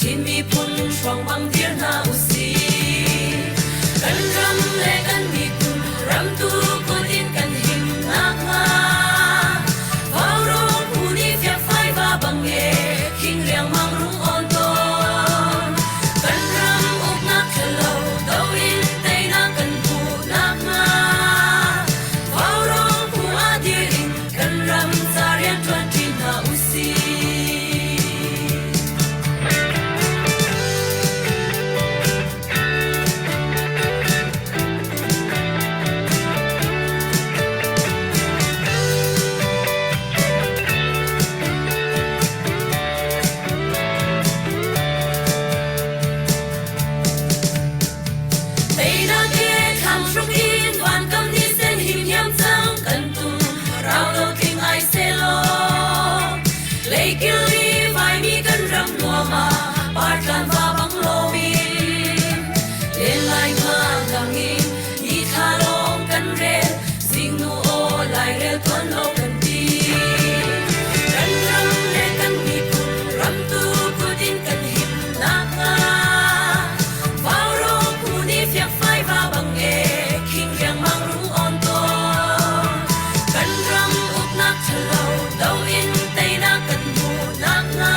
Chin miphun hruang bang dir hna usih. Kan ram le kan miphun ramtu kut in kan him nakhnga. Vaurawng phu nih fiakfai va bang e khing riangmang rung awn tawn. Kan ram uknak ṭhalo do in teinak kan hmuh nakhnga. Vaurawng phu ah dir in kan ram ca rianṭuan ṭi hna usih. Teinak he thlang hruk in vankam ni sen him hiam cang kan tum rau lo tling ai selaw leikil i vaimi kan ram nuam ah partlan va bang lomin len lai nga dang in ni thla lawng kan rel zingnu aw lairel tuan lo kan ti kan ram le kan miphun ramtu kut in kan him nakhnga Vaurawng phu nih fiakfai va bang e khing riangmang rung awn tawn. Kan ram uknak ṭhalo do in teinak kan hmuh nakhnga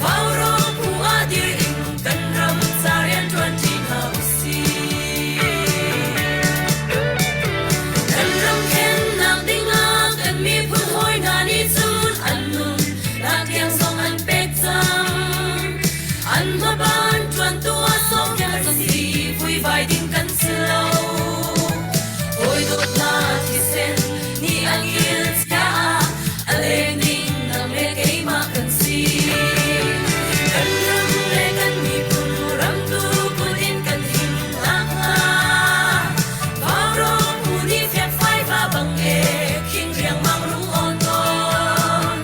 Vaurawng phu ah dir in kan ram ca rianṭuan ṭi hna usih. Kan ram khennak dingah kan miphun hawi hna nih cun an nun nak tiang zong an pek cang. An hmaban ṭuantu ah sawmfial si vuivai ding kan si lo. Hawi dawtnak thisen nih a kil chiah a leng ding nang le keimah kan si. Kan ram le kan miphun ramtu kut in kan him nakhnga Vaurawng phu nih fiakfai va bang e khing riangmang rung awn tawn.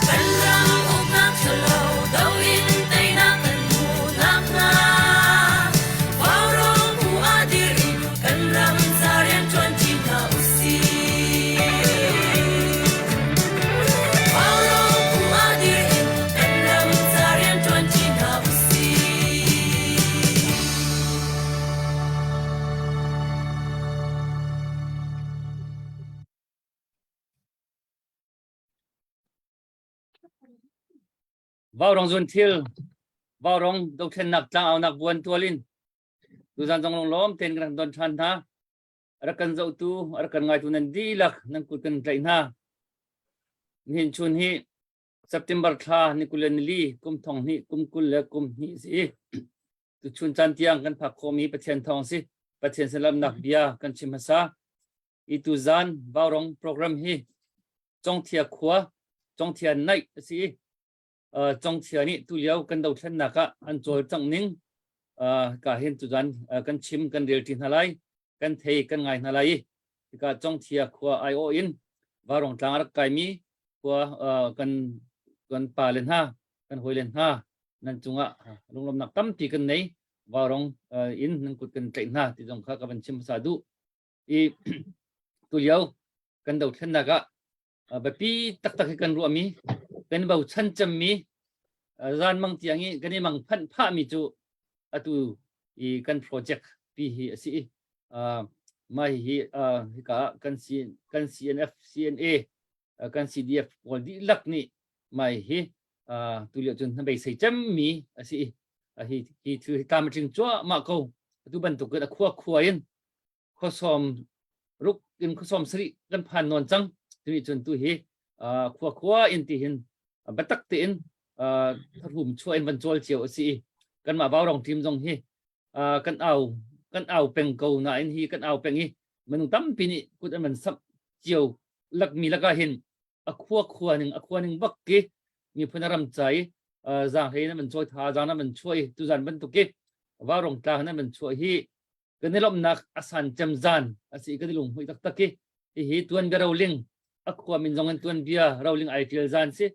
Kan ram uknak ṭhalo do in teinak kan hmuh nakhnga Vaurawng phu ah dir in kan ram ca rianṭuan ṭi hna usih. Vaurawng phu ah dir in kan ram ca rianṭuan ṭi hna usih. Vaurong zun thil vaurong dothlennak tlangaunak buan tual in tuzan zong lawm tein kan don than hna rak kan zohtu rak kan ngaitu nan dihlak nan kut kan tlaih hna nihin chun hi September thla ni kul le nili kum thong hnih kum kul le kum hnih si tuchun caan tiang kan phak khawhmi Pathian thawng si Pathian salamnak bia kan chim hmasa i tuzan vaurong program hi Congthia khua Congthia naih a si i Congthia nih tulio kan dothlennak ah an cawlcangh ning ka hin tuzan kan chim kan rel ṭi hna lai kan thei kan ngai hna lai i hika Congthia khua aiawh in Vaurong tlang a rak kaimi khua kan kan pa le hna kan hawi le hna nan cungah lunglawmnak tampi kan nei vaurong in nan kut kan tlaih hna ti zong kha ka van chim hmasa duh i tulio kan dothlennak ah biapi taktak hi kan ruahmi kan bochan cemmi zan mang tiang i kan i mang phanh phahmi cu atu i kan project pi hi a si i mah hi hika kan C kan CNF CNA kan CDF pawl dihlak nih mah hi tulio cun hnabei cemmi a si i hi hi thil hi tlam a tling cuahmah ko atu bantuk in a khua khua in khuasawm ruk in khuasawm sarih kan phan nawn cang tuni cun tu hi khua khua in ti hin biatak tein tharum chuah in van cawl cio a si i kanmah vaurong team zong hi kan au kan au peng ko nain hi kan au peng i minung tampi nih kut an van samh cio lakmi lakah hin a khua khua ning a khua ning bak ki miphun a ram ca i zaang hlei nan van cawi tha zaang nan van chuah i tuzan bantuk i vaurong tlang nan van chuah hi kan i lawmhnak a san cem zan a si kan i lunghmuih taktak i hihi tuanbia roling a khua min zong in tuanbia roling ai tial zan si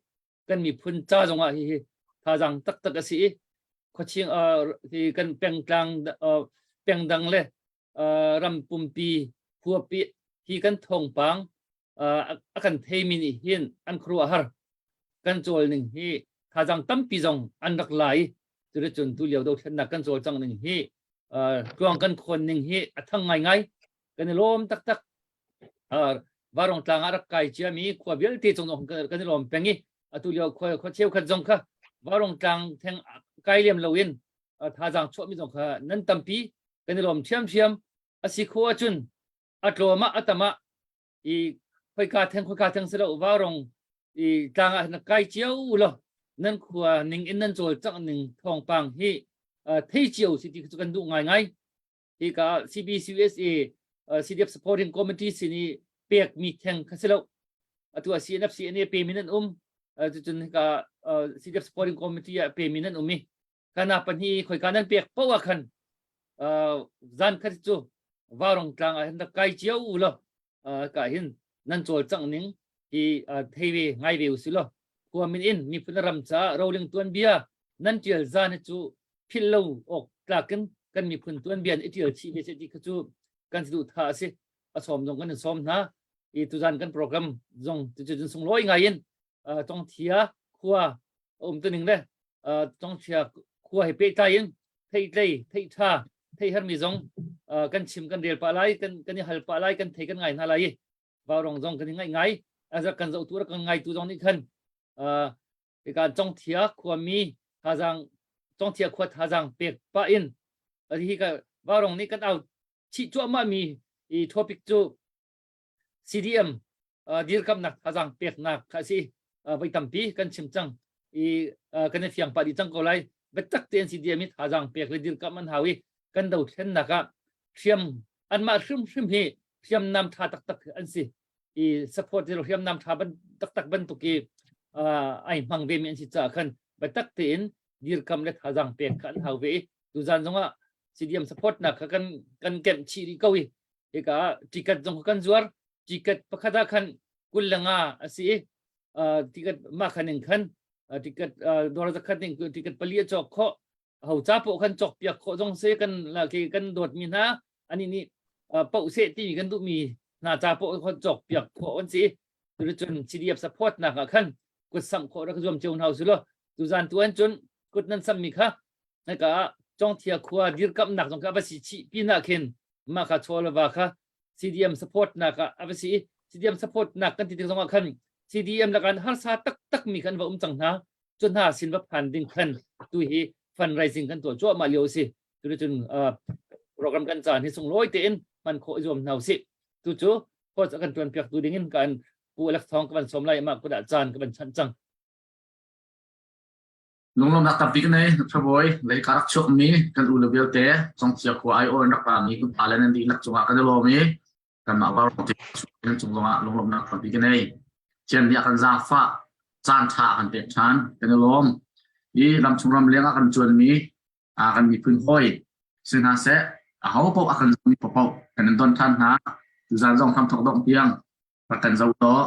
kan miphun ca zong ah hihi thazaang taktak a si i khuaching hi kan pengtlang pengdang le ram pumpi khuapi hi kan thawngpang a kan theimi nih hin an khuaruahhar kan cawl ning hi. Thazang tampi zong an rak la i cuticun tu lio dothlennak kan cawlcangh ning hi tluang kan khawn ning hi a thang ngaingai. Kan i lawm taktak. Varong tlang ah rak kai ciami khua vialte cung zong kan i lawm peng i atu lio khua khua cheukhat zong kha Varong tlang theng kai lem loin thazaang chuahmi zong kha nan tampi kan i lawm ṭhiamṭhiam. A si khawh ahcun a tlawm ah a tam ah i khoika theng khoika theng si lo Varong i tlang ah hin kai cio law nan khua ning in nan cawlcangh ning thawngpang hi thei cio si ti cu kan duh ngaingai. Hika CBCUSA CDF Supporting Committee sin i pekmi theng kha si lo. Atu ah CNF CNA pemi nan um. Cucun hika CDF Supporting Committee ah pemi nan um i kana pahnih khoika nan pek paoh ah khan zan khat cu Varong tlang ah hin rak kai cio u law ka hin nan cawlcangh ning hi thei ve ngai ve usih law khua min in miphun ram caah roling tuanbia nan tial zan hi cu philh lo awk tlak in kan miphun tuanbia i tial chih ve seh ti kha cu kan duh tha a si. A sawm zong kan in sawm hna i tuzan kan program zong cucu sunglawi ngai in Congthia khua um tuning le Congthia khua he pehtlai in theitlei theih tha thei hermi zong kan chim kan rel pah lai, kan kan i hal pah lai, kan thei kan ngai hna lai i Vaurong zong kan i ngaih ngai azak kan zohtu rak kan ngaitu zong nih khan hika Congthia khuami thazaang Congthia khua thazaang pek pah in hi ka Vaurong nih kan au chih cuahmah mi i topic cu CDM dirkamnak thazaang peknak kha a si. Voi tampi kan chim cang i kan i fiang pah dih cang ko lai. Biatak tein CDM hi thazaang pek le dirkamh an hau i kan dothlennak ah hriam anmah hrimhrim hi hriamnam tha taktak an si. I support hriamnam tha taktak bantuk i ai hmang ve mi an si caah khan biatak tein dirkam le thazaang pek kha an hau ve i tuzan zongah CDM support nak kha kan kan kemh chih rih ko i hika ticket zong kan zuar. Ticket pakhat ah khan 25 a si i ticket mah khan in khan ticket dawr zakhat ning ticket pali a cawk khawh. Ho ca poh khan cawk piak khawh zong se kan ke kan dawt mi hna ani nih poh se ti kan duh mi hna ca poh khan cawk piak khawh an si. Cun CDF support nak ah khan kut samh khawh rak zuam cio hna su lo. Tuzan tu an cun kut nan sam mi kha hika Congthia khua dirkamnak zong kha va si chih pinah khin mah kha chawlava kha CDM support nak ah a va si. CDM support nak kan ti tik zongah khan CDM lakan harsa taktak mi khan va um cang hna. Cu hna sin va phan ding khan tu hi fundraising kan tuah cuahmah lio si. Tu cun program kan caan hi sunglawi tein hman khawh i zuam hna usih. Tu cu coach a kan tuan piak tu ding in kan Pu Alex Thawng ka van sawm lai, mah kudah caan ka van chanh cang. Lunglawmhnak tampi ka nei. Thabawi lei ka rak chuakmi kan u le vialte Congthia khua aiawh in rak rami kan pa le nan dihlak cungah kan i lawm i kanmah Vaurawng te nan cung zongah lunglawmhnak tampi ka nei. Thian nih a kan zaangfah, caan ṭha a kan pek ṭhan, kan i lawm. I ramchung ramleng ah kan ṭuanmi kan miphun hawi si hna seh, aho paoh a kan zohmi paohpaoh kan in don ṭhan hna. Tuzaan zong hramthok dongh tiang rak kan zoh law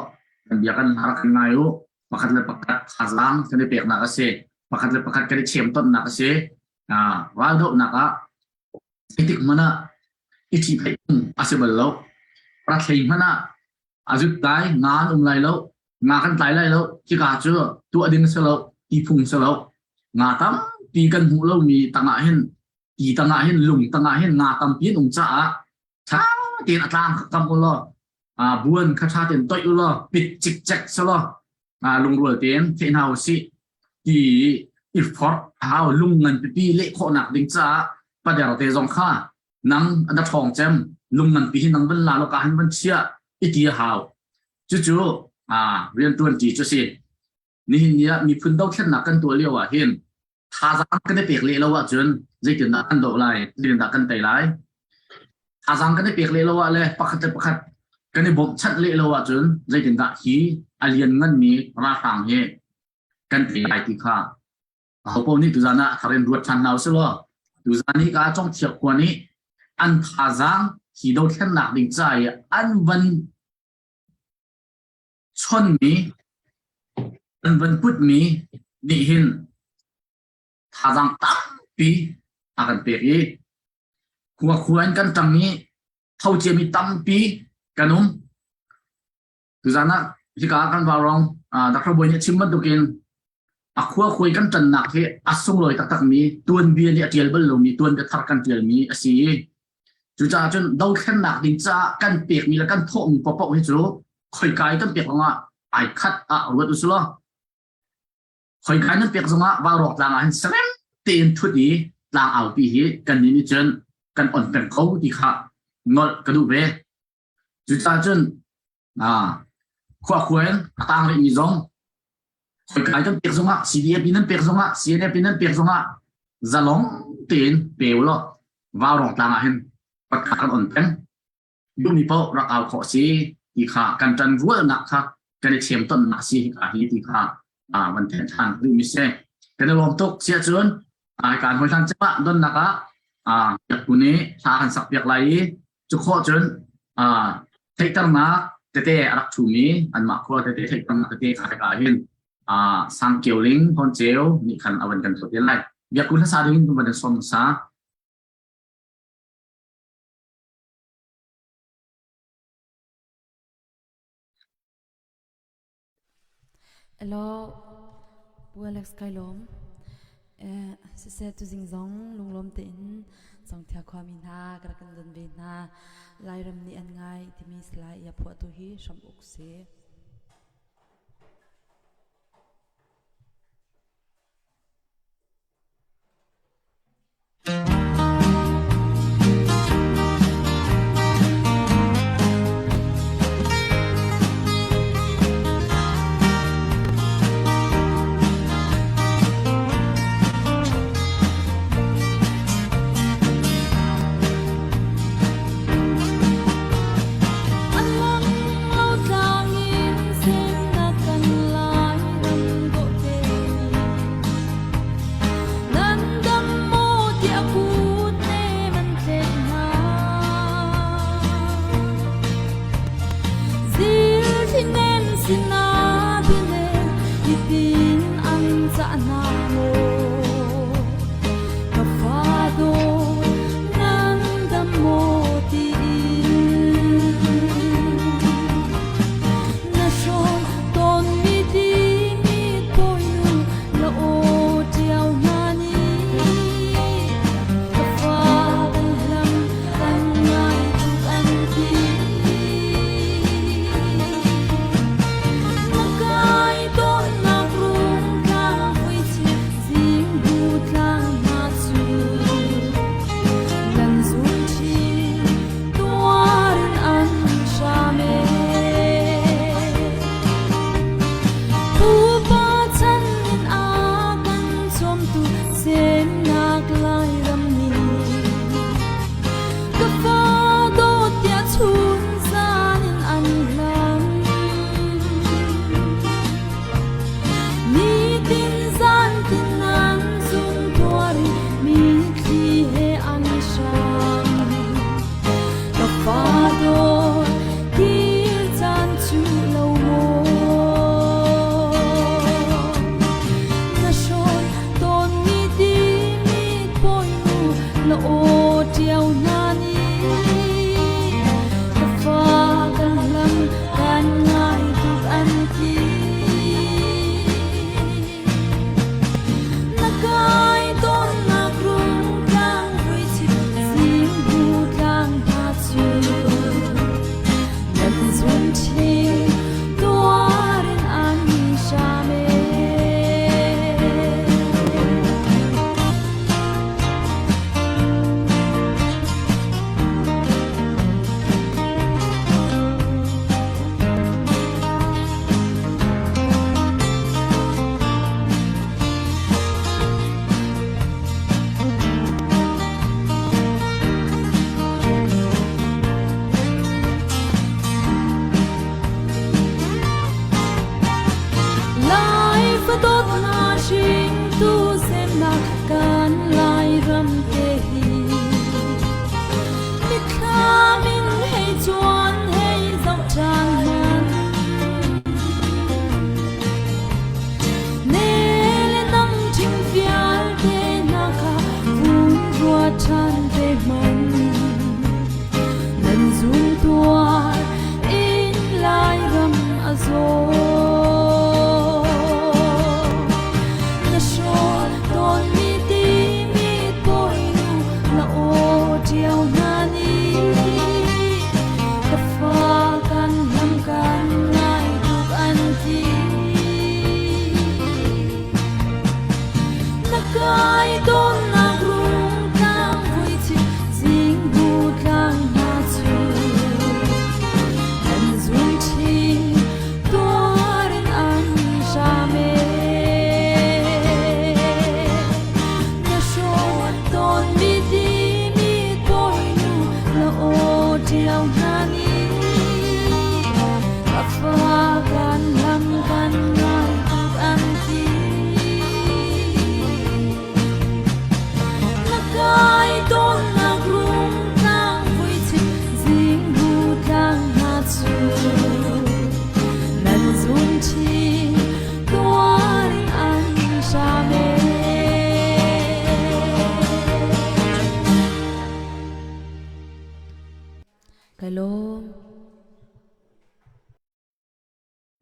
kan bia kan rak kan ngai u. Pakhat le pakhat thazaang kan i peknak a si, pakhat le pakhat kan i chemtonnak a si. Raldohnak ah zeitik hmanh ah i ṭhiphaih a si bal lo. Rathlei hmanh ah a zut lai, nga an um lai lo, nga kan tlai lai lo, hika cu tuah ding si lo, ti phung si lo. Nga tampi kan hmuh lomi tangah hin, ti tangah hin, lung tangah hin nga tampi an um caah ṭha tein a tlang kha kam u law buan kha ṭha tein toih u law pit cikcek si law lungrual tein theh hna u sih ti i forh hau. Lung ngan pipi leh khawhnak ding caah pader te zong kha nang na ṭhawng cem, lung nganpi hi nang van la law ka han van chiah i ti a hau. Cucu rianṭuan ṭi cu si. Nihin ni ah miphun dothlennak kan tuah lio ah hin thazaang kan i pek leh lo ahcun zeitindah kan doh lai, zeitindah kan tei lai? Thazaang kan i pek leh lo ah le pakhat le pakhat kan i bawmhchanh leh lo ahcun zeitindah hi a liannganmi ralhrang hi kan tei lai ti kha ahopaoh nih tuzaan ah thar in ruat ṭhan hna usih law tuzaan hi ka Congthiak khua nih an thazaang hi dothlennak ding ca i an van chonmi an van putmi nih hin thazaang tampi a kan pek i khua khua in kan ṭang i tho ciami tampi kan um. Tuzaan ah hika kan Vaurawng Dr. Bawi nih a chim bantukin. A khua khuai kan ṭannak hi a sunglawi taktakmi tuanbia nih a ṭial bal lomi tuanbia thar kan ṭialmi a si i cucaah cun dothlennak ding caah kan pekmi le kan thawhmi paohpaoh hi cu khoika i kan pek zongah ai khat ah ruat usih law khoika nan pek zongah Vaurawk tlang ah hin serem tein thut i tlang aupi hi kannih nih cun kan on peng ko ti kha nolh ka duh ve. Cucaah cun khua khuain a tang rihmi zong khoikai kan pek zongah CDF in nan pek zongah CNF in nan pek zongah zalong tein pe u law Vaurawng tlang ah hin patka kan on peng. Duhmi paoh rak au khawh si ti kha kan ṭan rualnak kha kan i thiam tonnak si hika hi ti kha van then ṭhan duhmi si. Kan i lawm tuk siah cun kan hawi hlan cemah donnak ah biaktu nih hla kan sak piak lai i cu khawh cun theihternak tete a rak ṭhumi anmah khua tete theihternak tete kha hika hin Sang Kio Ling Hlawn Ceu nih khan a van kan tuah te lai. Biakku hlasa ding in van sawm hmasa. Hello, Pu Alex kai lawm. Eh, siseh tuzing zong lunglawm tein Congthia khuami hna ka rak kan don ve hna. Lairam nih an ngai timi salai i a phuahtu hi Hram Uk si. An lang lo tlang i.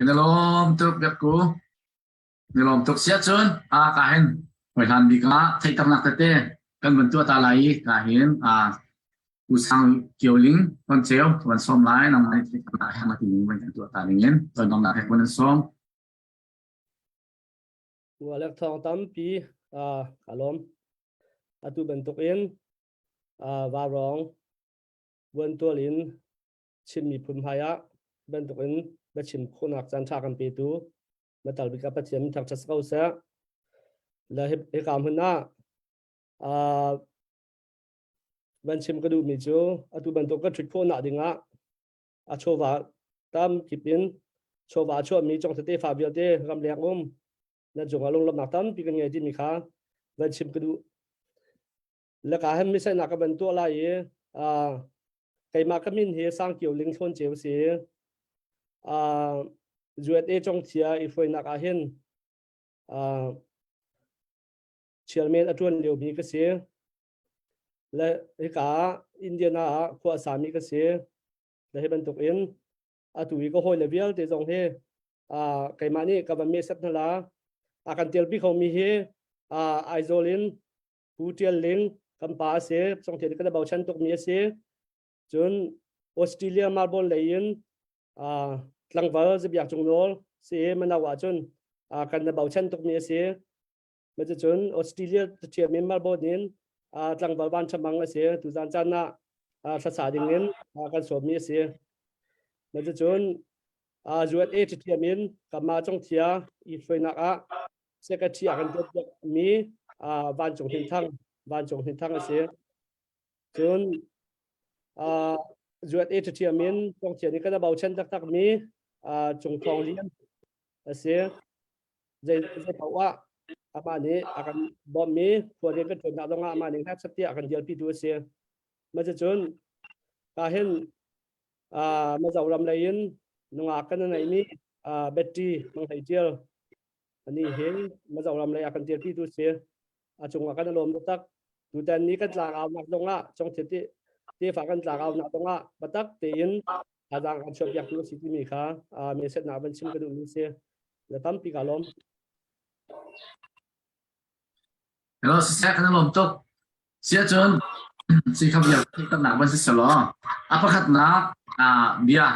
Kan i lawm tuk biakku. Ni lawm tuk sia cun a ka hin hoi hlan bik ah theihternak tete kan van tuah ta lai i ka hin a U Sang Kio Ling ton ceu van sawm lai nangmah nih theihternak he ma ti ning van kan tuah ta ning in ton dongnak he kun an sawm. Alek thawng tampi ka lawm. Atu bantuk in Vaurawng Vuantual in Chin miphun hmai ah bantuk in biachim khawhnak caan ṭha kan petu Metal bik ah Pathian min thangṭhat si ko seh. Le hika hmun ah van chim ka duhmi cu atu bantuk kan ṭhut khawhnak ding ah a chawva tam kip in chawva a chuahmi congtha tefa vialte ramleng um na cungah lunglawmhnak tampi kan ngei timi kha van chim ka duh. Le ka hem misainak ka van tuah lai i keimah ka min hi Sangkio Ling Thlawn Ceu si. USA congthia i hruainak ah hin chairman a ṭuan liomi ka si. Le hika Indiana ah khua a sami ka si. Le hi bantuk in atu i ka hawile vialte zong hi keimah nih ka van meh set hna la. A kan telpi khomi hi Aizawl in Pu Ṭial Ling kan pa a si. Congthia kan bochan tukmi a si. Cun Australia Melbourne lei in tlangval Zabiak Cung Nawl si Mano ahcun kan na bochan tukmi a si. Cucun Australia ṭhiam in Melbourne in tlangval Van Ṭha Mang a si. Tuzan caan ah thlasa ding in kan sawmmi a si. Cucun USA ṭhiam in kanmah Congthia i hruainak ah secretary a kan mi Vancung Hnin Thang Vancung Hnin Thang a si. Cun USA ṭhiam in Congthia nih kan bochan taktak mi Cung Thawng Lian a si. Zei zei paoh ah amah nih a kan bawmhmi khua rian kan ṭuannak zongah amah nih hneksak tiah a kan dirpitu a si. Mah cucun ka hin Mizoram lei in nungak kan neihmi Betty Mang Hlei Ṭial ani hi Mizoram lei a kan dirpitu si. A cungah kan i lawm taktak. Tutan ni kan tlangaunak zongah Congthit ti tefa kan tlangaunak zongah biatak tein thazaang kan chuahpiaktu a si timi kha mesetnak van chim ka duhmi si. Na tampi ka lawm. Hello, siseh kan lawm tuk. Sia cun si kha bia tamnak van si selaw a pakhatnak bia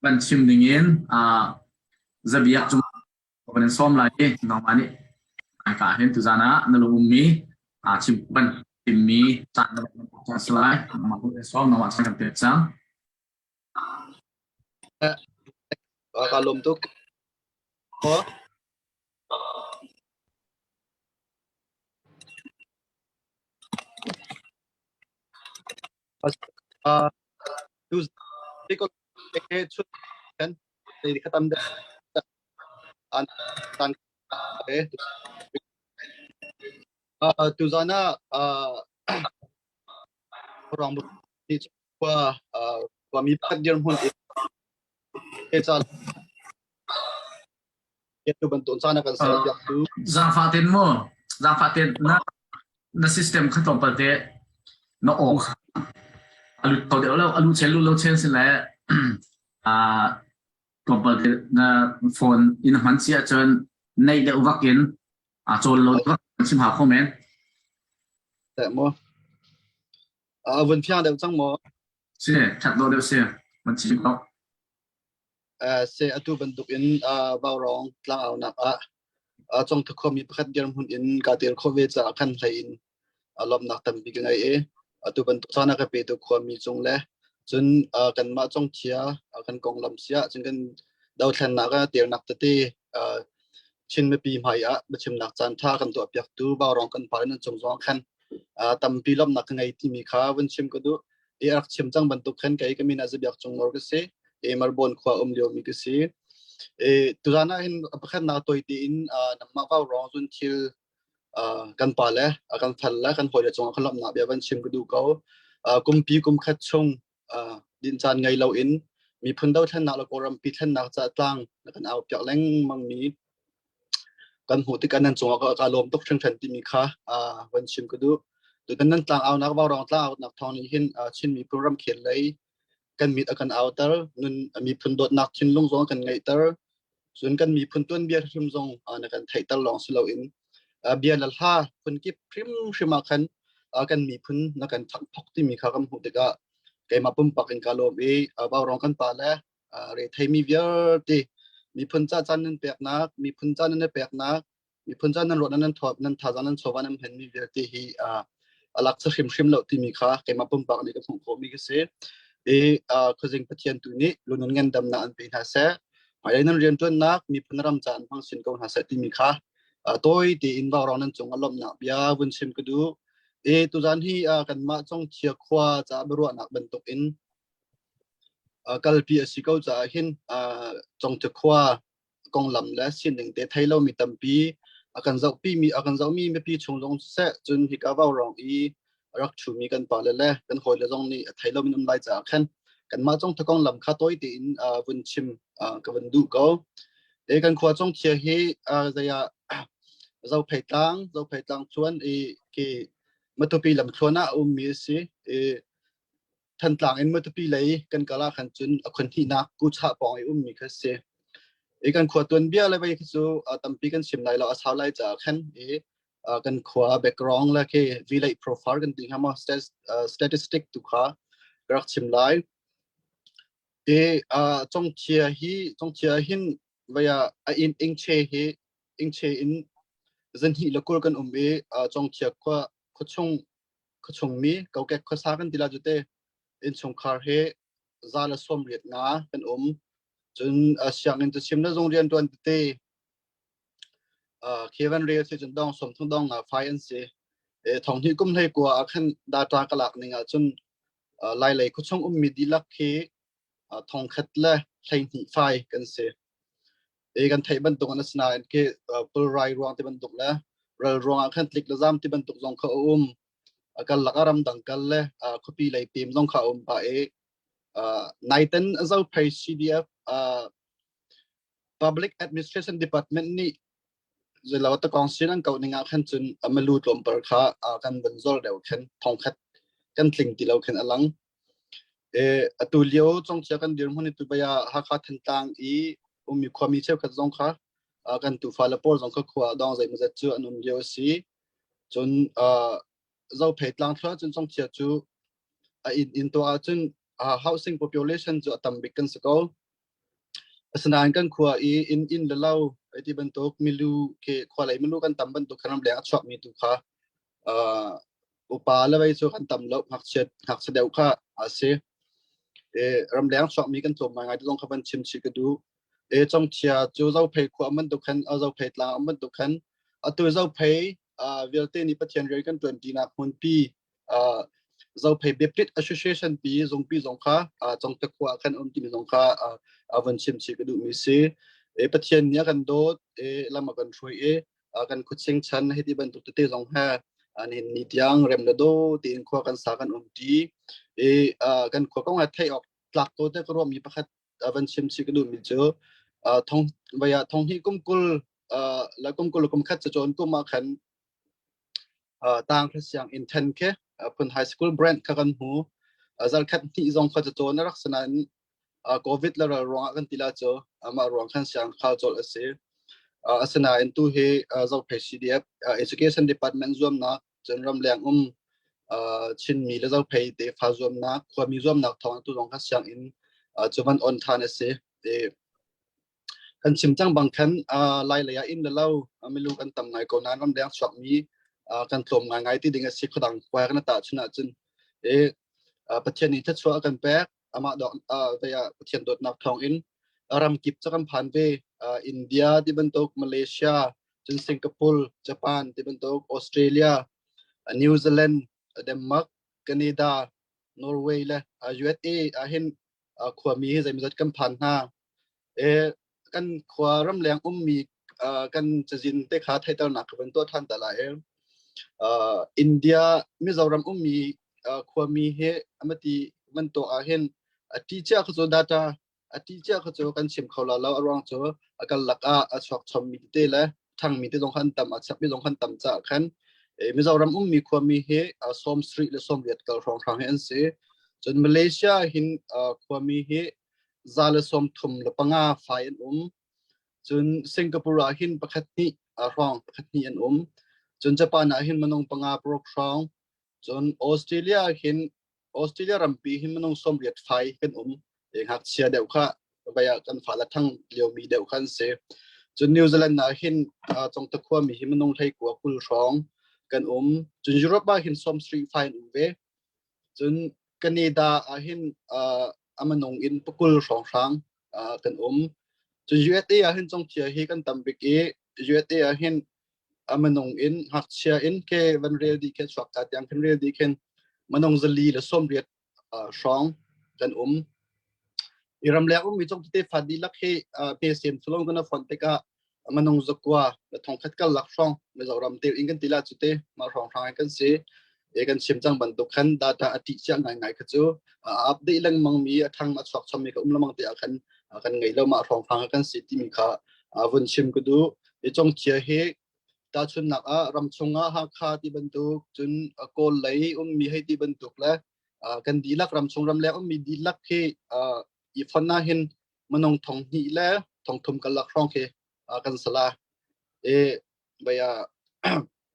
van chim ding in zabiak cung van in sawm lai i nangmah nih ka hin tuzan ah na lung ummi chim van timmi caan na van si lai nangmah sawm nangmah caan kan pek cang. Ka lawm tuk. Tuzan ah khua khuami pakhat dirhmun in ca tu bantuk caan a kan ser piak tu Zaangfah ten mu zaangfah ten na na system kha tlawmpal te na aw kha alu kho deuh lo alu chen lu lo chen si le a tlawmpal te na phone in hman si ahcun nei deuh vak in a chawl lo vak sim hau kho men Teh mu a vun fiang deuh cang maw? Si, ṭhat dawh deuh si. Van chim ko. Se atu bantuk in Vaurawng tlangaunak ah Congtha khuami pakhat dirhmun in kaa tel khawh ve caah khan hlei in lawmhnak tampi ka ngei i atu bantuk caan a ka petu khuami cung le cun kanmah Congthia kan konglam siah cun kan dothlennak ah telnak tete Chin mipi hmai ah biachimnak caan ṭha kan tuahpiaktu Vaurawng kan pa nan cung zong khan tampi lawmhnak ka ngei timi kha vun chim ka duh. I rak chim cang bantuk khan kei ka min ah Zabiak Cung Ngor ka si. I Marbawn khua um liomi ka si. I tuzan ah hin pakhatnak tawi tein nangmah Vaurawng cun thil kan pa le kan fal le kan hawile cungah khan lawmhnak bia van chim ka duh ko. Kumpi kum khat chung din caan ngei loin miphun dothlennak le Kawlrampi thlennak ca tlang na kan au piak lengmang mi kan hmuh tikah nan cungah ka lawm tuk hringhran timi kha van chim ka duh. Tutan nan tlang aunak Vaurawng tlang aunak thawng nih hin Chin miphun ramkhel lei kan mit a kan auter nun miphun dawtnak thinlung zong a kan ngeihter. Cun kan miphun tuanbia hrim zong na kan theihter lawng si loin bia le hla phunkip hrimhrim ah khan kan miphun na kan thangphok timi kha kan hmuh tikah keimah pumpak in ka lawm i Vaurawng kan pa le retheimi vialte miphun ca caan nan peknak, miphun ca nan i peknak, miphun ca nan ruah nan thawt nan thazang nan chawva nan hmanmi vialte hi a lak sa hrimhrim lo timi kha keimah pumpak nih ka hmuh khawhmi ka si. I khuazing Pathian tu nih lunun ngandamnak an pe hna seh, hmailei nan rianṭuannak miphun ram ca an hmang sin ko hna seh timi kha tawi tein vaurawng nan cung a lawmhnak bia vun chim ka duh. I tuzan hi kanmah Congthia khua ca biaruahnak bantuk in kalpi a si ko caah hin Congthia khua konglam le sining te thei lomi tampi a kan zohpimi a kan zohmi mipi chung zong siseh, cun hika vaurawng i a rak ṭhumi kan pale le kan hawile zong nih a thei lomi um lai caah khan kanmah cong konglam kha tawi tein vun chim ka vun duh ko. E kan khua Congthia hi zei ah Zophei tlang, Zophei tlang thluan i ki Matupi lam thluan ah a ummi a si i Thantlang in Matupi lei kan kal ah khan cun a khon hnihnak Kuchah pawng i ummi kha si. I kan khua tuanbia le vei khi cu tampi kan chim lai lo, a sau lai caah khan i kan khua background le khi village profile kan ti hnga maw, statistic tu kha ka rak chim lai. I Congthia hi Congthia hin vei ah a inn ingche hi ingche in zanhnih le 20 kan um i Congthia khua khuachung khuachungmi kokek khuasa kan ti la cu te innchungkhar he 185 kan um. Cun sianginn cu chim le zung rian ṭuan tete Kevin Rel si cun dong 30 dong nga fai an si. Thong hnih kum hlei kua ah khan data ka lak ning ah cun Lailei khuachung ummi dihlak khi 1012 fai kan si. E kan theih bantuk an asinain ke pulrai ruang ti bantuk le ral ruang ah khan tlik le zam ti bantuk zong kha a um. Kal lak a ram dang kal le khuapi lei pem zong kha a um pa i naiten Zophei CDF Public Administration Department nih zeilo takong sin an kau ning ah khan cun amalu tlawmpar kha kan van zor deuh khan 1000 kan tling ti lo khan alang. E atu lio Congthia kan dirhmun i tubaya Hakha Thantlang i ummi khuami cheukhat zong kha kan tufa le pawl zong kha khua dong zeimawzat cu an um lio a si. Cun Zophei tlang thluah cun Congthia cu a inn in tuah ahcun housing population cu a tam bik kan si ko. Asinain kan khua i inn inn le lo ti bantuk milu ke khua lei milu kan tam bantuk khan ramleng a chuakmi tu kha upa le vei cu kan tam lo, ngakchia ngakchia deuh kha a si. E ramleng chuakmi kan tlawm ngai ngai ti zong kha van chim chih ka duh. E Congthia cu Zophei khua bantuk khan, Zophei tlang bantuk khan atu Zophei vialte nih Pathian rian kan ṭuanṭinak hmunpi Zophei Baptist Association pi zungpi zong kha Congthia khua ah khan um timi zong kha a van chim chih ka duhmi si. E Pathian nih a kan dawt e lam a kan hruai i kan khuaching chan hei ti bantuk tete zong he nihin ni tiang rem le do tiin khua kan sa kan um ṭi. I kan khua kong ah theih awk tlak ko te ka ruahmi pakhat van chim chih ka duhmi cu thong vaya thong hnih kum 20 le kum 20 kum khat cacawn kum ah khan tang hra sianginn then khi phun high school brand kha kan hmu. Zarkhat hnih zong kha cacawn a rak si nain COVID le ral ruangah kan ti la cu amah ruang khan siang khal colh a si. Asinain tu hi Zophei CDF Education Department zuamnak, cun ramleng um Chinmi le Zophei tefa zuamnak, khuami zuamnak thawng tu zong kha sianginn cu van on than a si. Kan chim cang bang khan Lai lei ah inn le lo milu kan tam ngai ko nain ramleng chuakmi kan tlawm ngaingai ti ding a si khuadang khua kan tahchun ahcun. E Pathian nih thluachuah a kan pek, amah dawk ah Pathian dawtnak thawng in ram kip cu kan phan ve. India ti bantuk, Malaysia, cun Singapore, Japan ti bantuk, Australia, New Zealand, Denmark, Canada, Norway le USA ah hin khuami hi zeimawzat kan phan hna. E kan khua ramleng ummi kan cazin te kha theihternak ka van tuah ṭhan ta lai. India Mizoram ummi khuami hi amati van tuah ah hin a ti cia kha cu data a ti cia kha cu kan chim kho la lo, a ruang cu a kal lak ah a chuak chommi tete le ṭhangmi te zong khan tam, a chapmi zong khan tam caah khan Mizoram ummi khuami hi 70 le 80 kal hrawnghrang hi an si. Cun Malaysia hin khuami hi 135 fai an um. Cun Singapore ah hin pakhat hnih hrawng pakhat hnih an um. Cun Japan ah hin minung panga paruk hrawng. Cun Australia ah hin Australia rampi hin minung 80 fai kan um. E ngakchia deuh kha vai ah kan fale thang liomi deuh kha an si. Cun New Zealand ah hin Congta khuami hi minung 19 kul hrawng kan um. Cun Europe ah hin 70 fai an um ve. Cun Canada ah hin a minung in pakul hrawnghrang kan um. Cun USA ah hin congthia hi kan tam bik i USA ah hin a minung in ngakchia in ke van rel dih khin chuak ka tiang khin rel dih khin minung zali le 80 hrawng kan um. I ramleng ummi cung tete fa dihlak hi pe sem thulong kan font tikah minung zakua le thongkhat kal lak hrawng Mizoram te in kan ti la cu te mah hrawng hrang kan si. E kan chim cang bantuk khan data a ṭih cia ngai ngai kha cu update lengmang mi a thang a chuak chom mi ka um lemang te ah khan kan ngei lo mah hrawng hrang kan si timi kha vun chim ka duh. I congthia hi tahchunnak ah ramchung ah Hakha ti bantuk cun Kawl lei ummi hei ti bantuk le kan dihlak ramchung ramleng ummi dihlak khi i fon ah hin minung thong hnih le thong thum karlak hrawng khi kan sala i baya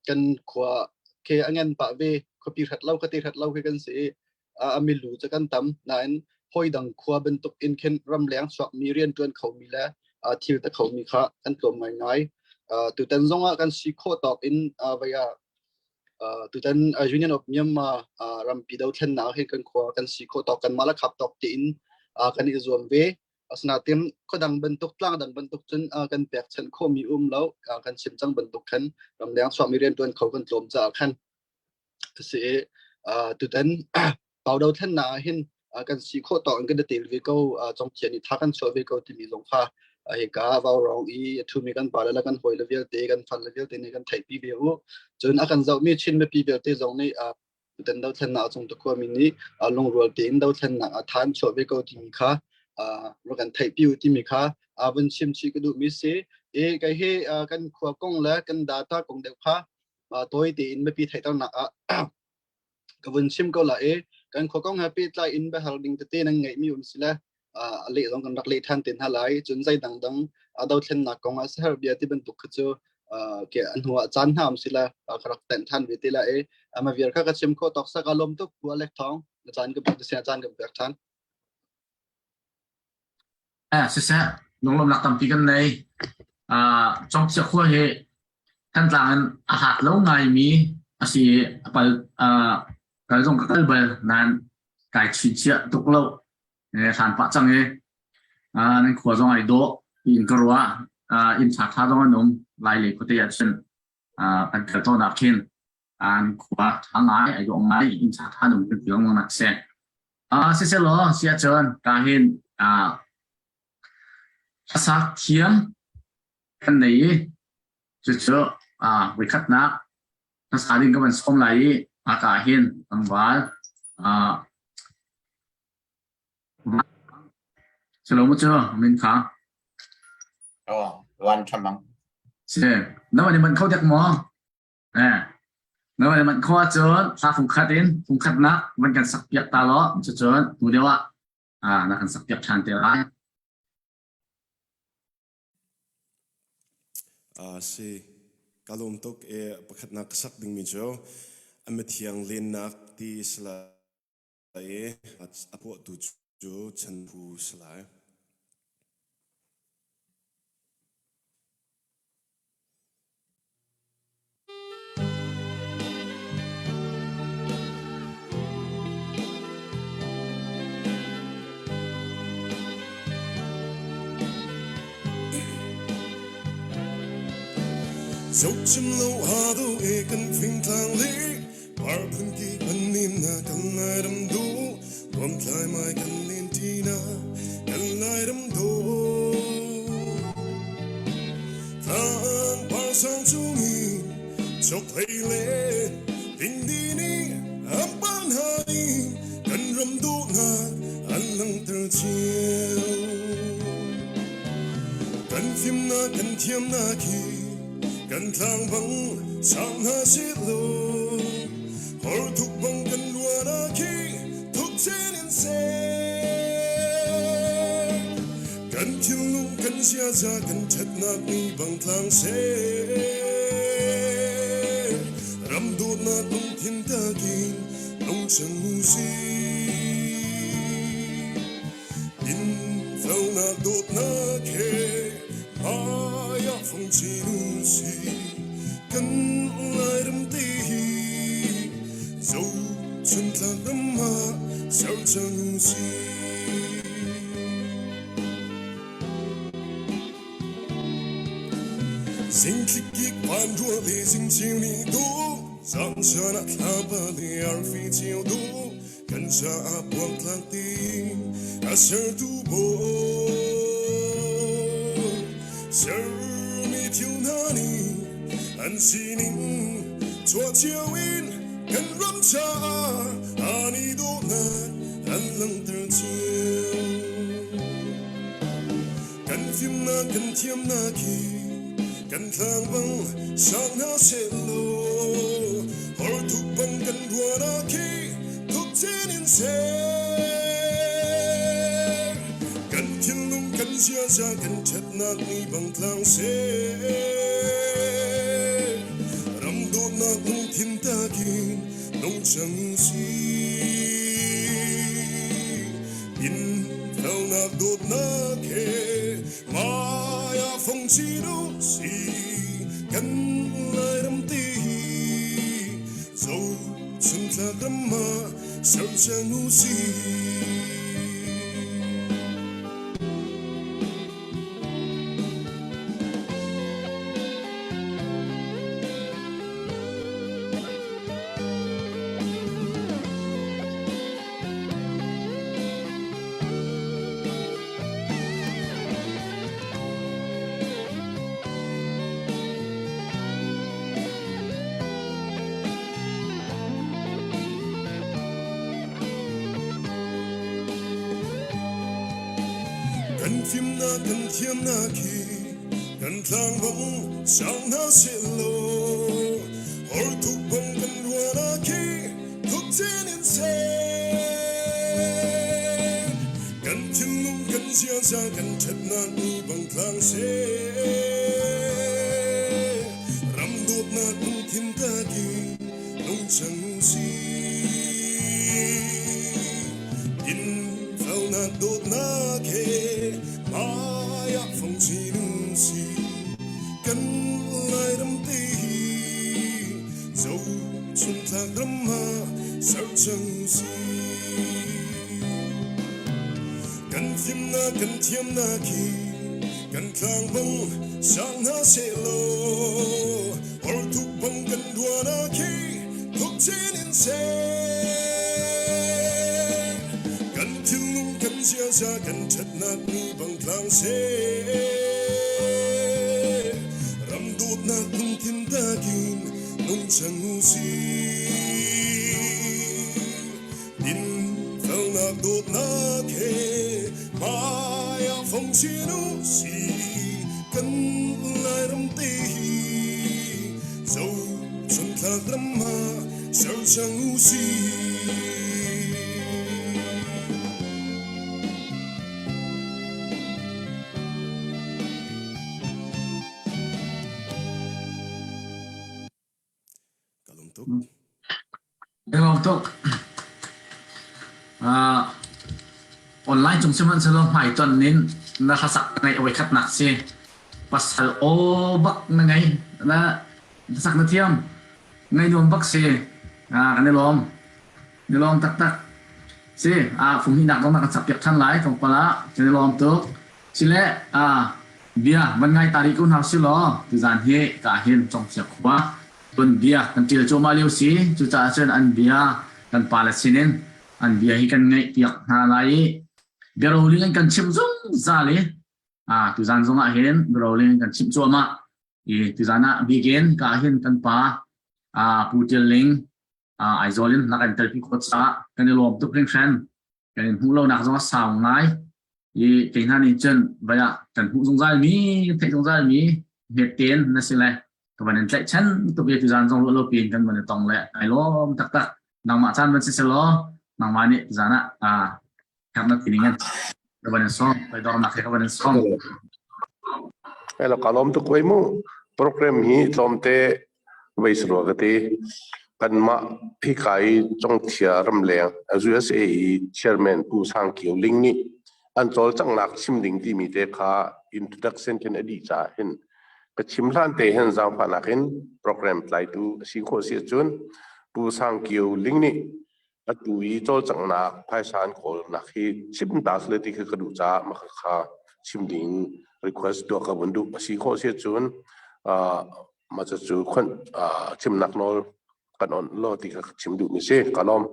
kan khua khi a ngan pah ve khuapi hrat lo khuate hrat lo khi kan si i a milu cu kan tam nain hawi dang khua bantuk in khin ramleng chuakmi rianṭuan khomi le thil ta khomi kha kan tlawm ngaingai. Tutan zongah kan si khawh tawk in vei ah tutan Union of Myanmar rampi dothlennak hin kan khua kan si khawh tawk kanmah le khap tawk tein kan i zuam ve. Asinain khuadang bantuk tlang dang bantuk cun kan pekchanh khawhmi um lo kan chim cang bantuk khan ramleng chuakmi rianṭuan kho kan tlawm caah khan a si i tutan pau dothlennak ah hin kan si khawh tawk in kan i tel ve ko congthian i tha kan chuah ve ko timi zong kha hika vaurawng i a thumi kan pale le kan hawile vialte kan fale vialte nih kan theihpi ve u cun a kan zohmi Chin mipi vialte zong nih tutan dothlennak a cung ta khuami nih lungrual tein dothlennak a tha an chuah ve ko timi kha rak kan theihpi u timi kha vun chim chih ka duhmi si i kei hi kan khua kong le kan data kong deuh kha tawi tein mipi theihternak ah ka vun chim ko la i kan khua kong he pehtlai in biahal ding tete nan ngeihmi um si le a leh zong kan rak leh ṭhan te hna lai cun zei dangdang a dothlennak kong ah sahar bia ti bantuk kha cu ke an hnu ah caan hna um si le ka rak tenh ṭhan ve te la i ama viar kha ka chim khawh tawk sak a lawm tuk pu Alek Thawng na caan ka pek sia caan ka pek ṭhan Eh, siseh, lunglawmhnak tampi kan nei. Uh, Congthia khua hi Thantlang in a hlat lo ngaimi a si i a pal uh, kal zong ka kal bal nain kai chinchiah tuk lo. Eh, hlan pah cang i uh, nan khua zong ai dawh tiin ka ruah. Uh, inn ṭha ṭha zong an um. Lai lei khuate ah cun uh, kan kal tawn ah khin an khua ṭha ngai, ai dawh ngai, inn ṭha ṭha an um kan ti lengmang nak si. Uh, siselaw si ahcun ka hin uh, hlasak thiam kan nei i cucu uh, voikhatnak hlasa ding ka van sawm lai i haka hin tlangval uh, Silo mu cu min kha. Oh, wan thamang. Si, na van i man kho dek maw? Eh, na van i manh khawh ahcun hla fungkhat in fungkhatnak van kan sak piak ta law cucun hnu deuh ah ah na kan sak piak ṭhan te lai. Uh, si ka lawm tuk e pakhatnak ka sak dingmi cu a mithiang lennak ti sila i a phuahtu cu Chanphu si lai. Zohchim lo ha do e kan fingtlang le Par phun ki panin na kan Lairam do nuam thlai mai kan len ti na kan Lairam do Tlang par sang chung in chok hlei le ding di ni am pan hai kan ram duhnak an langhter cio kan fimnak kan thiamnak hi Kan tlang bang sang hna sih law hor thuk bang kan luan ah khi thuk chin in seh. Kan thinlung kan zia. ziaza kan ṭhatnak nih bang tlang seh. Ram dawtnak lungthin takin nung cang u sih. Dinfelnak dawtnak he hmai ah fong chin u sih. Kan Lairam te hi zohchuntlak ram ah ser cang u sih. Zingtlikik van ruah le zingceu nih dawh, zangchan ah thlapa le arfi ceu dawh, kan caah buangtlak tein a sertu Bawi. Sermi thil hna nih an sining chuah cio in kan ram caah an i dawhnak an langhter cio. Kan fimnak kan thiamnak hi kan tlang bang sang hna sehlaw horthuk bang kan ruahnak hi thuk chin in seh. Kan thinlung kan ziaza kan ṭhatnak ni bang tlang seh. Ram dawtnak lungthin takin nung cang sih. In felnak dawtnak he maya fong chin u si kan Lairam te hi zo chuntlak ram ah ser cang u si. Kan fimnak kan thiamnak hi kan tlang bang sang hna sehlaw horthuk bang kan ruahnak hi Thukcin in seh kan thinlung kan ziaza kan ṭhatnak ni bang tlang seh ram dawtnak lungthin takin nung cang si in felnak dawtnak he hmai ah fong chin si kan Lairam te hi Zo chungtlak ram ah ser cang si. Kan fimnak kan thiamnak hi kan tlang bang sang hna sehlaw orthuk bang kan ruahnak hi thuk chin in seh. Kan thinlung kan ziaza kan ṭhatnak ni bang tlang seh. Ram dawtnak lungthin takin nung cang u sih. Din felnak dawtnak he hmai ah fong chin u sih. Kan Lairam te hi zo chun thlak ram ah ser cang u sih. Ka lung tuk. Ka lawm tuk. Uh, online cung sihmanhsehlaw hmaitonh in na hlasak ngai oi khatnak si. Pasal aw bak na ngei. Na sak na thiam. Ngai nuam bak si. Ah, kan i lawm. Ni lawm taktak. Si, ah, fung hinak zong na kan sak piak than lai tlawmpal ah. Kan i lawm tuk. Sile bia van ngai ta rih ko hna usih law tuzaan hi ka hin Congthia khua tun bia kan ṭial cuahmah lio si. Cucaah cun an bia kan pale sinin an bia hi kan ngaih piak hna lai i biaroling an kan chimh zungzal i tuzaan zongah hin biaroling an kan chimh cuahmah. I tuzaan ah bikin ka hin kan pa Pu Ṭial Ling Aizawl in na kan telpi khawh caah kan i lawm tuk hringhran. Kan in hmuh lonak zong a sau ngai. I kei hna nih cun vai ah kan hmuh zungzal mi, theih zungzal mi hmet tein na si le ka van in tlaihchan tuk i tuzaan zong ruah lo piin kan van i tong le ai lawm taktak. Nangmah caan van si selaw nangmah nih tuzaan ah herh na ti ning in ka van in sawm, toidornak he ka van in sawm. Hello, ka lawm tuk wei mu. Program hi tlawmte vei sarua ka ti. Kanmah hika i Congthia ramleng USA i chairman Pu Sang Kio Ling nih an cawlcanghnak chim ding timi te kha introduction khin a dih caah hin ka chim hlan te hin zaangfahnak in program tlaitu a si khawh si ahcun Pu Sang Kio Ling nih atu i cawlcanghnak phaisa an kawlnak hi chim ta sile ti khi ka duh caah mah kha chim ding request tuah ka vun duh a si khawh si ahcun mah cu khon chimnak nawl kan on lo ti kha chim duh mi si ka lawm.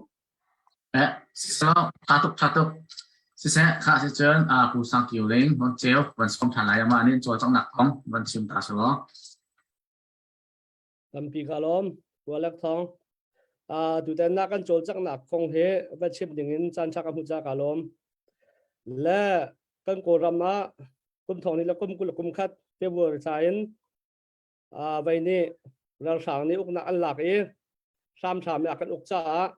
Eh, so tha tuk tha tuk. Siseh kha si cun Pu Sang Kio Ling von ceu van som than lai ama nin cawlcanghnak kong van chim ta selaw. Tampi ka lawm. Walak thong. Tutan na kan cawlcanghnak kong he va chim ding in caan ṭha ka hmuh ca ka lawm. Le kan Kawlram ah kum thong ni le kum 20 kum khat February thla in vei nih ralhrang nih uknak an lak i hramhram in a kan uk caah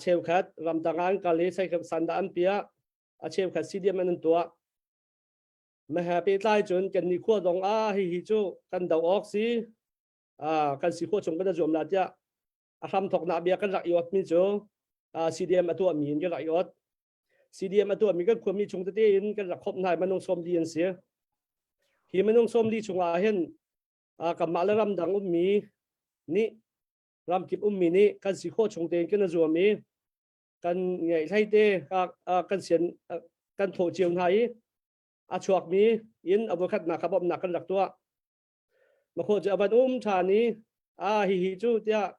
cheukhat ramtang ah an kal i sandah an piah a cheukhat CDM an tuah. Mahe pehtlai cun kan nih khua zong ah hihi cu kan do awk si kan si khawh chung kan zuam la tiah a hram thoknak bia kan rak i ot mi cu CDM a tuah mi in kan rak i ot. CDM a tuah mi kan khuami chung tete in kan rak khop hna manung 40 an si. Hi minung 40 chung ah hin kanmah le ramdang ummi nih ramkip ummi nih kan si khawh chung tein kan zuam i kan ngeih hlei te kan sian kan thawh cio hna i a chuakmi in a voikhatnak kha bawmhnak kan rak tuah. Makhaw cu a van um ṭhan i a hihi cu tiah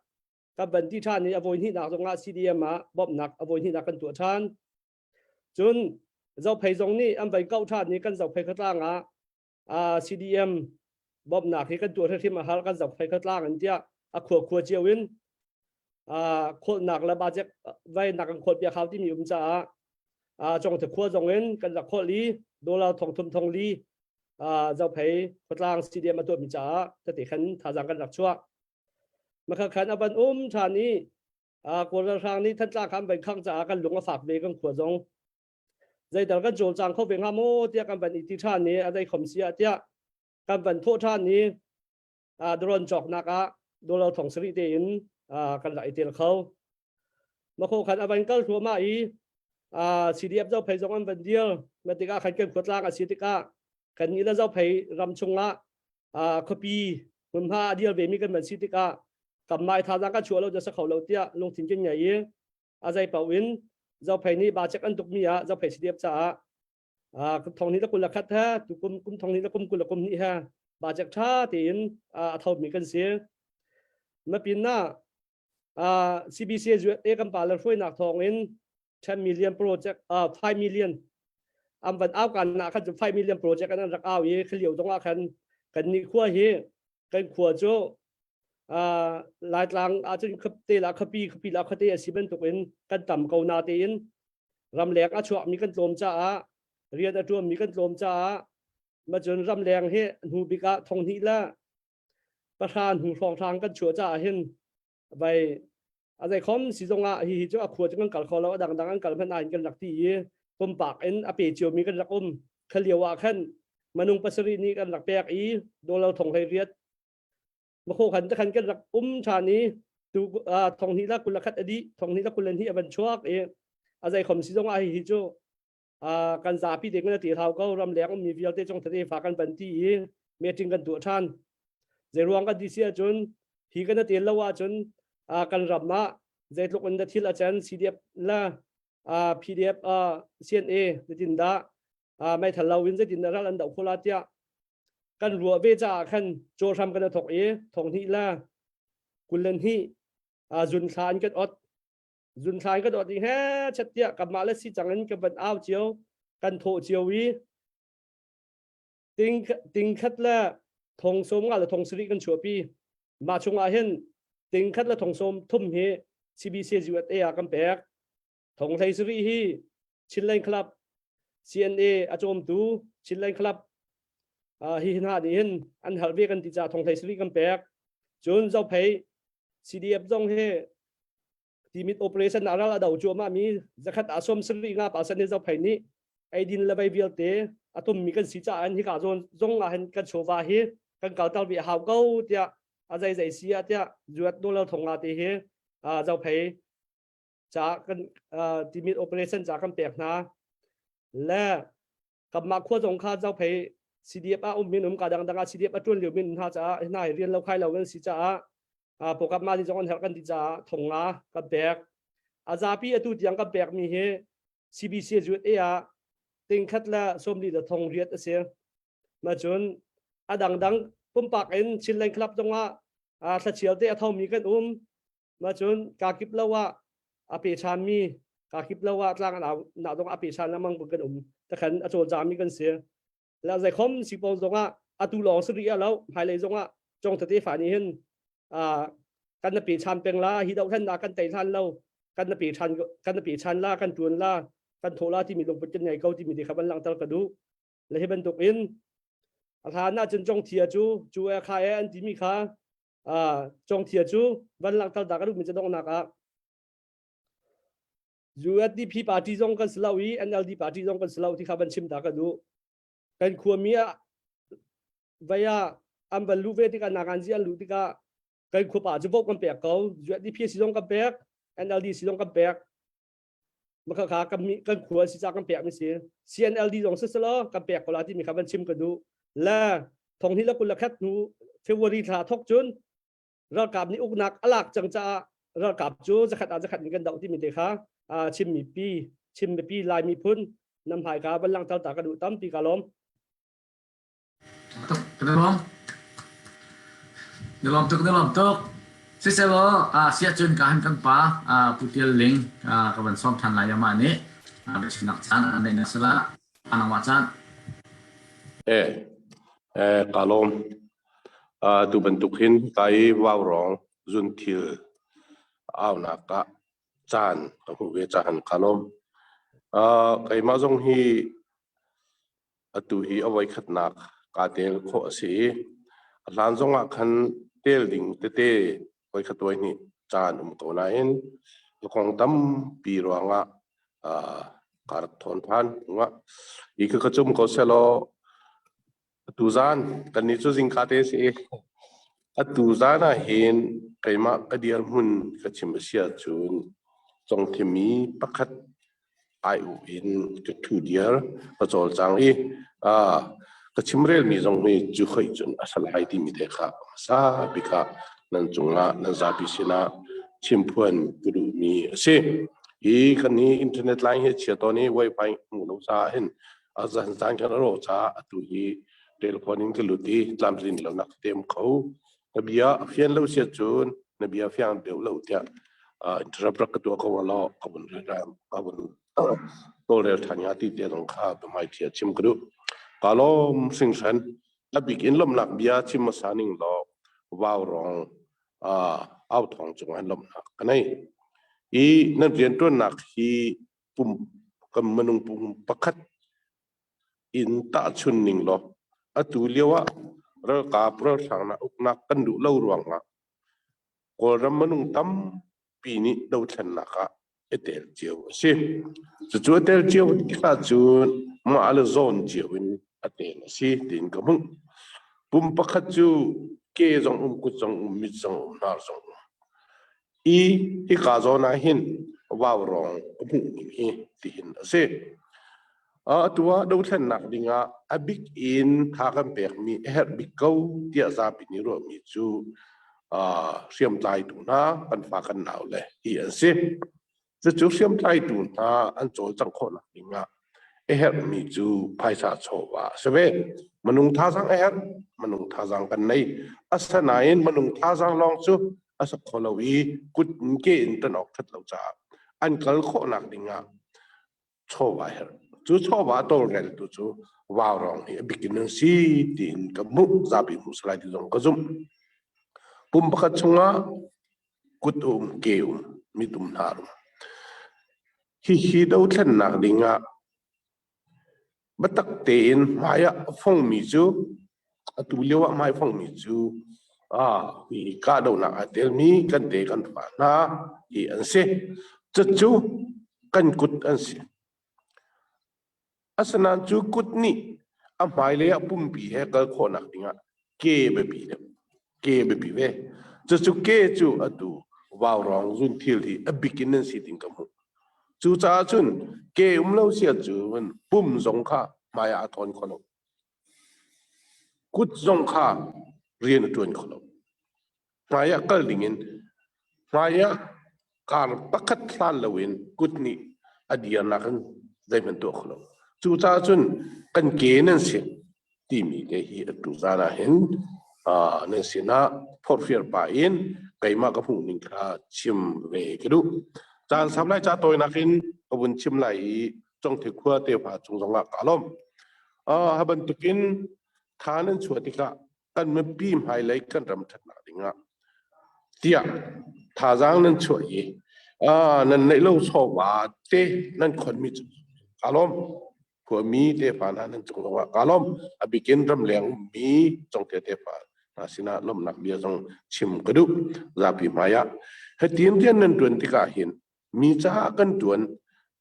kan van ti ṭhan i a voi hnihnak zongah CDM ah bawmhnak a voi hnihnak kan tuah ṭhan. Cun Zophei zong nih an vai kauh ṭhan i kan Zophei khuatlang ah CDM bawmhnak hi kan tuah hrimhrim a har kan Zophei khuatlang in tiah a khua khua cio in khawlnak le bajek vai nak kan khawlh piak hau timi um caah Congthe khua zong in kan rak khawlh i dollar thong thum thong li Zophei khuatlang CDM a tuahmi caah tete khan thazaang kan rak chuah. Makha khan a van um ṭhan i Kawl ralhrang nih Thantlang kha an van khangh caah kan lung a fak ve kan khua zong. Zeital kan cawlcang kho ve hnga maw tiah kan van i ti ṭhan i a zei khom si ah tiah kan van thawh ṭhan i drone cawknak ah dollar thong sarih tein kan rak i tel kho. Makho khan a van kal thluahmah i CDF Zophei zong an van dir. Ma tikah khan kan khuatlang a si tikah kan nih le Zophei ram chungah khuapi hmunhma a dir vemi kan van si tikah kanmah i thazaang kan chuah lo cu sa kho lo tiah lungthin kan ngei i a zei paoh in Zophei nih bacek an tukmi ah Zophei CDF caah thong hnih le 21 he tukum kum thong hnih le kum 22 he bacek ṭha tein a thomi kan si. Ma pin ah CBC USA kan pa le hruainak thawng in 10 million project 5 million an van au kan na khan cu 5 million project an rak au i khalio zong ah khan kan ni khua hi kan khua cu Laitlang ahcun khapte la khapi khapi la khate a si bantuk in kan tam ko na tein ramleng a chuakmi kan tlawm caah rian a ṭuanmi kan tlawm caah macun ramleng hi hnu bik ah thong hnih la pahra hnu hrawnghrang kan chuah caah hin vai a zei khom si zong ah hi hi cu a khua cu kan kal kho lo a dangdang an kal hmanh ah kan rak ti i pumpak in a pe ciomi kan rak um khalio ah khan manung pasarih nih kan rak pek i dollar thong hlei riat makho khan te khan kan rak um ṭhan i tu thong hnih la 21 a dih thong hnih la 22 a van chuak i a zei khom si zong ah hi hi cu kan zapi te kan ti hau ko ramleng ummi vialte cung thate fa kan van ti i meeting kan tuah ṭhan zei ruang kan ti si ahcun hi kan tel lo ahcun kan ram ah zeitluk in da thil a can CDF la PDF CNA zeitin dah meithal lo in zeitin dah ral an doh khola tiah kan ruah ve caah khan cawhram kan thok i thong hnih la 22 zun thla an kan ot zun thla in kan ot i he chat tiah kanmah le si cang in kan van au cio kan thawh cio i ting ting khat le thong som nga le thong sarih kan chuahpi mah chungah hin ting khat le thong som thum hi CBC USA ah kan pek thong hlei sarih hi Chinland Club CNA a cawmtu Chinland Club hi hna nih hin an hal ve kan ti ca thong hlei sarih kan pek cun Zophei CDF zong hi Timit operation ah ral a do cuahmah mi zakhat ah 75 percent hi Zophei nih eidin le vei vialte. A tummi kan si caah hika zawn zong ah hin kan chawva hi kan kalter ve hau ko tiah a zei zei si ah tiah zuat dollar thong nga te hi zophei ca kan timit operation ca kan pek hna. Le kanmah khua zong kha zophei CDF ah um min um ka dangdang ah CDF a tuan lio min hna caah hna hi rian lo khai lo kan si caah pawkap ma ni zong an herh kan ti caah thong nga kan pek. A zapi atu tiang kan pek mi hi CBC USA ah tingkhat le sawmli le thong riat a si. Ma cun a dangdang pumpak in Chinland Club zong ah thlachial te a thomi kan um. Ma cun kakip lo ah a pe ṭhanmi kakip lo ah tlang na zong a pe ṭhan lengmang kan um. Takhan a cawlcami kan si. La zeikhom sipaw zong ah atu lawng si rih lo hmailei zong ah cong tete fa nih hin kan na pe ṭhan peng la hi dohthlen na kan tei hlan lo kan na pe ṭhan kan na pe ṭhan la kan ṭuan la kan thawh la timi lungput kan ngei ko timi te kha van langhter ka duh. Le hi bantuk in a hlan ah cun cong thia cu cu e kha e an timi kha cong thia cu van langhter da ka duh mi ca donghnak ah USDP party zong kan si lo i NLD party zong kan si lo ti kha van chim ta ka duh. Kan khuami ah vai ah an van luh ve tikah nakan zi an luh tikah kan khuapa cu vote kan pek ko. USDP si zong kan pek, NLD si zong kan pek. Maka kha kan kan khua si ca kan pek mi si. CNLD zong si selaw kan pek ko la ti mi kha van chim ka duh. Le thong hi la kul la khat hnu February thla thok cun ralkap nih uknak a lak cang caah ralkap cu zakhat ah zakhat in kan doh timi te kha Chin mipi Chin mipi Lai miphun nam hmai ka van langhter ta ka duh tampi ka lawm. Tuk ka lawm. Na lawm tuk na lawm tuk. Siselaw siah cun ka han kan pa Pu Tial Ling ka van sawm than lai amah nih biachimnak caan an neih na sala nangmah caan. Eh eh ka lawm. Tu bantuk hin kai vaurawng zunthil aunak ah caan ka hmuh ve cahan ka lawm. Keimah zong hi atu hi a voikhatnak kaa tel khawh a si i a hlan zong ah khan tel ding tete voikhat voihnih caan um ko nain a kong tampi ruangah kaa rak thawn ṭhan. Hi ka ka cum ko sehlaw Atu zan kannih cu zingka te a si i atu zan ah hin keimah ka dirhmun ka chim a si ahcun congthimi pakhat ai-uh in ka ṭhu diar ka cawlcang i ka chimrelmi zong hi cu hoih cun a si lai timi te kha hmasa bik ah nan cungah nan zapi sinah chimphuan ka duhmi a si. Hi kan hi internet line hi a chia tawn i wifi hmuh lo caah hin a zan zan kan ro caah atu hi telephone in ka lut i tlamtlin lo nak tem kho. Na bia a fian lo sia cun na bia fiang deuh lo tiah interrupt rak ka tuah ko law ka vun ka vun tawlrel ṭhan hnga ti te zong kha biahmai thia chim ka duh. Ka lawm hringhran. A bik in lawmhnak bia chim hmasa ning law vaurawng au thawng cung an lawmhnak ka nei. I nan rianṭuannak hi pum kan minung pum pakhat in tahchun ning law atu lio ah ralkap ralhrang na uknak kan duh lo ruangah Kawlram minung tampi nih dothlennak ah i tel cio a si. Cucu a tel cio tikah cun mah le zawn cio in a tel a si tiin ka hmuh. Pum pakhat cu ke zong um, kut zong um, mit zong um, hnar zong um. I hika zawn ah hin vaurawng ka hmuh ning hi tihin a si. Atu ah dothlennak dingah a bik in tha kan pekmi a herh bik ko tiah zapi nih ruahmi cu hriamtlaitu hna kan fa kan nau le hi an si. Cucu hriamtlaitu hna an cawlcangh khawhnak dingah a herhmi cu phaisa chawva a si ve. Minung thazaang a herh, minung thazaang kan nei. Asinain minung thazaang lawng cu a sak kho lo i kut in ke in ṭan awk ṭhat lo caah an kal khawhnak dingah chawva a herh. Cu chawva a tawlreltu cu vaurawng hi a bikin an si tiin ka hmuh, zapi hmuh salai ti zong ka zumh. Pum pakhat chungah kut um, ke um, mit um, hnar um. Hihi dothlennak dingah biatak tein hmai ah a fongmi cu atu lio ah hmai fongmi cu ah hi kahdohnak aa telmi kan te kan fa hna hi an si. Cucu kan kut an si. Asinain cu kut nih. A hmailei ah pumpi he kal khawhnak dingah ke biapi deuh. Ke biapi ve. Cucu ke cu atu vaurawng zunthil hi a bik in nan si ding ka hmuh. Cucaah cun ke um lo sia cun pum zong kha hmai ah a thawn kho lo. Kut zong kha rian a ṭuan kho lo. Hmai ah kal dingin hmai ah kar pakhat hlan loin kut nih a dirnak in zeihmanh tuah kho lo. Cucaah cun kan ke nan si timi te hi atu zan ah hin nan sinah forhfial pah in keimah ka hmuh ning kha chim ve ka duh. Caan sam lai ca tawinak in ka vun chim lai i Congthe khua te hma cung zongah ka lawm. Ha bantukin tha nan chuah tikah kan mipi hmailei kan ram ṭhatnak dingah tiah thazaang nan chuah i nan neih lo chawva te nan khonmi cu ka lawm. Khuami tefa hna nan cung zongah ka lawm. A bikin ramleng ummi Congte tefa hna sinah lawmhnak bia zong chim ka duh. Zapi hmai ah hitin rian nan ṭuan tikah hin mi caah kan ṭuan,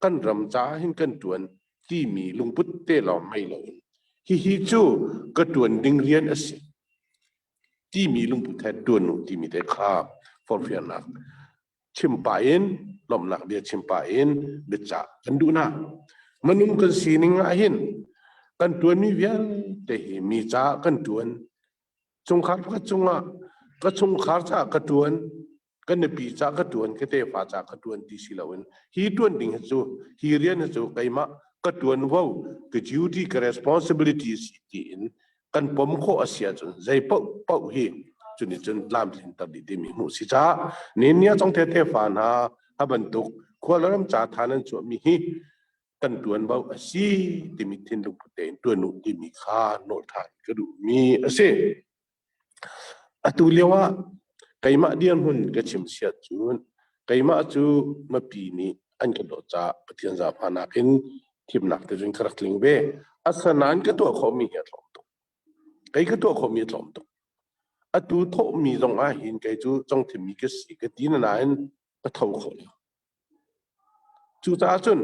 kan ram caah hin kan ṭuan timi lungput te lawng ngei loin hihi cu ka ṭuan ding rian a si timi lungput he ṭuan u timi te kha forhfialnak chim pah in lawmhnak bia chim pah in biacah kan duh hna. Minung kan sining ah hin kan ṭuanmi vialte hi mi caah kan ṭuan. Chungkhar pakhat cungah ka chungkhar caah ka ṭuan ka nupi ca ka ṭuan ka tefa ca ka ṭuan ti si loin hi ṭuan ding hi cu hi rian hi cu keimah ka ṭuanvo ka duty ka responsibility si tiin kan pom khawh a si ahcun zei paoh paoh hi cuni cun tlamtlinter dih timi hmuh si caah ninia cong te tefa hna ha bantuk khual ram ca tha nan chuahmi hi kan ṭuanvo a si timi thinlung put tein ṭuan u timi kha nawl ṭhan ka duhmi a si. Atu lio ah keimah dirhmun ka chim siat cun keimah cu mipi nih an ka dawt caah Pathian zaangfahnak in thimnak te cun ka rak tling ve. Asinain ka tuah khawhmi hi a tlawm tuk. Kei ka tuah khawhmi a tlawm tuk. Atu thawhmi zong ah hin kei cu congthimmi ka si ka ti nain ka tho kho lo. Cucaah cun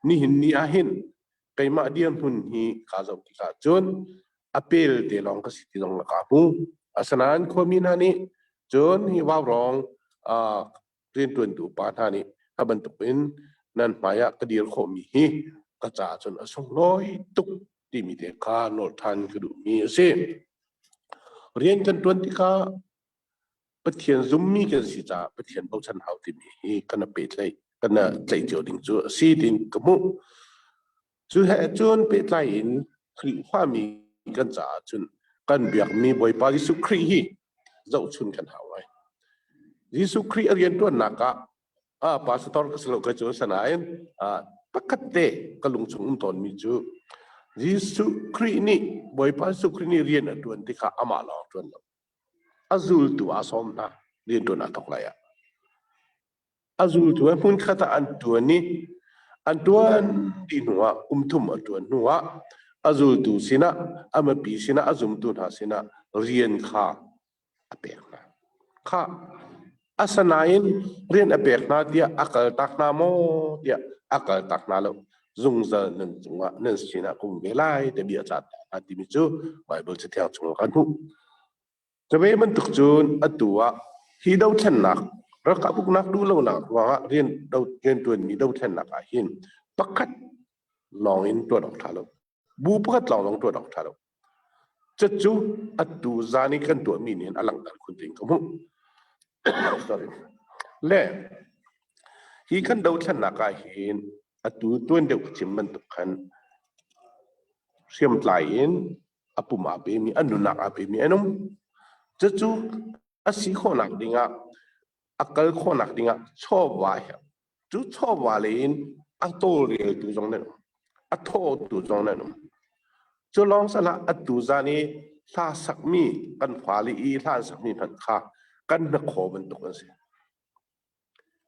nihin ni ah hin keimah dirhmun hi kaa zoh tikah cun a pel te lawng ka si ti zong ka hmu. Asinain khuami hna nih cun hi vaurawng rianṭuantu pa hna nih a bantukin nan hmaiah ka dir khawhmi hi ka caah cun a sunglawi tuk timi te kha nawl ṭhan ka duhmi a si. Rian kan ṭuan tikah Pathian zummi kan si caah Pathian bochan hau timi hi kan pehtlaih kan tlaih cio ding cu a si tiin ka hmuh. Cu he cun pehtlai in Khrihfami kan caah cun kan biakmi Bawipa Jesuh Khrih hi zohchun kan hau ngai. Jesuh Khrih a rianṭuannak ah ah pastor ka si lo ka cu sanain pakhat te ka lungchung um tawnmi cu Jesuh Khrih nih Bawipa Jesuh Khrih nih rian a ṭuan tikah amah lawng ṭuan lo. A zultu aa sawm hna rianṭuan aa thawk lai ah. A zultu he hmunkhat ah an ṭuan i an ṭuan dih hnuah kum thum a ṭuan hnuah a zultu sinah a mipi sinah a zumtu hna sinah rian kha a pek hna. Kha asinain rian a pek hna tiah a kaltak hna maw tiah a kaltak hna lo. Zungzal nan cungah nan sinah ka um ve lai ti bia ca hna timi cu Baibal Cathiang chungah kan hmuh. Cuve bantuk cun atu ah hi dothlennak ralkap uknak duh lonak ruangah rian rianṭuanmi dothlennak ah hin pakhat lawng in ṭuan awk ṭha lo. Bu pakhat lawng zong ṭuan awk ṭha lo. Cucu atu zan i kan tuahmi nih hin a langhter khun ding ka hmuh. Sorry. Le hi kan dothlennak ah hin atu tuan deuh ka chim bantuk khan hriamtlai in a pum aa pemi, a nunnak aa pemi an um. Cucu a si khawhnak dingah, a kal khawhnak dingah chawva hi cu chawva lei in a tawlreltu zong nan um, a thawtu zong nan um. Cu lawng salah atu zan i hla sakmi kan fale i hla an sakmi hmanh kha kan hnakhaw bantuk an si.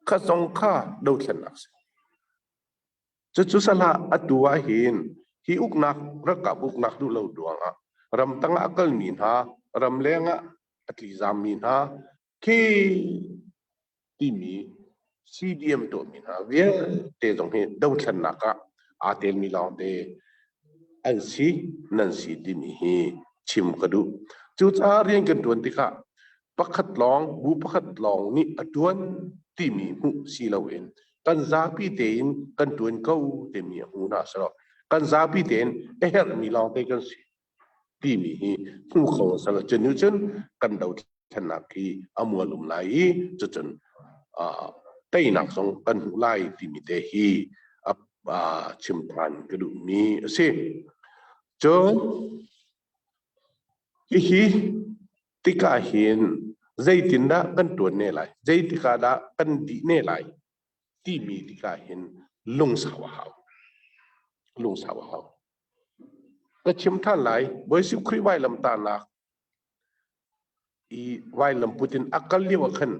Kha zong kha dothlennak si. Cucu salah atu ah hin hi uknak ralkap uknak duh lo ruangah ramtang ah a kalmi hna, ramleng ah a tlizammi hna khi timi CDM tuahmi hna vialte zong hi dothlennak ah aa telmi lawngte. an si nan si timi hi chim ka duh. Cucaah rian kan ṭuan tikah pakhat lawng bu pakhat lawng nih a ṭuan timi hmuh si loin kan zapi tein kan ṭuan ko timi a hmu hna selaw kan zapi tein a herhmi lawngte kan si timi hi hmu kho selaw cu nu cun kan dothlennak hi a mual um lai i cucun teinak zong kan hmuh lai timi te hi a chim ṭhan ka duhmi a si. Cun hihi tikah hin zeitindah kan ṭuan ne lai, zeitikah dah kan dih ne lai timi tikah hin lungsau a hau. Lungsau a hau. Ka chim ṭhan lai, Bawi Jesuh Khrih vailamtahnak i vailam put in a kal lio ah khan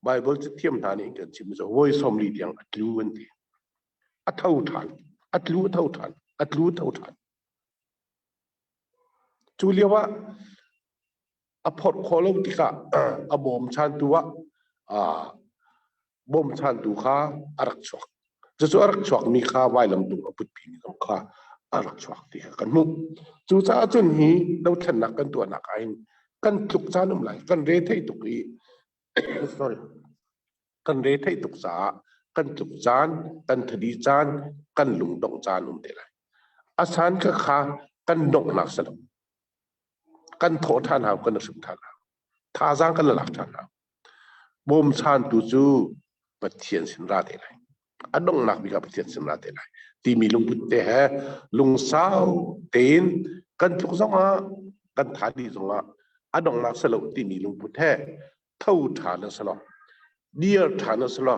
Baibal cathiam hna nih kan chim cu voi 40 tiang a tlu an ti. A tho ṭhan, a tlu a tho ṭhan, a tlu a tho ṭhan. Cu lio ah a phorh khawh lo tikah a bawmchantu ah bawmchantu kha a rak chuak. Cucu a rak chuakmi kha vailamtung a putpimi zong kha a rak chuak ti kha kan hmuh. Cucaah cun hi dothlennak kan tuahnak ah hin kan tluk caan um lai. Kan re thei tuk i sorry kan re theih tuk caah kan tluk caan, kan thadi caan, kan lungdongh caan um te lai. A san kha kha kan donghnak si lo. Kan thawh ṭhan hau, kan hrim ṭhan hau. Thazaang kan lak ṭhan hau. Bawmchantu cu Pathian sin ra te lai. A donghnak bik ah Pathian sin ra te lai. Timi lungput te he lungsau tein kan tluk zongah kan tha dih zongah a donghnak si lo timi lungput he tho ṭhan a si lo. Dir ṭhan a si lo.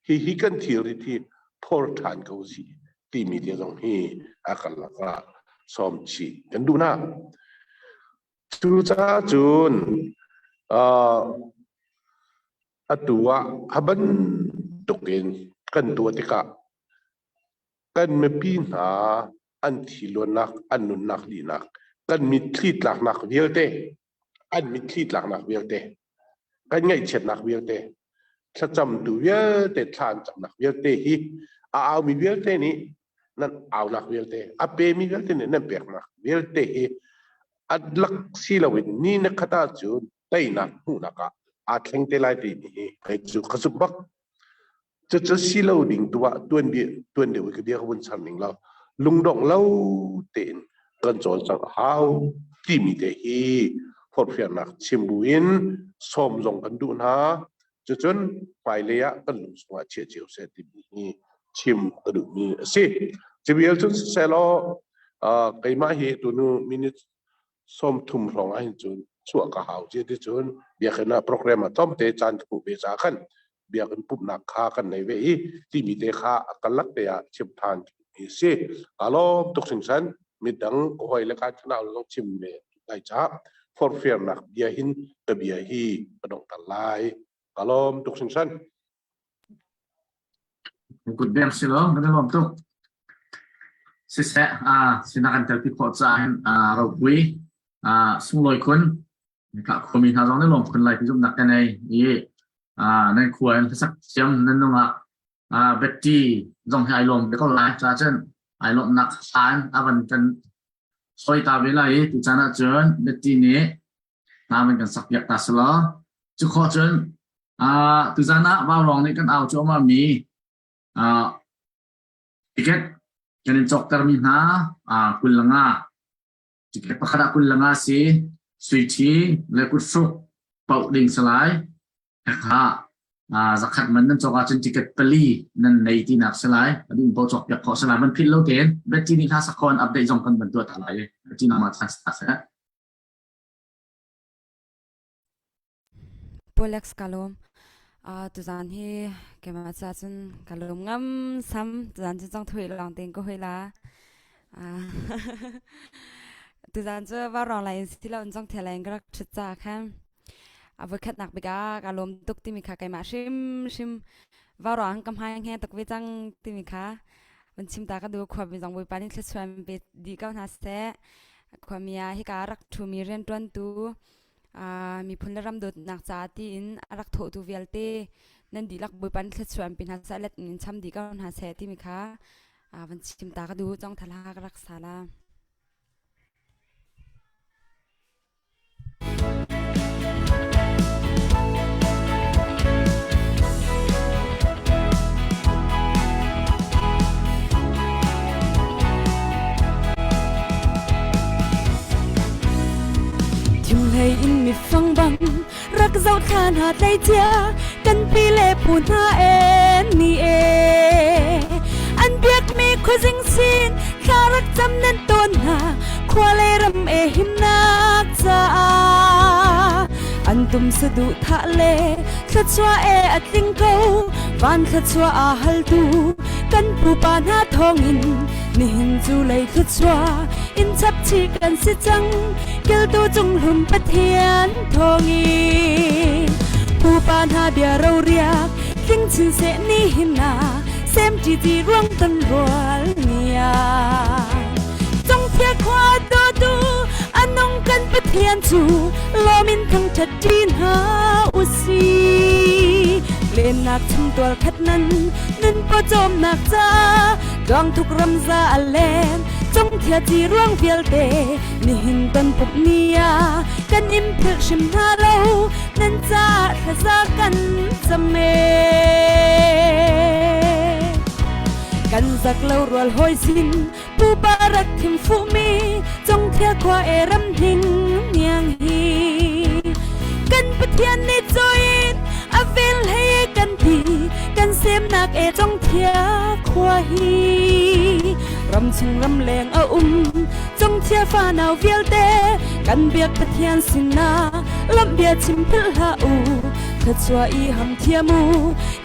Hihi kan thilrit hi phor ṭhan ko sih timi te zong hi a kan lakah sawm chih kan duh hna. Cucaah cun uh, atu ah a bantuk in kan tuah tikah kan mipi hna an thiluannak, an nunnak lihnak, kan mitthli tlaknak vialte, an mitthli tlaknak vialte, kan ngaihchiatnak vialte, thlacamtu vialte, thla an camnak vialte hi a aumi vialte nih nan aunak vialte, a pemi vialte nih nan peknak vialte hi a lak si loin ni na khat ahcun teinak hmuhnak ah aa thleng te lai timi hi kei cu ka zumh bak. Cucu si lo ding tu ah tuan bia tuan deuh i ka bia ka vun char ning lo lungdongh lo tein kan cawlcangh a hau timi te hi forhfialnak chim buin sawm zong kan duh hna. Cucun hmailei ah kan lung chungah chiah cio seh timi hi chim ka duhmi a si. Cuvial cun siselaw keimah hi tunu minute 30 hrawng ahhin cun chuah ka hau ci ti cun biakinn ah program ah tlawmte caan ka hmuh ve caah khan biakinn pumhnak kha kan nei ve i timi te kha a karlak te ah chim than mi a si. Kaa lawm tuk hringhran midang ka hawi le ka thanau zong chim ve lai caah forhfialnak bia hin ka bia hi ka donghter lai. Kaa lawm tuk hringhran. Kut beng si lo, kan i lawm tuk. Siseh, ah sinak kan telpi khawh caah hin ah ropui ah sunglawi khun ka khuami hna zong nih lawm khun lai ti zumhnak ka nei i ah nan khua in hlasak thiam nan nungah ah Betty zong hi ai lawm ve ko lai ca cun ai lawmhnak hlan a van kan soi ta ve lai i tuchan ah cun Betty nih hna van kan sak piak ta selaw cu khawh cun ah tuzan ah vaurawng nih kan au cuahmah mi ah ticket kan in cawkter mi hna ah 20 le nga ticket pakhat ah 20 le nga si sui ṭhi le kuthruk paoh ding si lai kha zakhat man nan cawk ahcun ticket pali nan nei tinak si lai a duh paoh cawk piak khawh si lai man philh lo tein Betty nih hla sakhawn update zong kan van tuah ta lai Betty nama chan sa seh Pu Alex ka lawm. Uh, tuzaan hi keimah ca cun ka lawm ngam sam tuzaan cu cang thui lawng tein ka hui la. Uh, tuzaan cu vaurawng lai in si lo in cong thia lai in ka rak ṭhut ca khan. A voikhatnak bik ah ka lawm tuk timi kha keimah hrimhrim vaurawng ka hmai nge tuk ve cang timi kha van chim ta ka duh khuami zong Bawipa nih thluachuah in pe dih ko hna seh. Khuami ah hika rak ṭhumi rianṭuantu miphun le ram dawtnak caah tiin a rak thawhtu vialte nan dihlak Bawipa nih thluachuah in pe hna seh let in cham dih ko hna seh timi kha van chim ta ka duh cong thala ka rak sala. hlei in mifang bang rak zoh thla hna tleicia kan pi le pu hna e ni e an biakmi khuazing sin thla rak cam nan tawn hna khua le ram e himnak caah an tum saduh thah le thluachuah e a tling ko van thluachuah aa haltu kan pupa hna thawngin nihin cu lei thluachuah in chap chih kan si cang kiltu cung hlum Pathian thawngin pupa hna bia roriak tling chin seh ni hin na sem ti ti ruang ton rual nia Congthia khua dawtu anung kan Pathian cu lawmin thangṭhat ṭi hna usi lennak chung tual khat nan nun pawcawmnak ca Tuangthuk ramza a leng congthia ci ruang vialte nihin ton pumh ni ah kan in philh hrim hna lo nan caah thlaza kan cam e kan zak lo rual hoi sin pupa rak thim fuhmi congthia khua e ram hning niang hi kan Pathian nih cawiin a vel hei kan ti kan semnak e congthia khua hi ram chung ram leng a um congthia fanau vialte kan biak Pathian sinah lamh bia chim philh hlah u thluachuah i ham thiam u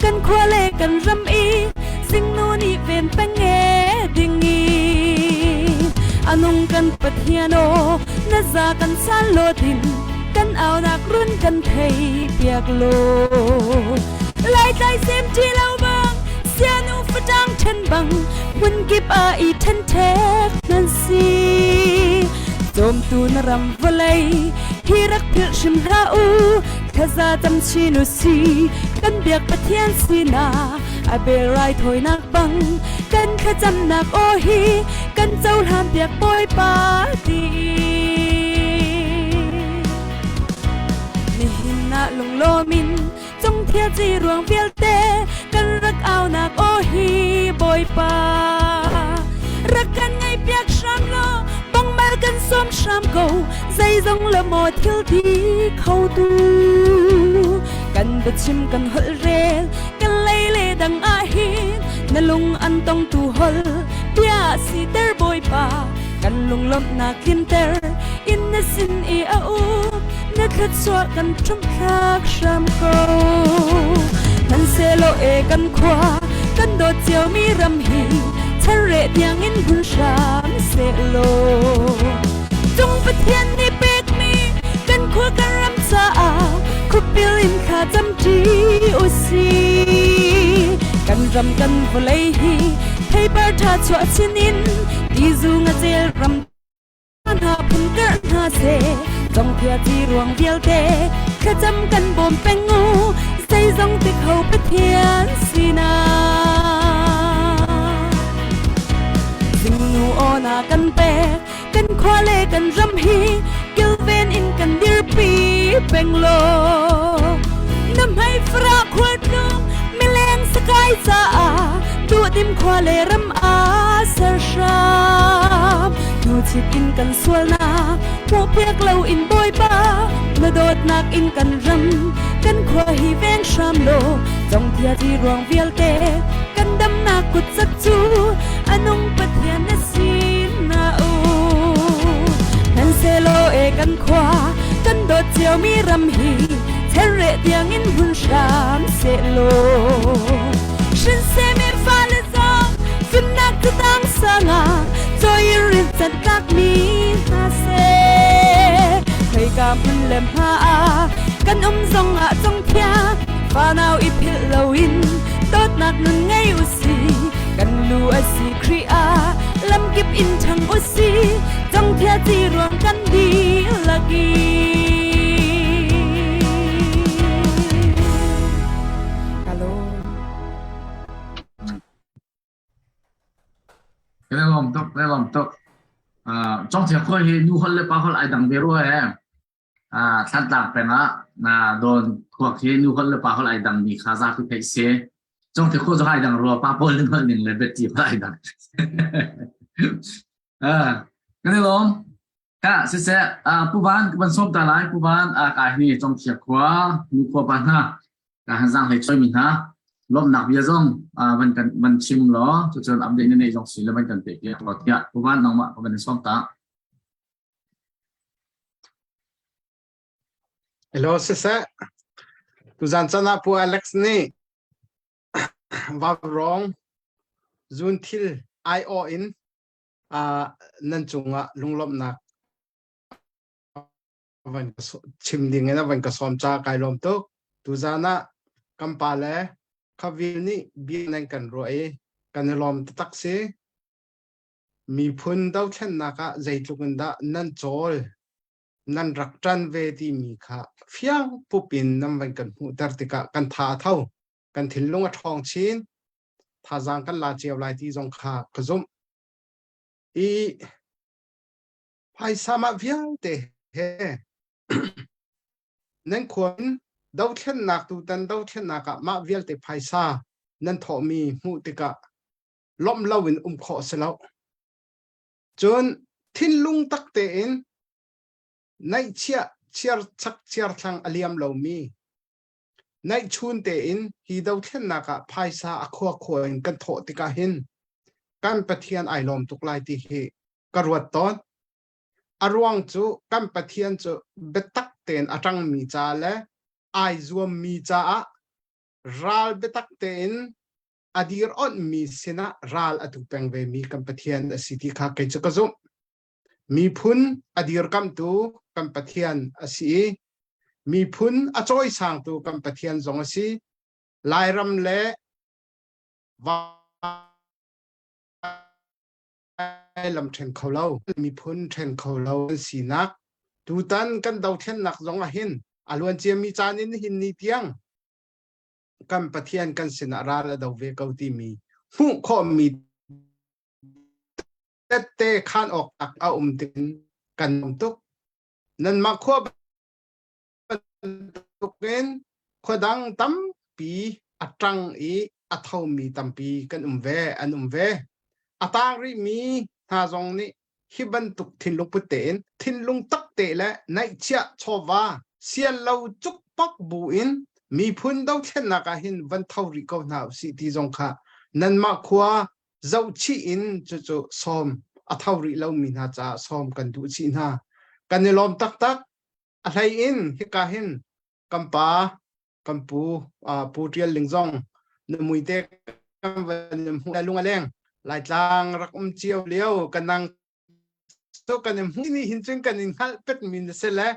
kan khua le kan ram i zingnu nih ven peng e ding i anung kan Pathian aw na za kan san lo din kan au nak run kan thei piak lo lai tlai sem ti lo bang sianu fatang then bang hmun kip a i then thek nan si cawmtu na ram vawlei hi rak philh hrim hlah u thaza cam chin u si kan biak Pathian sinah a bel rai thawinak bang kan thlacamnak aw hi kan cohlan piak Bawipa ti nihin ah lunglawm in cungthil ci ruang vialte kan rak aunak aw hi Bawipa rak kan ngaih piak hram law bangmal kan sawm hram ko zeizong le maw thil ti kho tu kan biachim kan holh rel kan lei le dang ah hin na lung an tong tu hol bia siter Bawipa kan lunglawmhnak tlinter in na sin i a um na thluachuah kan ṭhumthlak hram ko hmanhsehlaw e kan khua kan dawt ciomi ram hi chanreh tiangin hmun hram sehlaw cung Pathian nih pekmi kan khua kan ram caah khupil in thla camṭi usi kan ram kan vawlei hi theipar ṭha chuah chin in tizu ngacel ram hna phun karh hna seh congthia ci ruang vialte thlacam kan bawm peng u zeizong ti kho Pathian sinah zingnu aw na kan pek kan khua le kan ram hi kilven in kan dirpi peng law na hmai fara khual tlung mileng sakai caah duhdim khua le ram a ser hram hnuchit in kan sualnak hmuhpiak lo in bawipa na dawtnak in kan ram kan khua hi veng hram law congthia ti ruang vialte kan damnak kut cak cu anung pathian na sin na u hmanhsehlaw e kan khua kan dawt ciomi ram hi chereh tiangin hun hram sehlaw hrinsemi fale zong fimnak catang sanga choi rin can tlakmi hna seh khoika hmun le hma ah kan um zong ah congthia fanau i philh loin dawtnak nun ngei u si kan lu a si Khrih ah lamkip in ṭhang u si congthia ci ruang kan dihlak i Kan i lawm tuk, kan i lawm tuk. Uh, Congthia khua hi nu holh le pa holh ai dang ve rua he. Uh, Thantlang peng ah na dawn khua khi nu holh le pa holh ai dang mi kha zapi theih si. Congthia khua zong ai dang rua, pa pawl in holh ning le biati holh ai dang. Uh, kan i lawm. Ka siseh Pu Van ka van sawm ta lai Pu Van kai hi Congthia khua nu khua pa hna ka han zang hlei choi mi hna lawmhnak bia zong van kan van chim law cucun update na nei zong si le van kan pe piak law tiah Pu Van nangmah ka van sawm ta. Hello siseh tuzan chan ah Pu Alex nih Vaurawng zunthil aiawh in nan cungah lunglawmhnak van chim ding in a van ka sawm ca kai lawm tuk. Tuzan ah kan pa le Khavil nih bia nan kan ruah i kan i lawm taktak si. Miphun dothlennak ah zeitluk in dah nan cawl nan rak ṭan ve timi kha fiang pup in nan van kan hmuhter tikah kan tha a tho. Kan thinlung a ṭhawng chin. Thazaang kan la cio lai ti zong kha ka zumh. I phaisa mah vialte he nan khua in dothlennak tutan dothlennak ah mah vialte phaisa nan thawhmi hmuh tikah lawmh lo in um khawh si lo. Cun thinlung tak tein naihchiah chiar chak chiar thlang a liam lomi naihchun tein hi dothlennak ah phaisa a khua khua in kan thawh tikah hin kan Pathian ai lawm tuk lai ti hi ka ruat tawn. A ruang cu kan Pathian cu biatak tein a ṭangmi ca le ai zuammi caah ral biatak tein a dir onhmi sinah ral a tu peng vemi kan Pathian a si ti kha kei cu ka zumh. Miphun a dirkamhtu kan Pathian a si i miphun a cawisangtu kan Pathian zong a si. Lairam le vailam ṭhen kho lo, miphun ṭhen kho lo an sinak tutan kan dothlennak zong ah hin a luanciami caan in hin ni tiang kan Pathian kan sinah ral a do ve ko timi hmuh khawhmi tette khan awk a um tin kan um tuk. Nanmah khua bantukin khua dang tampi a ṭang i a thomi tampi kan um ve, an um ve. A tang rihmi hna zong nih hi bantuk thinlung put tein thinlung tak te le naihchiah chawva sian lo cukpak bu in miphun dothlennak ah hin van tho rih ko hna usih ti zong kha nanmah khua zohchih in cucu sawm a tho rih lomi hna caah sawm kan duh chih hna. Kan i lawm taktak. A hlei in hika hin kan pa kan pu pu Ṭial Ling zong na muite kan van hmuh lung a leng. Laitlang rak um cio lio kan nang so kan in hmuh ni hin cun kan in hngalh pet mi na si le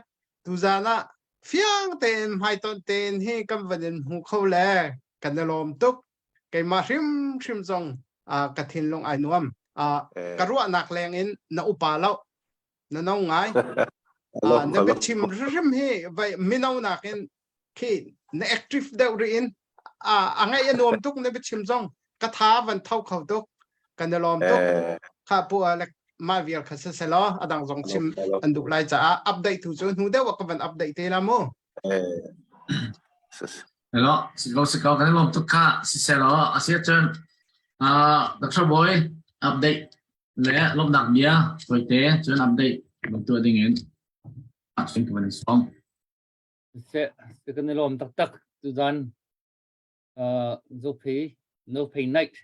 tuzan ah fiang tein hmaitonh tein hi kan van in hmu kho le kan i lawm tuk. Keimah hrimhrim zong ka thinlung ai nuam. Ka ruahnak leng in na upa lo, na no ngai. Na biachim hrim hi vai mino nakin khi na active deuh rih in a ngaih a nuam tuk na biachim zong ka tha van tho kho tuk kan i lawm tuk kha pu Alec mah vial kha se selaw a dang zong chim an duh lai caah update tu cu hnu deuh ah ka van update te la mu. Hello, si ko si ko kan lawm tuk kha si selaw a si cun Dr. Boy update le lawmnak bia toite cun update ban tuah ding in cun ka van sawm. Se se kan i lawm taktak tuzan zo pei no pay night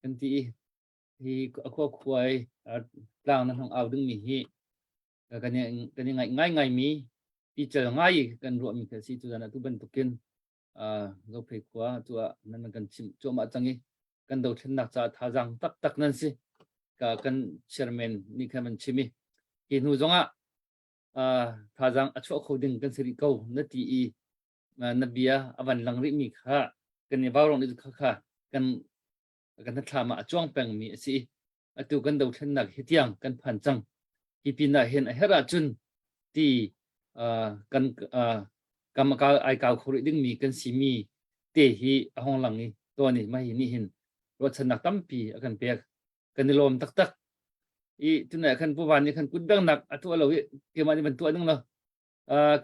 kan ti i hi a khua khuai tlang na hong au ding mi hi kan i kan i ngaih ngai ngai mi pical ngai kan ruah mi kha si tuzan atu bantukin Zophei khua tu ah nan kan chim cuahmah cang i kan dothlennak caah thazaang taktak nan si ka kan chairman nih khan man chim i hi hnu zongah thazaang a chuah kho ding kan si rih ko na ti i na bia a van lang rih mi kha kan i vaurong ni kha kha kan kan thlam ah a cuang peng mi a si atu kan dothlennak hi tiang kan phan cang hi pin ah hin a herh ahcun ti kan kam ai kau kho rih ding mi kan si mi te hi a hong lang i to ni ma hi ni hin ruahchannak tampi a kan pek kan i lawm taktak i tunai khan pu van nih khan kut bengnak a tuah lo i keimah nih van tuah ding lo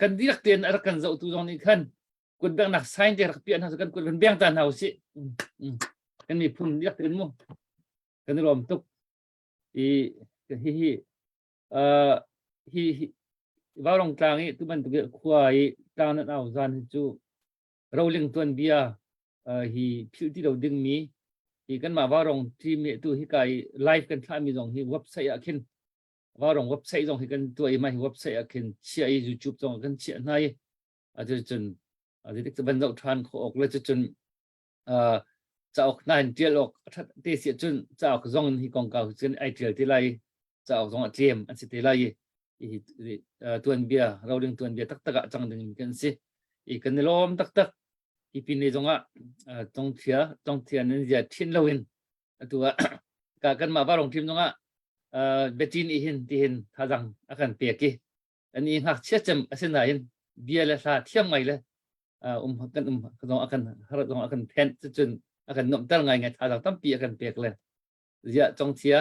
kan dihlak tein a rak kan zohtu zong nih khan kut bengnak sign te rak piah hna kan kut van beng ta hna usih kan miphun dihlak tein mu kan i lawm tuk i hihi. Hi hi Vaurong tlang i tu bantuk i khua i tlang nan au zan hi cu roling tuanbia hi philh ti lo dingmi hi kanmah Vaurong team nih tu hika i live kan thlahmi zong hi website ah khin Vaurong website zong hi kan tuah i mah hi website ah khin chiah i YouTube zong ah kan chiah hna i cucun zeitik cu van zoh ṭhan khawh awk le cucun cauk hna in ṭial awk a ṭhat te si ahcun cauk zong in hi kongkau hi cun ai ṭial te lai i cauk zong ah tlem an si te lai i hi tuanbia roling tuanbia taktak ah cang ding kan si i kan i lawm taktak. Hi pin lei zong ah tongthia tongthia nan zia ṭhin loin atu ah ka kanmah varong ṭim zong ah biaṭin i hin tihin thazang a kan pek i an i ngakchia cem asinain bia le hla thiam ngai le um kan um zong a kan har zong a kan phenh cucun a kan nuamhter ngai ngai thazang tampi a kan pek le ziah congthia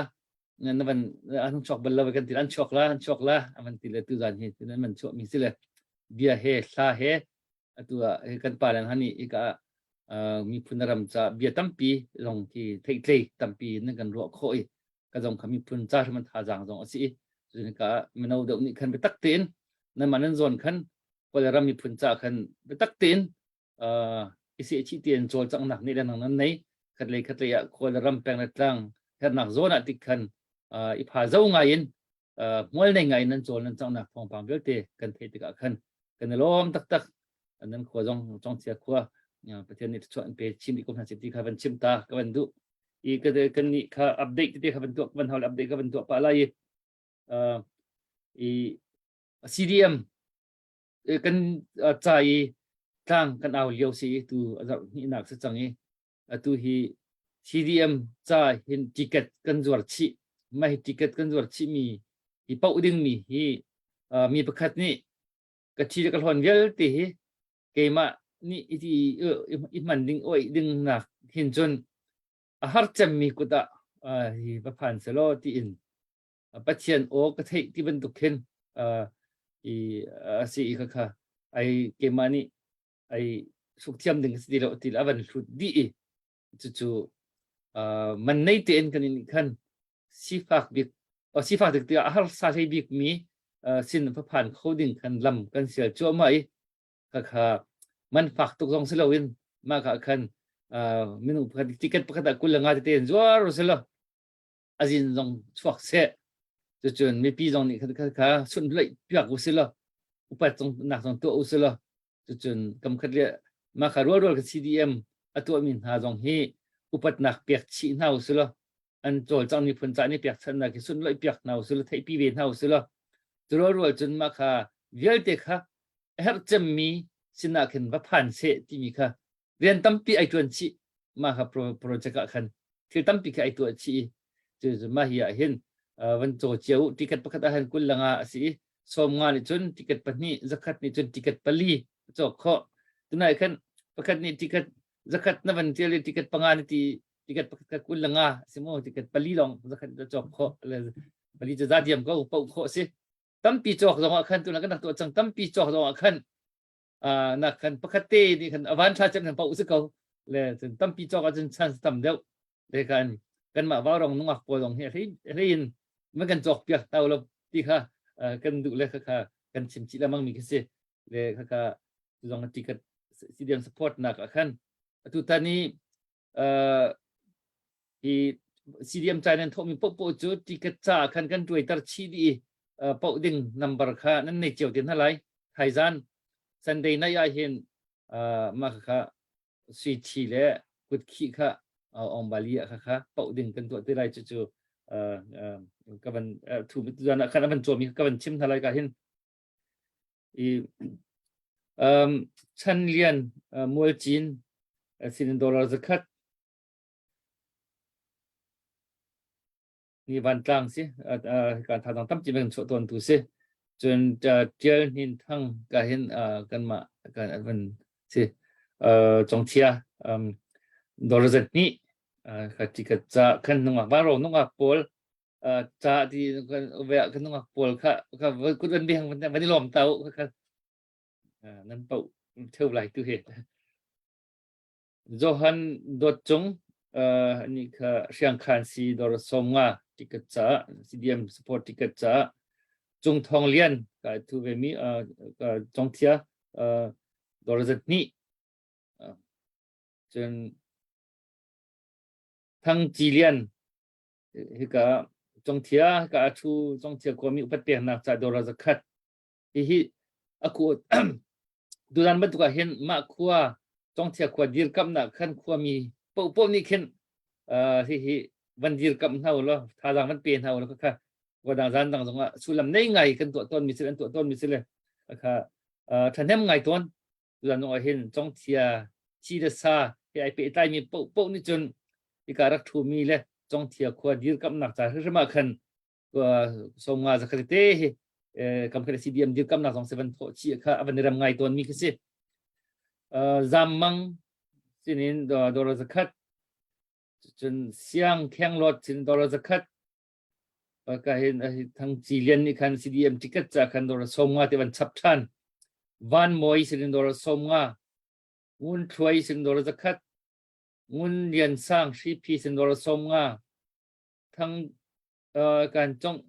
na van an chuak bal lo kan ti an chuak la an chuak la an ti le tu zan hi tin an chuak mi si le bia he hla he atu ah kan pa lang hani ika miphun ram ca bia tampi zong khi theihtlei tampi nan kan ruah khawh i ka zong kha miphun ca hrim an thazaang zong a si i cun ka mino deuh nih khan biatak tein nanmah nan zawn khan Kawlram miphun ca khan biatak tein i seh chih tein cawlcanghnak nih le nang nan nei khatlei khatlei ah Kawlram peng le tlang hernak zawn ah tik khan i pha zo ngai in hmual nei ngai in nan cawl nan canghnak thawngpang vialte kan theih tikah khan kan i lawm taktak. Nan khua zong Congthia khua Pathian nih thluachuah an pe chin rih ko hna ti kha van chim ta ka van duh i kan nih kha update tete kha van tuah van hau update kha van tuah pah lai i i CDM kan ca i tlang kan au lio si tu a zarh hnihnak si cang i atu hi CDM ca hin ticket kan zuar chih. Mah hi ticket kan zuar chih mi hi poh ding mi hi mi pakhat nih ka thi le ka hlawn vialte hi keimah nih i i hman ding oih ding nak hin cun a har cemmi kut ah hi va phan selaw tiin Pathian aw ka theih ti bantuk khin i a si i kha ai keimah nih ai suk thiam ding si ti lo ti a van hlut dih i cucu man nei tein kan in khan sifak bik sifak tik tiah a harsa hlei bik mi sin phan kho ding khan lam kan sial cuahmah i khakha man fak tuk zong si loin mah kha khan minung pakhat ticket pakhat ah 20 le nga tete in zuar u silo azin zong chuak seh. Cucun mipi zong nih kha kha sunhloih piak u silo upat zong nak zong tuah u silo cucun kam khat le mah kha rual rual ka CDM a tuahmi hna zong hi upatnak pek chih hna u silo an cawlcang miphun ca nih pekchanhnak hi sunloih piak hna u silo theihpi ve hna u silo cu rual rual cun mah kha vialte kha a herh cemmi sinah khin va phan seh timi kha rian tampi ai tuan chih. Mah kha project ah khan thil tampi kha ai tuah chih i cu mah hi ah hin van caw cio ticket pakhat ah hin 20 le nga a si i 50 nih cun ticket pahnih 100 nih cun ticket pali cawk khawh. Tunai khan pakhat nih ticket 100 na van tial i ticket panga ni ti ticket pakhat kha 20 le nga si mu ticket pali lawng 100 na cawk khawh le pali cu za diam ko poh khawh si. Tampi cawk zong ah khan tuna kan rak tuah cang tampi cawk zong ah khan na khan pakhat te nih khan avan tha cem kan pau si ko le cun tampi cawk ahcun chance tam deuh le khan kanmah vaurong nungak pawl zong hi hlei in man kan cawk piak tau lo ti kha kan duh le kha kha kan chim chih lengmang mi khi si le kha kha zong ticket CDM support nak ah khan atu tan i hi CDM chai nan thawhmi paohpaoh cu ticket ca khan kan tuaiter chih dih i paoh ding number kha nan nei cio te hna lai. Thaizan Sunday night ah hin mah kha sui thi le kut khih kha ong bali ah kha kha paoh ding kan tuah te lai. Cucu ka van thu zan ah khan a van cawmi ka van chim hna lai ka hin. I um, Chan Lian Mualcin sin dollar 100 ni van tlang si kan thadang tampi kan chuah tawn tu si. Cun Tial Hnin Thang ka hin kanmah kan van si Congthia dollar zat hnih ka ti ka ca kan nungak varo nungak pawl ca ti kan ve kan nungak pawl kha kha kut van bihang van i lawm tau kha nan pau theu lai tu he. Johan Dawt Cung nih kha Hriangkhan si dor 50 ticket ca CDM support ticket ca. Cung Thawng Lian ka thu ve mi Congthia dollar zat hnih. Cun Thang Ci Lian hika Congthia ka a thu Congthia khuami upat peknak ca dollar zakhat. Hihi aku Tutan bantuk ah hin mah khua Congthia khua dirkamnak khan khuami paohpaoh nih khin uh, hihi van dirkamh hna u law thazaang van pe hna u law kha wadang zan dang zongah sullam nei ngai kan tuah tawn mi si an tuah tawn mi si le kha ṭhahnem ngai tawn tutan zongah hin Congthia thi le sa he ai pehtlai mi paohpaoh nih cun hika rak ṭhu mi le Congthia khua dirkamnak ca hrimhrim ah khan sawmnga zakhat te hi kam khat CDM dirkamnak zong se van thawh chi kha avan ram ngai tawn mi khi si zammang sinin dollar zakhat cun siang khenglot sin dollar zakhat ka hin thang chi lian nih khan CDM ticket cha khan dollar sawmnga te van chap than van moi sinin dollar sawmnga ngun thluai sin dollar zakhat ngun lian sang hri phi sin dollar sawmnga Thang kan cong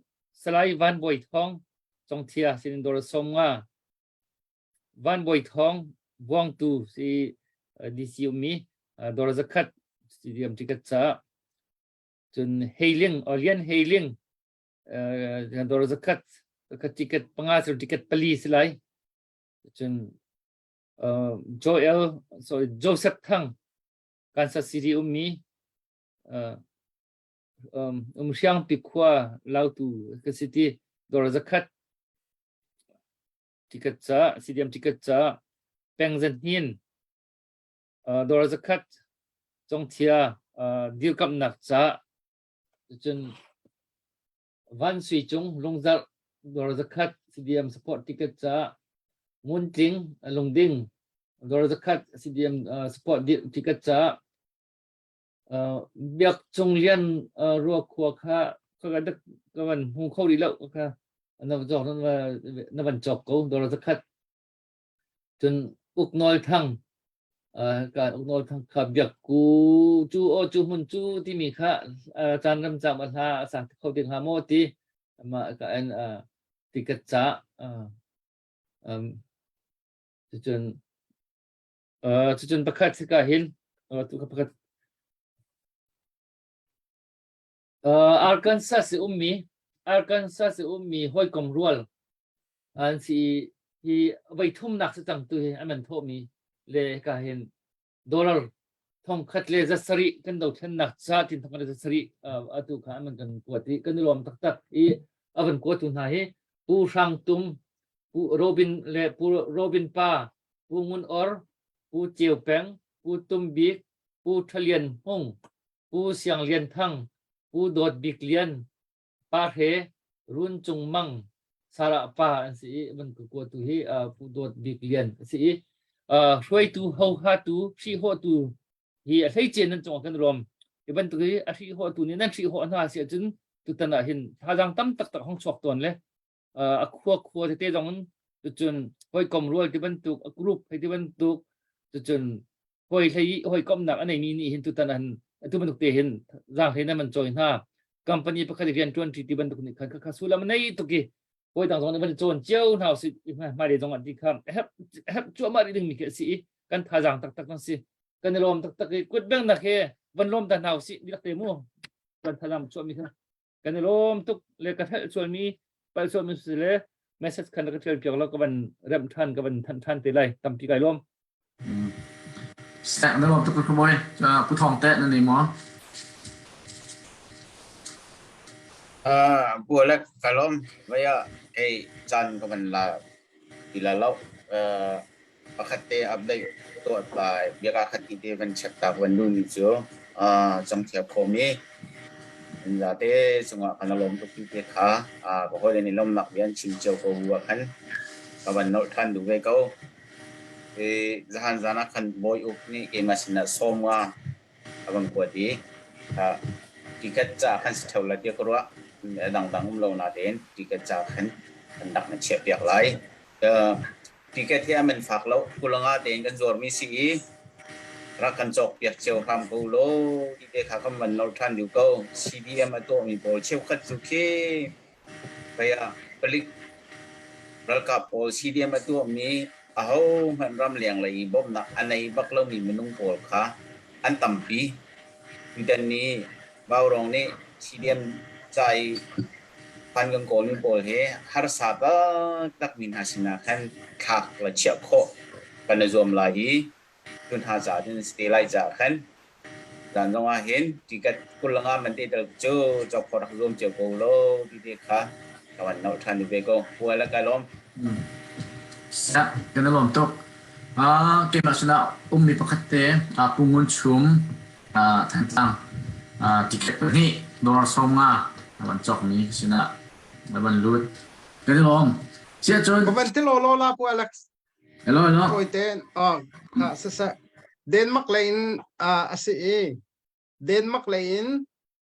Salai Van Bawi Thawng Congthia sin dawr 50 Van Bawi Thawng Buangtu si DC ummi dawr zakhat CDM ticket ca cun Heiling Lian Heiling dawr zakhat ka ticket panga cu ticket pali si lai cun Joel sorry Joseph Thang Kansas City ummi Umhriangpi khua Lautu ka si ti dawr zakhat ticket ca CDM ticket ca peng zan dawr zakhat Congthia dirkamnak ca cun Van Sui Cung Lungzarh dawr zakhat CDM support ticket ca Ngun Tling Lungding dawr zakhat CDM support ticket ca Biak Cung Lian ruakhua kha ka van hmu kho rih lo kha na cawk na van cawk ko dollar zakhat. Cun Uk Nawl Thang kan Uk Nawl Thang kha biak ku cu aw cu hmun cu timi kha caan ram cam a hla a sang kho ding hnga maw ti mah ka en ticket ca cucun Cucun pakhat hika hin tu kha pakhat Arkansas i ummi Arkansas i ummi hawikom rual an si i hi voi thumnak si cang tu hi an man thawhmi le hika hin dollar thongkhat le za sarih kan dothlennak ca tin thongkhat le za sarih atu kha an man kan kuat i kan i lawm taktak i a van kuatu hna hi Pu Hrang Tum Pu Robin le Pu Robin Pa Pu Ngun Or, Pu Ceu Peng, Pu Tum Bik, Pu Ṭha Lian Hmung, Pu Siang Lian Thang, Pu Dawt Bik Lian, Pa Hre, Run Cung Mang, Sarah Pa an si i van ka kuatu hi Pu Dawt Bik Lian a si i hruaitu hohatu hrihhawhtu hi a hleice nan cungah kan rawm hi bantuk hi a hrihhawhtu nih nan hrihhawh hna si ahcun tutan ah hin thazaang tam taktak hong chuak tawn le a khua khua tete zong in cucun hawikom rual ti bantuk a group hei ti bantuk cucun hawi hlei hawikomnak a neimi nih hin tutan an atu bantuk te hin zaanghlei nan man cawi hna company pakhat i rian ṭuan ṭi ti bantuk nih khan kha sullam a nei tuk i hawi dang zong nih van cawn cio hna usih hmailei zong ah ti kha herh herh cuahmah rih dingmi khi a si i kan thazaang taktak kan si kan i lawm taktak i kut bengnak he van lawm ta hna usih dihlak te mu kan thazaang chuahmi kha Kan i lawm tuk le ka hngalh sualmi palh sualmi si le message khan ka ṭial piak law ka van remh ṭhan ka van thanh ṭhan te lai tampi kai lawm. Sek na lawm tuk ka boy. Pu Thawng teh na nei maw? Pu Alec ka lawm. Vaya kei caan ka van la ti la lo. Pakhat te update tuah lai biaka khat ti te van check ta van duh mi cu cangthia khomi an zate cungah kan lawm tuk ti te kha ka hawi le nih lawmnak bia an chim cio ko bu ah khan ka van nolh than duh ve ko. I zahan zan ah khan bawi uk nih keimah sinah sawm nga a van kuat i ticket ca khan si theo la tiah ka ruah. A dangdang um lo natein ticket ca khan kan rak na chiah piak lai. Ticket hi a man fak lo. Kulanga tein kan zuarmi si i rak kan cawk piak cio hram ko law ti te kha kan van nolh ṭhan duh ko. CDM a tuahmi pawl cheukhat cu khi pei ah palik Ralkap pawl CDM a tuahmi ahohmanh ramleng lei i bawmhnak a nei bak lomi minung pawl kha an tampi. Tutan ni Vaurawng nih CDM ca i phan kan kawlmi pawl hi harsa taktakmi hna sinah khan thlak le chiah khawh kan i zuam lai i cu hna caah cun si te lai caah khan zan zong ah hin tikat 25 man te tal cu cawk khawh rak zuam cio ko law ti te kha ka van nolh ṭhan ve ko. Puai le kai lawm. Siah, kan i lawm tuk. Keimah sinah ummi pakhat te Pu Ngun Chum Thantlang tiket pahnih dollar 50 a van cawkmi ka sinah a van lut. Kan i lawm. Siah cun Ka van ti law law la Pu Alex. Hello, hello. Tawi tein oh ha siseh Denmark lei in a si i Denmark lei in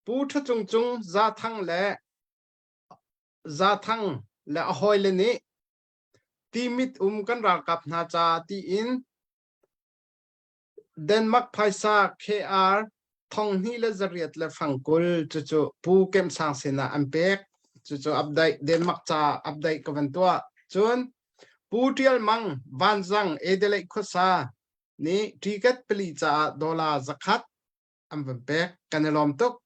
Pu Ṭha Cung Cung Za Thang le Za Thang le a hawile nih Timit um kan ralkap hna ca tiin Denmark phaisa KR thonghnih le zariat le fangkul cucu Pu Kem Sang sinah an pek. Cucu update Denmark ca update ka van tuah. Cun Pu Tial Mang Vanzang Adelaide khuasa nih ticket pali caah dollar 100 an van pek. Kan i lawm tuk.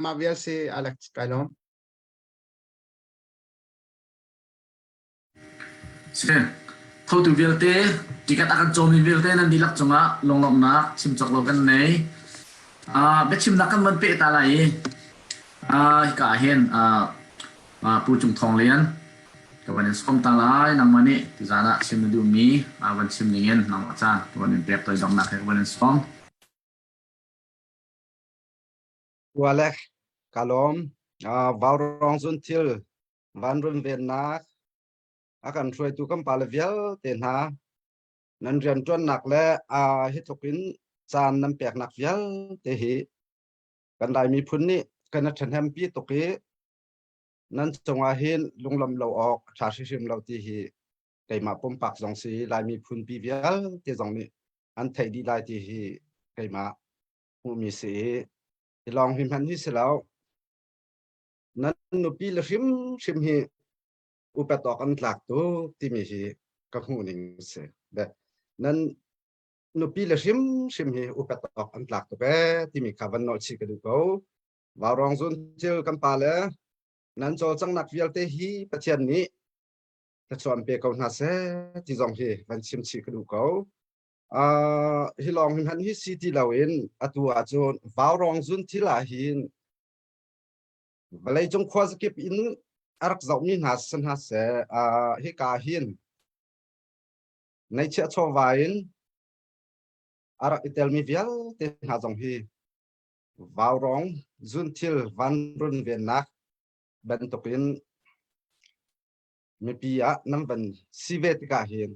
Mah vial si Alex kai lawm. Si. Thotu vialte, tikat a kan cawmi vialte nan dihlak cungah lunglawmhnak chim cawk lo kan nei. Uh, biachimnak kan van peh ta lai i uh, hika ah hin uh, uh, Pu Cung Thawng Lian ka van in sawm ta lai nangmah nih tuzaan ah chim na duhmi uh, van chim dingin nangmah caan ka van in pek toi donghnak he ka van in sawm. Ualek, ka lawm. Uh, Vaurawng zun thil van runvennak a kan hruaitu kan pale vialte hna nan rianṭuannak le hi tluk in caan nan peknak vialte hi kan Lai miphun nih kan i ṭhahnempi tuk i nan cungah hin lunglawmh lo awk a ṭha hrimhrim lo ti hi keimah pumpak zong si Lai miphun pi vialte zong nih an theih dih lai ti hi keimah hmuhmi si i hi lawng hi hmanh hi si lo Nan nupi le hrimhrim hi upat awk an tlak tuk timi hi ka hmuh ning si. Nan nupi le hrimhrim hi upat awk an tlak tuk ee timi kha van nolh chih ka duh ko. Vaurawng zun thil kan pa le nan cawlcanghnak vialte hi Pathian nih thluachuah pe ko hna seh ti zong hi van chim chih ka duh ko. Uh, hi lawng hi hmanh hi si ti loin atu ahcun vaurawng zun thil ah hin Vawleicung khuazakip in a rak zohmi hna si hna seh, uh, hika hin ngeihchiah chawva in a rak i telmi vialte hna zong hi vaurawng zunthil van runvennak bantukin mipi ah nan van si ve tikah hin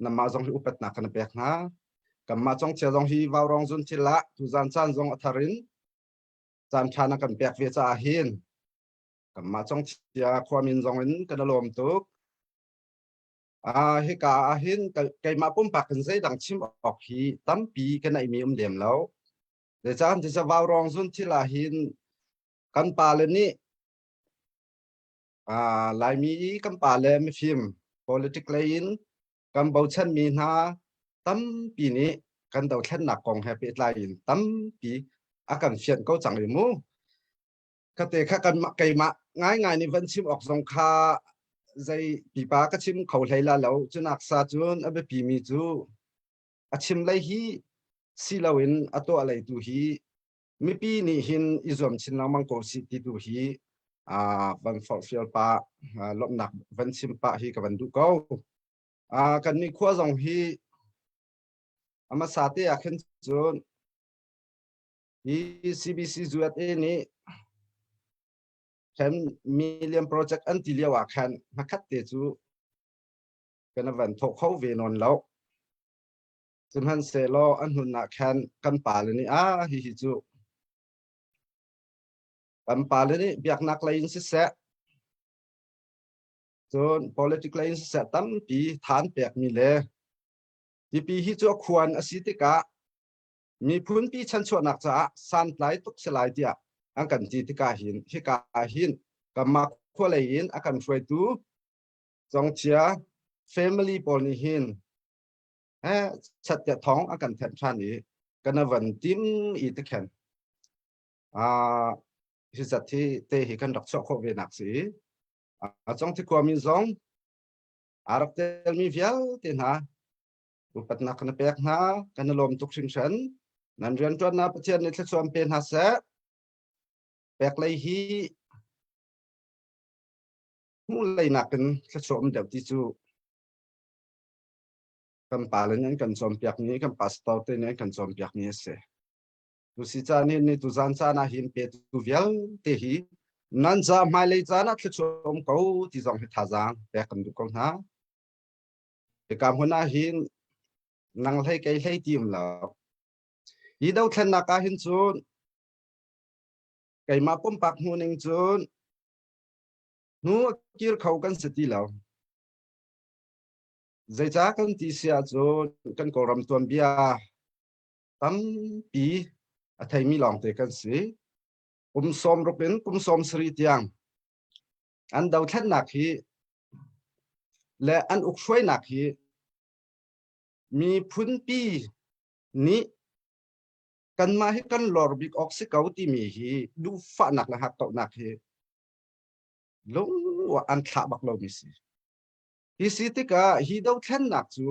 nanmah zong hi upatnak kan pek hna. Kanmah congchia zong hi vaurawng zunthil ah tuzan caan zong a thar in caan ṭha na kan pek ve caah hin kanmah congchia khuamin zong in kan i lawm tuk. Ah hika ah hin keimah pumpak in zeidang chim awk hi tampi ka neihmi um lem lo. Zeicahtiah ti vaurawng zun thil ah hin kan pale nih ah Laimi i kan pale mifim politic lei in kan bochanmi hna tampi nih kan dothlennak kong he pehtlai in tampi a kan fianh ko cang i mu kate kha kan keimah ngaingai nih van chim awk zong kha zei pipa ka chim kho hlei la lo cunak sa cun a biapi mi cu a chim lei hi si loin a tuah lei tu hi mipi nih hin i zuam chin lengmang ko si ti tu hi van forhfial pa lawmhnak van chim pah hi ka van duh ko. Kan nih khua zong hi a hmasa te ah khin cun hi CBC USA nih 10 million project an ti lio ah khan hmakhat te cu kan van thawh kho ve nawn lo. Sihmanhsehlaw a hnun ah khan kan pale nih ah hihi cu kan pale nih biaknak lei in siseh cun politic lei in siseh tampi than pekmi le tipi hi cu a khuan a si tikah miphunpi chanchuahnak caah santlai tuk si lai tiah an kan ti tikah hin hika ah hin kanmah khua lei in a kan hruaitu. Congthia family pawl nih hin eh chat tiah thawng a kan thenh ṭhan i kan van tim i te khen ah hi zat hi te hi kan rak chuah khawh ve nak si. A congthi khuami zong a rak telmi vialte hna upatnak kan pek hna, kan i lawm tuk hringhran. Nan rianṭuannak Pathian nih thluachuah pe hna seh. Pek lei hi hmuh lei nakin thluachuah um deuh ti cu kan pa le nih an kan cawnpiakmi, kan pastor te nih an kan cawnpiakmi a si. Tu si caan hin ni tuzan caan ah hin petu vialte hi nan ca hmailei caan ah thluachuah um ko ti zong hi thazaang pek kan duh ko hna. Hika hmun ah hin nang hlei kei hlei ti um lo. Hi dothlennak ah hin cun keimah pumpak hmuhning cun hnu a kir kho kan si ti lo. Zeicah kan ti si ahcun kan Kawlram tuanbia tampi a theimi lawngte kan si. Kum 60 in kum 70 tiang an dothlennak hi le an ukhruainak hi miphunpi nih kanmah hi kan lor bik awk si ko timi hi duhfahnak le hakkauhnak hi lung an thlah bak lomi si. Hi si tikah hi dothlennak cu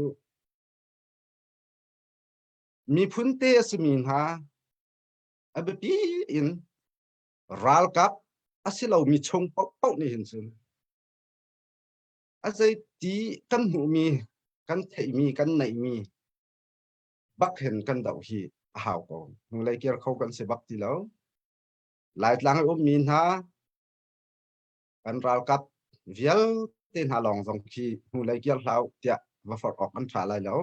miphun te a simi hna a biapi in ralkap a si lomi chung paohpaoh nih hin cun a zeiti kan hmuhmi, kan theihmi, kan neihmi bak hin kan doh hi a hau ko. Hnulei kir kho kan si bak ti lo. Laitlang i ummi hna kan ralkap vialte hna lawng zong khi hnulei kir hlah u tiah va forh awk an ṭha lai lo.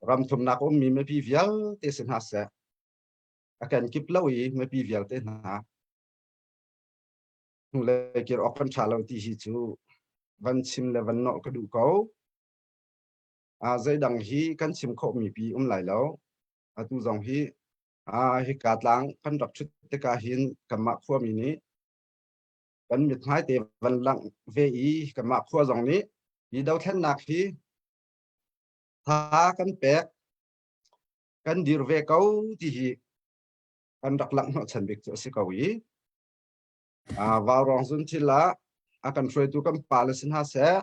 Ram thumnak ummi mipi vialte si hna seh, a kenkip lo i mipi vialte hna hnulei kir awk kan ṭha lo ti hi cu van chim le van nawh ka duh ko. Zeidang hi kan chim khawhmi pi um lai lo. Atu zong hi hika tlang kan rak ṭhut tikah hin kanmah khuami nih kan mithmai te van langh ve i kanmah khua zong nih hi dothlennak hi tha kan pek, kan dir ve ko ti hi kan rak langh hnawhchan bik cu a si ko i Vaurawng zun thil ah a kan hruaitu kan pale si hna seh,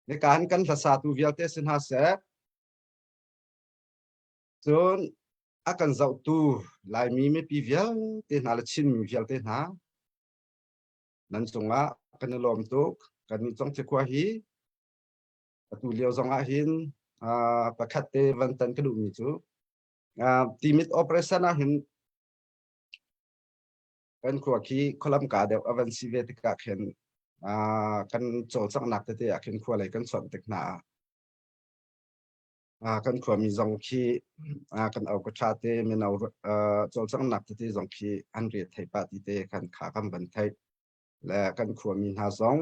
nikaan kan hlasatu vialte si hna seh, cun a kan zohtu Laimi mipi vialte hna le Chinmi vialte hna nan cungah kan i lawm tuk. Kan nih Congthia khua hi atu lio zong ah hin pakhat te van tan ka duhmi cu timit operation ah hin kan khua khi khualam ka deuh a van si ve tikah khin kan cawlcanghnak tete ah khin khua lei kan chawnh tik hna ah kan khuami zong khi kan au ka tha te mino cawlcanghnak tete zong khi an re thei pah ti te kan kha kan van thei le kan khuami hna zong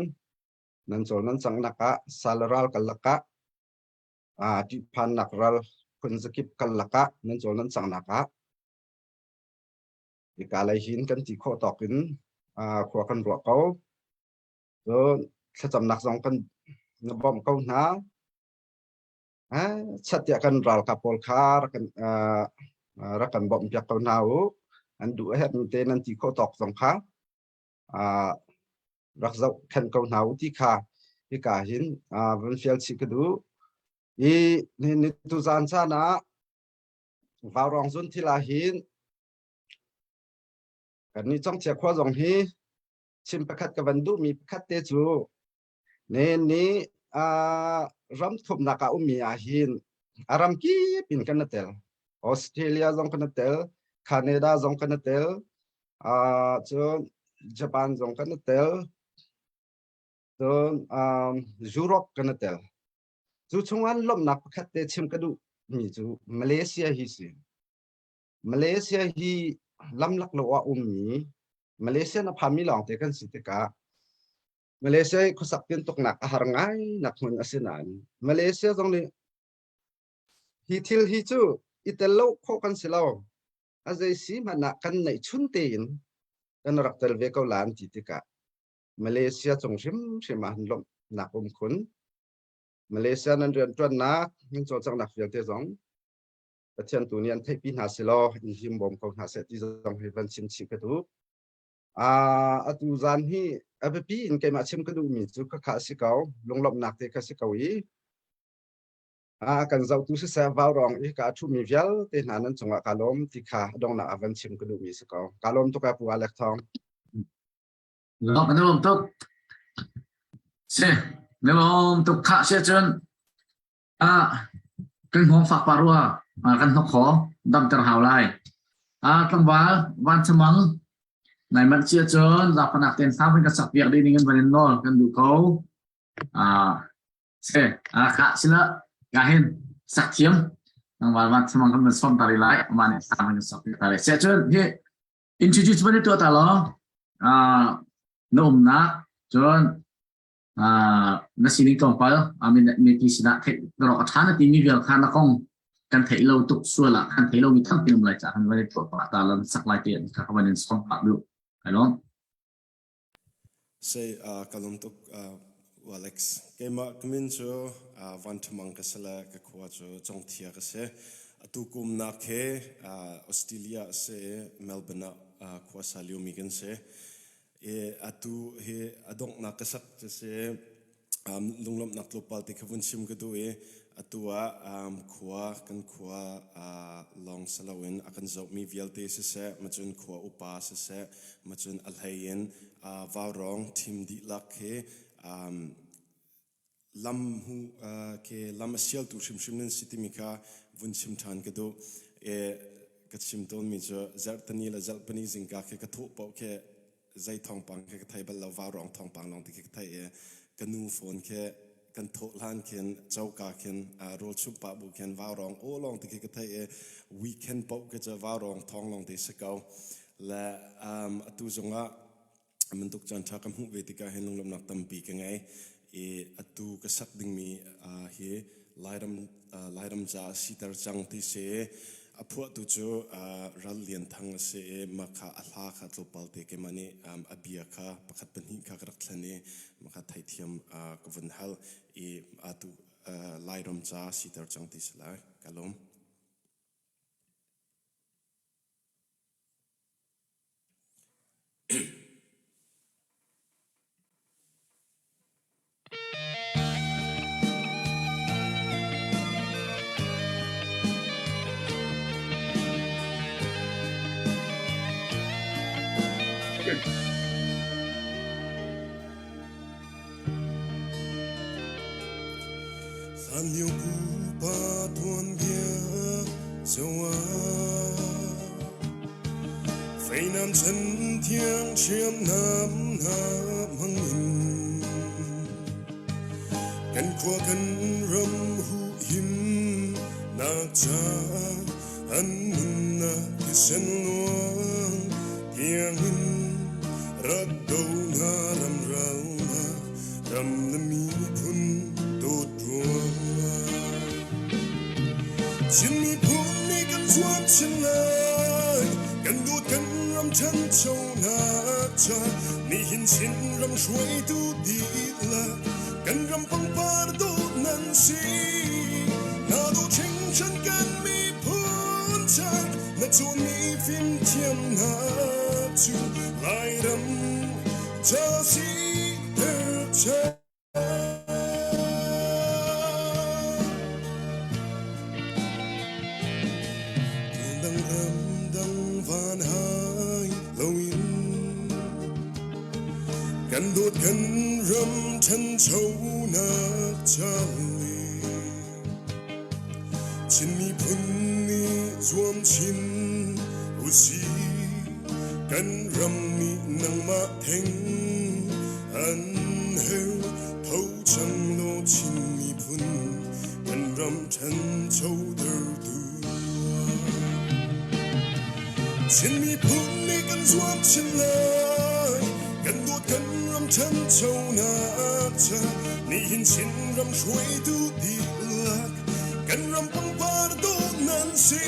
nan cawl nan cangnak ah sal ral kal lakah ṭihphannak ral phun zakip kal lakah nan cawl nan cangnak ah hika lei hin kan ti khawh tawk in khua kan ruah ko. Cun thlacamnak zong kan na bawmh ko hna. Chat tiah kan ralkap pawl kha rak kan rak kan bawmh piak ko hna u. An duh a herhmi te nan ti khawh tawk zong kha rak zoh khen ko hna u ti kha hika hin van fial chih ka duh. I ni tuzan caan ah Vaurawng zun thil ah hin kan nih Congthia khua zong hi chim pakhat ka van duhmi pakhat te cu ne ni ram thumnak ah ummi ah hin a ram kip in kan tel. Australia zong kan tel, Canada zong kan tel, cun Japan zong kan tel, cun Europe kan tel. Cu chungah lawmhnak pakhat te chim ka duh mi cu Malaysia hi si. Malaysia hi lamlak lo ah ummi Malaysia na phami lawngte kan si tikah Malaysia i khuasak tintuknak a har ngai nak hmun a si nain Malaysia zong nih hi thil hi cu i tel lo khawh kan si lo. A zei si hmanh ah kan neih chun tein kan rak tel ve ko la an ti tikah. Malaysia cung hrimhrim ah han lawmhnak um khun. Malaysia nan rianṭuannak, nan cawlcanghnak vialte zong Pathian tu nih an theihpi hna selaw in him bawm ko hna seh ti zong hi van chim chih ka duh. Uh, atu zan hi a biapi in keimah chim ka duhmi cu khakha a si ko, lunglawmhnak te kha si ko i a kan zohtu siseh vaurawng i ka ṭhumi vialte hna nan cungah ka lawm ti kha donghnak ah van chim ka duhmi si ko. Ka lawm tuk e Pu Alec Thawng. Lawm na lawm tuk. Si, na lawm tuk khah si cun ah kan hngawng fak pa rua kan hnok kho damter hau lai. Ah tlangval van chamang nai manh cia cun zapanak ten sang kan sak piak ding in van in nawl kan duh ko. Ah Si, ah khah sila ka hin sak thiam nangmah van samang kan van som tari lai ama nih sang kan sak ta lai. Se cun hi introduce van i tuah ta law ah na umnak cun ah na sining tlawmpal amin mi sinah theih na ro a ṭha na timi vial kha na kong kan theih lo tuk sual ah kan theih lo mi tampi um lai ca kan van i tuah pah ta lan sak lai te kha ka van in som pah duh. Kai lawm. Sei ka lawm tuk Alex. Keimah ka min cu Van Ṭha Mang ka si le ka khua cu Congthia ka si. Atu kumnak he Australia a si i Melbourne ah khua sa liomi kan si. I atu hi a donghnak ka sak cu si lunglawmhnak tlawmpal te kha vun chim ka duh i atu ah khua kan khua lawng si loin a kan zohmi vialte siseh macun khua upa siseh macun a hlei in vaurawng thim dihlak hi lam hu ke lam a sialtu hrimhrim nan si timi kha vun chim ṭhan ka duh. Ka chim tawnmi cu zarhtani le zarhpini zingka khi ka thawh paoh khi zei thawngpang khi ka thei bal lo vaurawng thawngpang lawng ti khi ka thei i ka nu phone khi kan thawh hlan khin coka khin rawl chumh pah bu khin vaurawng aw lawng ti khi ka thei i weekend paoh khi cu vaurawng thawng lawng ti si ko le atu zongah bantuk caan ṭha ka hmuh ve tikah hin lunglawmhnak tampi ka ngei i atu ka sak dingmi hi Lairam Lairam ca siter cang ti si a phuahtu cu Ral Lian Thang a si i mah kha a hla kha tlawmpal te keimah nih a bia kha pakhat pahnih kha ka rak thlen i mah kha theithiam ka vun hal i atu Lairam ca siter cang ti si lai ka lawm. Hlanlio pupa tuanbia zoah Feinam chan thiang hriamnam hna hmang in kan khua kan ram huhim nak ca an nunnak thisen luang tiangin rak do hna ram ralnak ram le miphun dawt ruangah Chin miphun nih kan zuam chin lai kan dawt kan ram ṭhanchonak ca nihin Chin ram hruaitu dihlak kan ram pangpar dawt nan si na dawt hringhran kan miphun ca na cawnmi fimthiamnak cu Lairam ca si ter Dang ram dang van hai loin kan dawt kan ram ṭhanchonak ca le Chin miphun nih zuam chin usih kan ram nih nangmah theng an heu tho cang law Chin miphun kan ram ṭhanchotertu Chin miphun nih kan zuam chin lai kan dawt kan ram ṭhanchonak ca nihin Chin ram hruaitu dihlak kan ram pangpar dawt nan si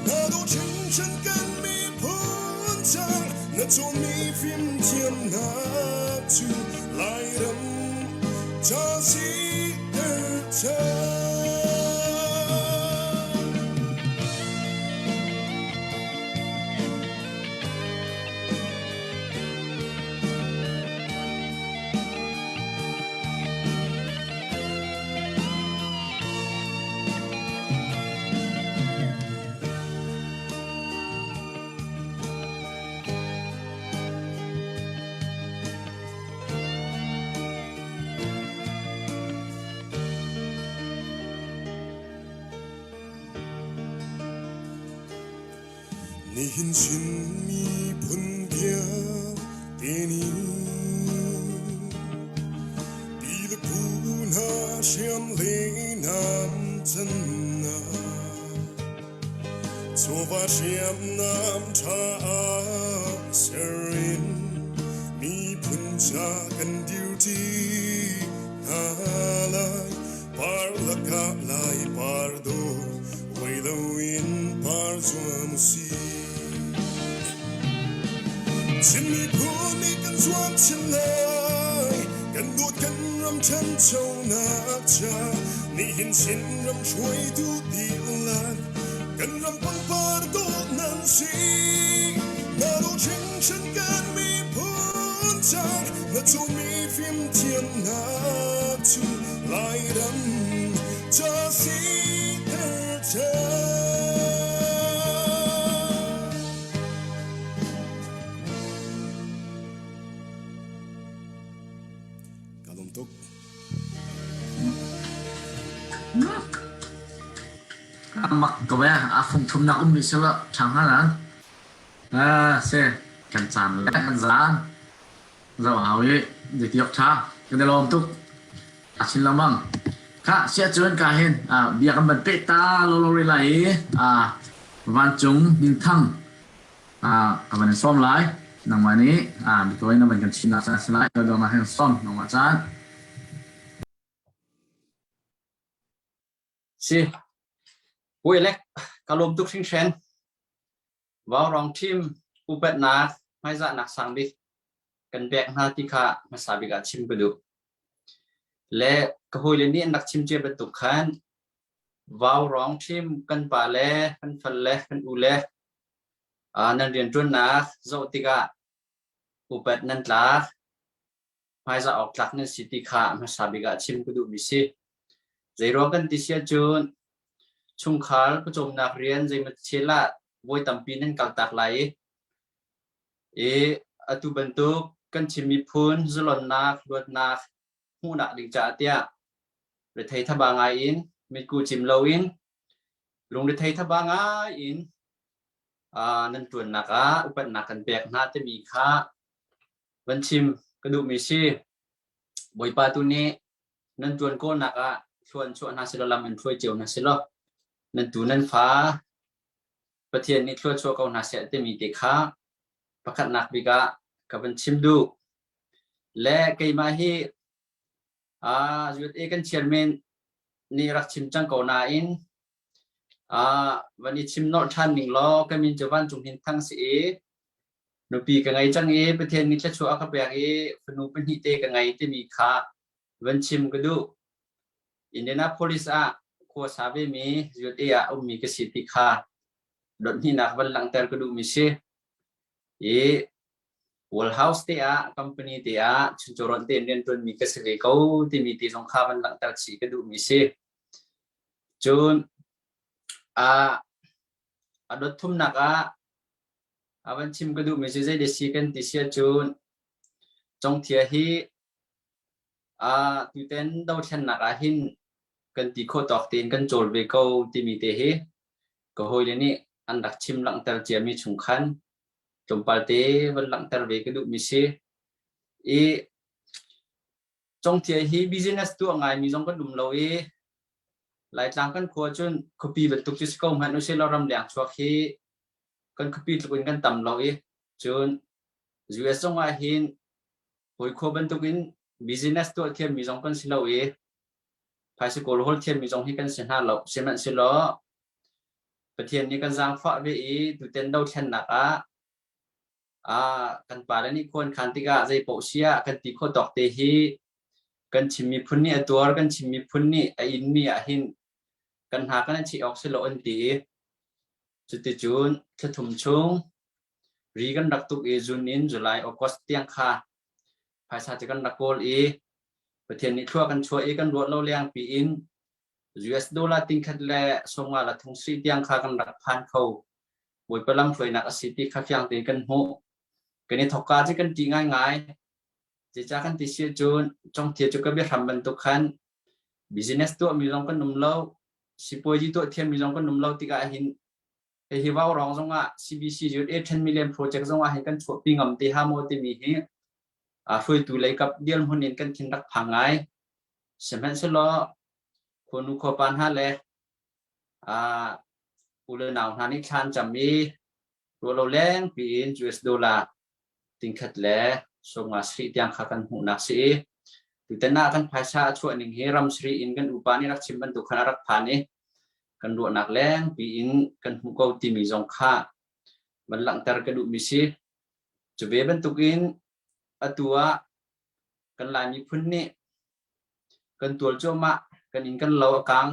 na dawt hringhran kan miphun cang. Na cawnmi fimthiamnak cu Lairam ca siter cang. Nihin Chin miphun vialte nih pi le pu hna hriam le nam cannak chawva hriamnam ṭha ah ser in miphun ca kan dirṭi hna lai. Par lakah lai par dawh uai loin par zuam usih. Chin miphun nih kan zuam chin lai, kan dawt kan ram ṭhanchonak ca nihin Chin ram hruaitu dihlak kan ram pangpar dawt nan si. Na dawt hringhran kan miphun ca na cawmi fimthiamnak cu Lairam ca siter cang. Ka lawm tuk. Mak ko eh a fung thumnak ummi sila ṭhang hna nan. Ah se kan caan le kan zaan. Zo hau i zeitiawk ṭha kan i lawm tuk. A chin lengmang. Kha siah cun ka hin bia kan van peh ta lawlaw rih lai i vancung minthang ka van in sawm lai. Nangmah nih bitawi na van kan chimnak caan si lai. Dawdawnak hin sawm nangmah caan. Si. Puai ka lawm tuk hringhran. Vaurawng ṭhim upatnak hmaizahnak sang bik kan pek hna ti kha hmasa bik ah chim ka duh. Le ka hawile nih an rak chim cia bantuk khan vaurawng ṭhim kan pa le kan fal le kan u le nan rianṭuannak zoh tikah upat nan tlak hmaizah awk tlak nan si ti kha hmasa bik ah chim ka duhmi si. Zeiruang kan ti si ahcun chungkhar pawcawmnak rian zeimaw thil ah voi tampi nan kaltak lai i i atu bantuk kan Chin miphun zalonnak luatnak hmuhnak ding caah tiah rethei thaba ngai in mitku cim loin lungrethei thaba ngai in nan ṭuannak ah upatnak kan pek hna timi kha van chim ka duhmi si. Bawipa tu nih nan ṭuan kawlnak ah thluan chuah hna selaw lam in hruai cio hna selaw nan tu nan fa Pathian nih thlua chuah ko hna seh timi te kha pakhatnak bik ah ka van chim duh. Le keimah hi uh, USA kan chairman nih rak chim cang ko nain uh, van i chim nolh ṭhan ning law ka min cu vancung hin thang si i nupi ka ngei cang i Pathian nih thluachuah a ka pek i fanu pahnih te ka ngei timi kha van chim ka duh. Indianapolis ah khua sa vemi USA ah ummi ka si ti kha dot hnihnak van langhter ka duhmi si. I Wall House te ah company te ah chuncaw tein rianṭuanmi ka si ve ko timi te zong kha van langhter chih ka duhmi si. Cun a a dot thumnak ah A van chim ka duhmi cu zei si kan ti si ahcun Congthia hi tuten dothlennak ah hin kan ti khawh tawk tein kan cawl ve ko timi te hi ka hawile nih an rak chim langhter ciami chung khan tlawmpal te van langhter ve ka duhmi si. I Congthia hi business tuah ngaimi zong kan um lo i Laitlang kan khua cun khuapi bantuk cu si ko hmanh usih law ramleng chuak hi kan khuapi tluk in kan tam lo i cun US zong ah hin hawi khua bantuk in business tuah thiammi zong kan si lo i phaisa kawl hawl thiammi zong hi kan si hna lo. Sihmanhsehlaw Pathian nih kan zaangfah ve i tuten dothlennak ah. Kan pale nih khuan khan tikah zei paoh si ah kan ti khawh tawk te hi kan Chin miphun nih a tuar, kan Chin miphun nih a inmi ah hin kan hna kan i chih awk si lo an ti i cuticun thlathum chung ri kan rak tuk i June in July, August tiang kha phaisa cu kan rak kawl i Pathian nih thlua kan chuah i kan ruah lo leng piin US dollar tingkhat le sawmnga le thong sri tiang kha kan rak phan kho. Bawipa lamhruainak a si ti kha fiang tein kan hmuh. Kan i thokka cu kan ṭih ngaingai. Zeicah kan ti si ahcun congthia cu ka biahram bantuk khan business tuahmi zong kan um lo, sipuazi tuah thiammi zong kan um lo tikah hin hihi vaurawng zongah CBC UA 10 million project zongah hin kan chuahpi ngam te ha maw timi hi hruaitu lei kap dirhmun in kan thin rak phang ngai. Sihmanhsehlaw khuanu khuapa hna le u le nau hna nih thla an cam i ruahlo leng piin US dollar tingkhat le sawmnga sarih tiang kha kan hmuhnak si i tutan ah kan phaisa a chuah ning hi ram sarih in kan upa nih rak chim bantuk khan a rak phan i kan ruahnak leng piin kan hmuh ko timi zong kha van langhter ka duhmi si. Cu ve bantukin atu ah kan Lai miphun nih kan tual cuahmah, kan inn kan lo a kang,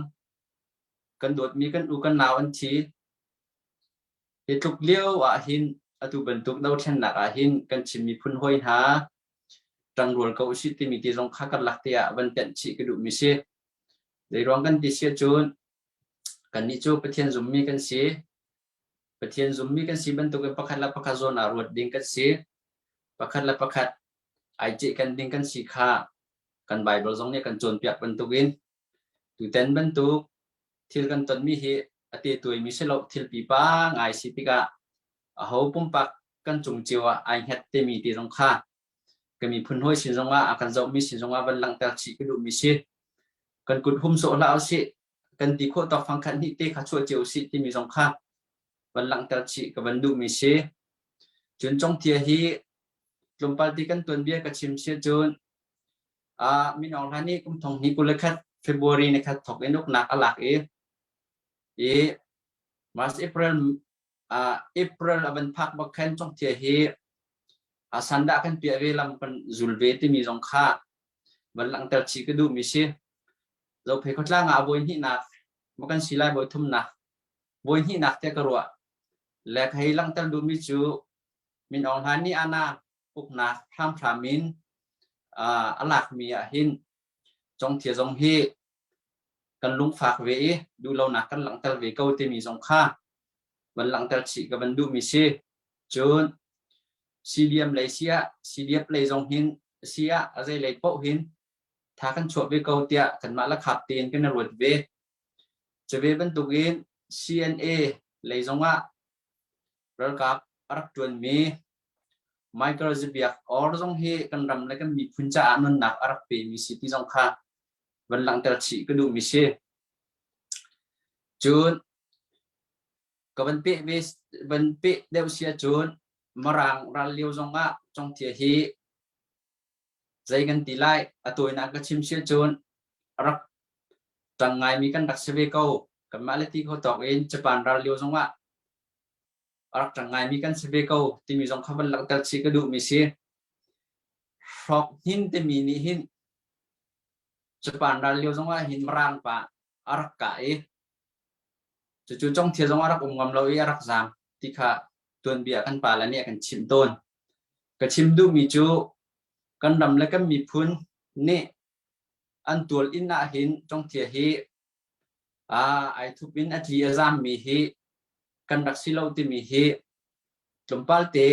kan dawtmi kan u kan nau an thi. Hi tluk lio ah hin atu bantuk dothlennak ah hin kan Chin miphun hawi hna ṭangrual ko usih timi ti zong kha kan lak te ah van tenh chih ka duhmi si. Zeiruang kan ti si ahcun kannih cu Pathian zummi kan si. Pathian zummi kan si bantukin pakhat le pakhat zawn ah ruat ding kan si. Pakhat le pakhat ai cehkan ding kan si kha kan Bible zong nih kan cawnpiak bantukin tutan bantuk thil kan tonmi hi a te tuaimi si lo thil pipa ngai si tikah aho pumpak kan cung cio ah ai hnget timi ti zong kha ka miphun hawi sin zongah a kan zohmi sin zongah van langhter chih ka duhmi si. Kan kut hum sawh hlah usih kan ti khawh tawk fangkhat hnih te kha chuah cio usih timi zong kha van langhter chih ka van duhmi si. Cun Congthia hi tlawmpal ti kan tuanbia ka chim si cun Min Aung Hlaing nih kum thong hnih 21 February ni khat thok in uknak a lak i i March April April a van phak bak khan Congthia hi sandah kan piah ve lam kan zul ve timi zong kha van langhter chih ka duhmi si. Zophei khuatlang ah voi hnihnak ma kan si lai voi thumnak voi hnihnak te ka ruah. Le ka hei langhter duhmi cu Min Aung Hlaing nih ana uknak hramhram in a lakmi ah hin Congthia zong hi kan lungfak ve i duhlonak kan langhter ve ko timi zong kha van langhter chih ka van duhmi si. Cun CDM lei si ah CDF lei zong hin si ah a zei lei paoh hin tha kan chuah ve ko tiah kanmah la khap tein kan i ruat ve. Cu ve bantukin CNA lei zongah ralkap a rak ṭuanmi Michael Zibiak or zong hi kan ram le kan miphun caah nunnak a rak pemi si ti zong kha van langhter chih ka duhmi si. Cun ka van peh ve van peh deuh si ahcun Mirang ral lio zongah Congthia hi zei kan ti lai a tawinak ka chim si ahcun rak ṭang ngaimi kan rak si ve ko. Kanmah le ti kho tawk in Japan ral lio zongah a rak ṭang ngaimi kan si ve ko timi zong kha van langhter chih ka duhmi si. Hrawk hnin timi nih hin Japan ral lio zongah hin Mirang pa a rak kah i cucu Congthia zong a rak um ngam lo i a rak zaam ti kha tuanbia kan pale nih a kan chimh tawn. Ka chim duhmi cu kan ram le kan miphun nih an tual inn ah hin Congthia hi ai thup in a tli a zaammi hi kan rak si lo timi hi tlawmpal te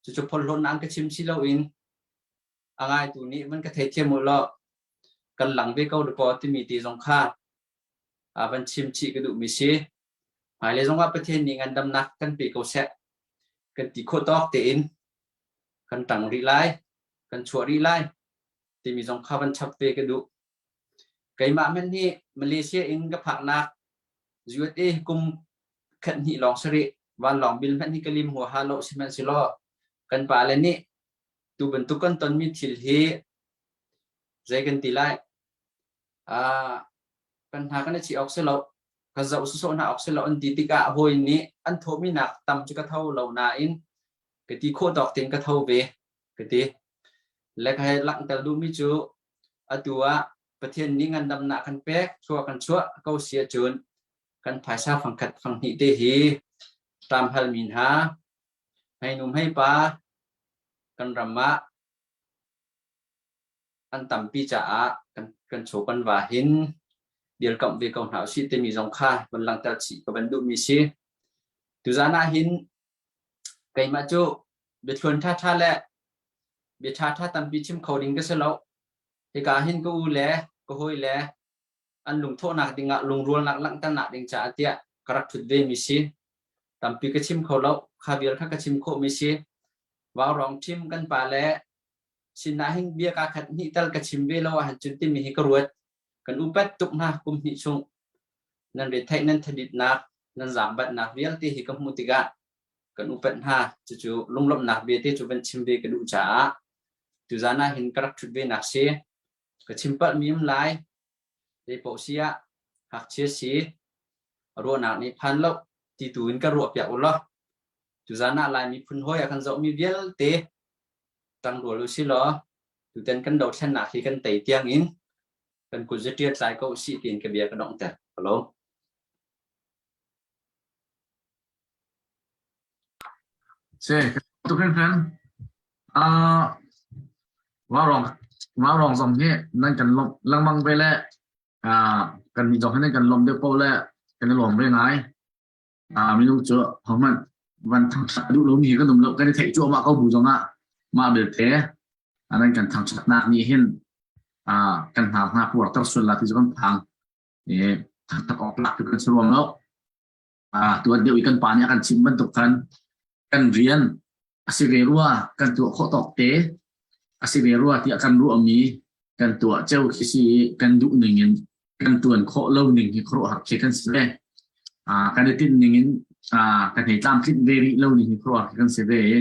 cucu phorhlawtnak ka chim si loin a ngaitu nih van ka theithiam u law kan lang ve ko dakaw timi ti zong kha van chim chih ka duhmi si. Hmailei zongah Pathian nih ngandamnak kan pe ko seh kan ti khawh tawk tein kan ṭang rih lai, kan chuah rih lai timi zong kha van chap ve ka duh. Keimah hmanh hi Malaysia in ka phaknak USA kum khat hnih lawng si rih. Vanlawng bil hmanh hi ka lim huaha lo sihmanhsehlaw kan pale nih tu bantuk kan tonmi thil hi zei kan ti lai uh, kan hna kan i chih awk si lo ka zoh sawsawh hna awk si lo an ti tikah hawi nih an thawhmi nak tam cu ka tho lo nain. Ka ti khawh tawk tein ka tho ve ka ti. Le ka hei langhter duhmi cu atu ah Pathian nih ngandamnak kan pek, thlua kan chuah ko si ahcun kan phaisa fangkhat fanghnih te hi ṭamhalmi hna, hmeinu hmeipa kan ram ah an tampi caah kan, kan chaw kan va hin dirkamh ve ko hna usih timi zong kha van langhter chih ka van duhmi si. Tuzan ah hin keimah cu biathluan ṭhaṭha le bia ṭhaṭha tampi chim kho ding ka si lo. Hika hin ka u le ka hawi le an lungthawhnak dingah lungrualnak langhternak ding caah tiah ka rak ṭhut ve mi si. Tampi ka chim kho lo. Kha vial kha ka chim khawh mi si. Vaurawng ṭhim kan pa le sinah hin bia kaa khat hnih tal ka chim ve lo ahcun cun timi hi ka ruat. Kan upat tuk hna kum hnih chung. Nan retheih nan thaditnak nan zaangbatnak vialte hi ka hmuh tikah kan upat hna. Cucu lunglawmhnak bia te cu van chim ve ka duh caah tuzan ah hin ka rak ṭhut ve nak si. Ka chim palh mi um lai. Zei paoh si ah ngakchia si ruahnak nih phan lo ti tu in ka ruah piak u law tuzan ah Lai miphun hawi a kan zohmi vialte ṭangrual u si law tutan kan dothlennak hi kan tei tiang in kan kut zaṭial tlai ko usih tiin ka bia ka donghter. Hello. Se, tuk hringhran. Ah, Vaurawng Vaurawng zong hi nan kan lawmh lengmang ve le ah kan nih zong hi nan kan lawmh deuh paoh le kan i lawm ve ngai. Ah minung cu hohmanh van thangṭhat duh lomi hi kan um lo kan i theih cuahmah ko bu zongah mah belte nan kan thangṭhatnak nih hin ah kan hna hna puarter sual la ti cu kan phang. I thangṭhat awk tlak cu kan si ruam lo. Ah tuan deuh i kan pa nih a kan chimh bantuk khan kan rian a si ve rua kan tuah khawh tawk te a si ve rua tiah kan ruahmi kan tuah ceu khi si i kan duh ning in kan tuan khawh lo ning hi khuaruahhar khi kan si ve. Ah kan i tinh ning in ah kan hei tlamtlinh ve rih lo ning hi khuaruahhar khi kan si ve i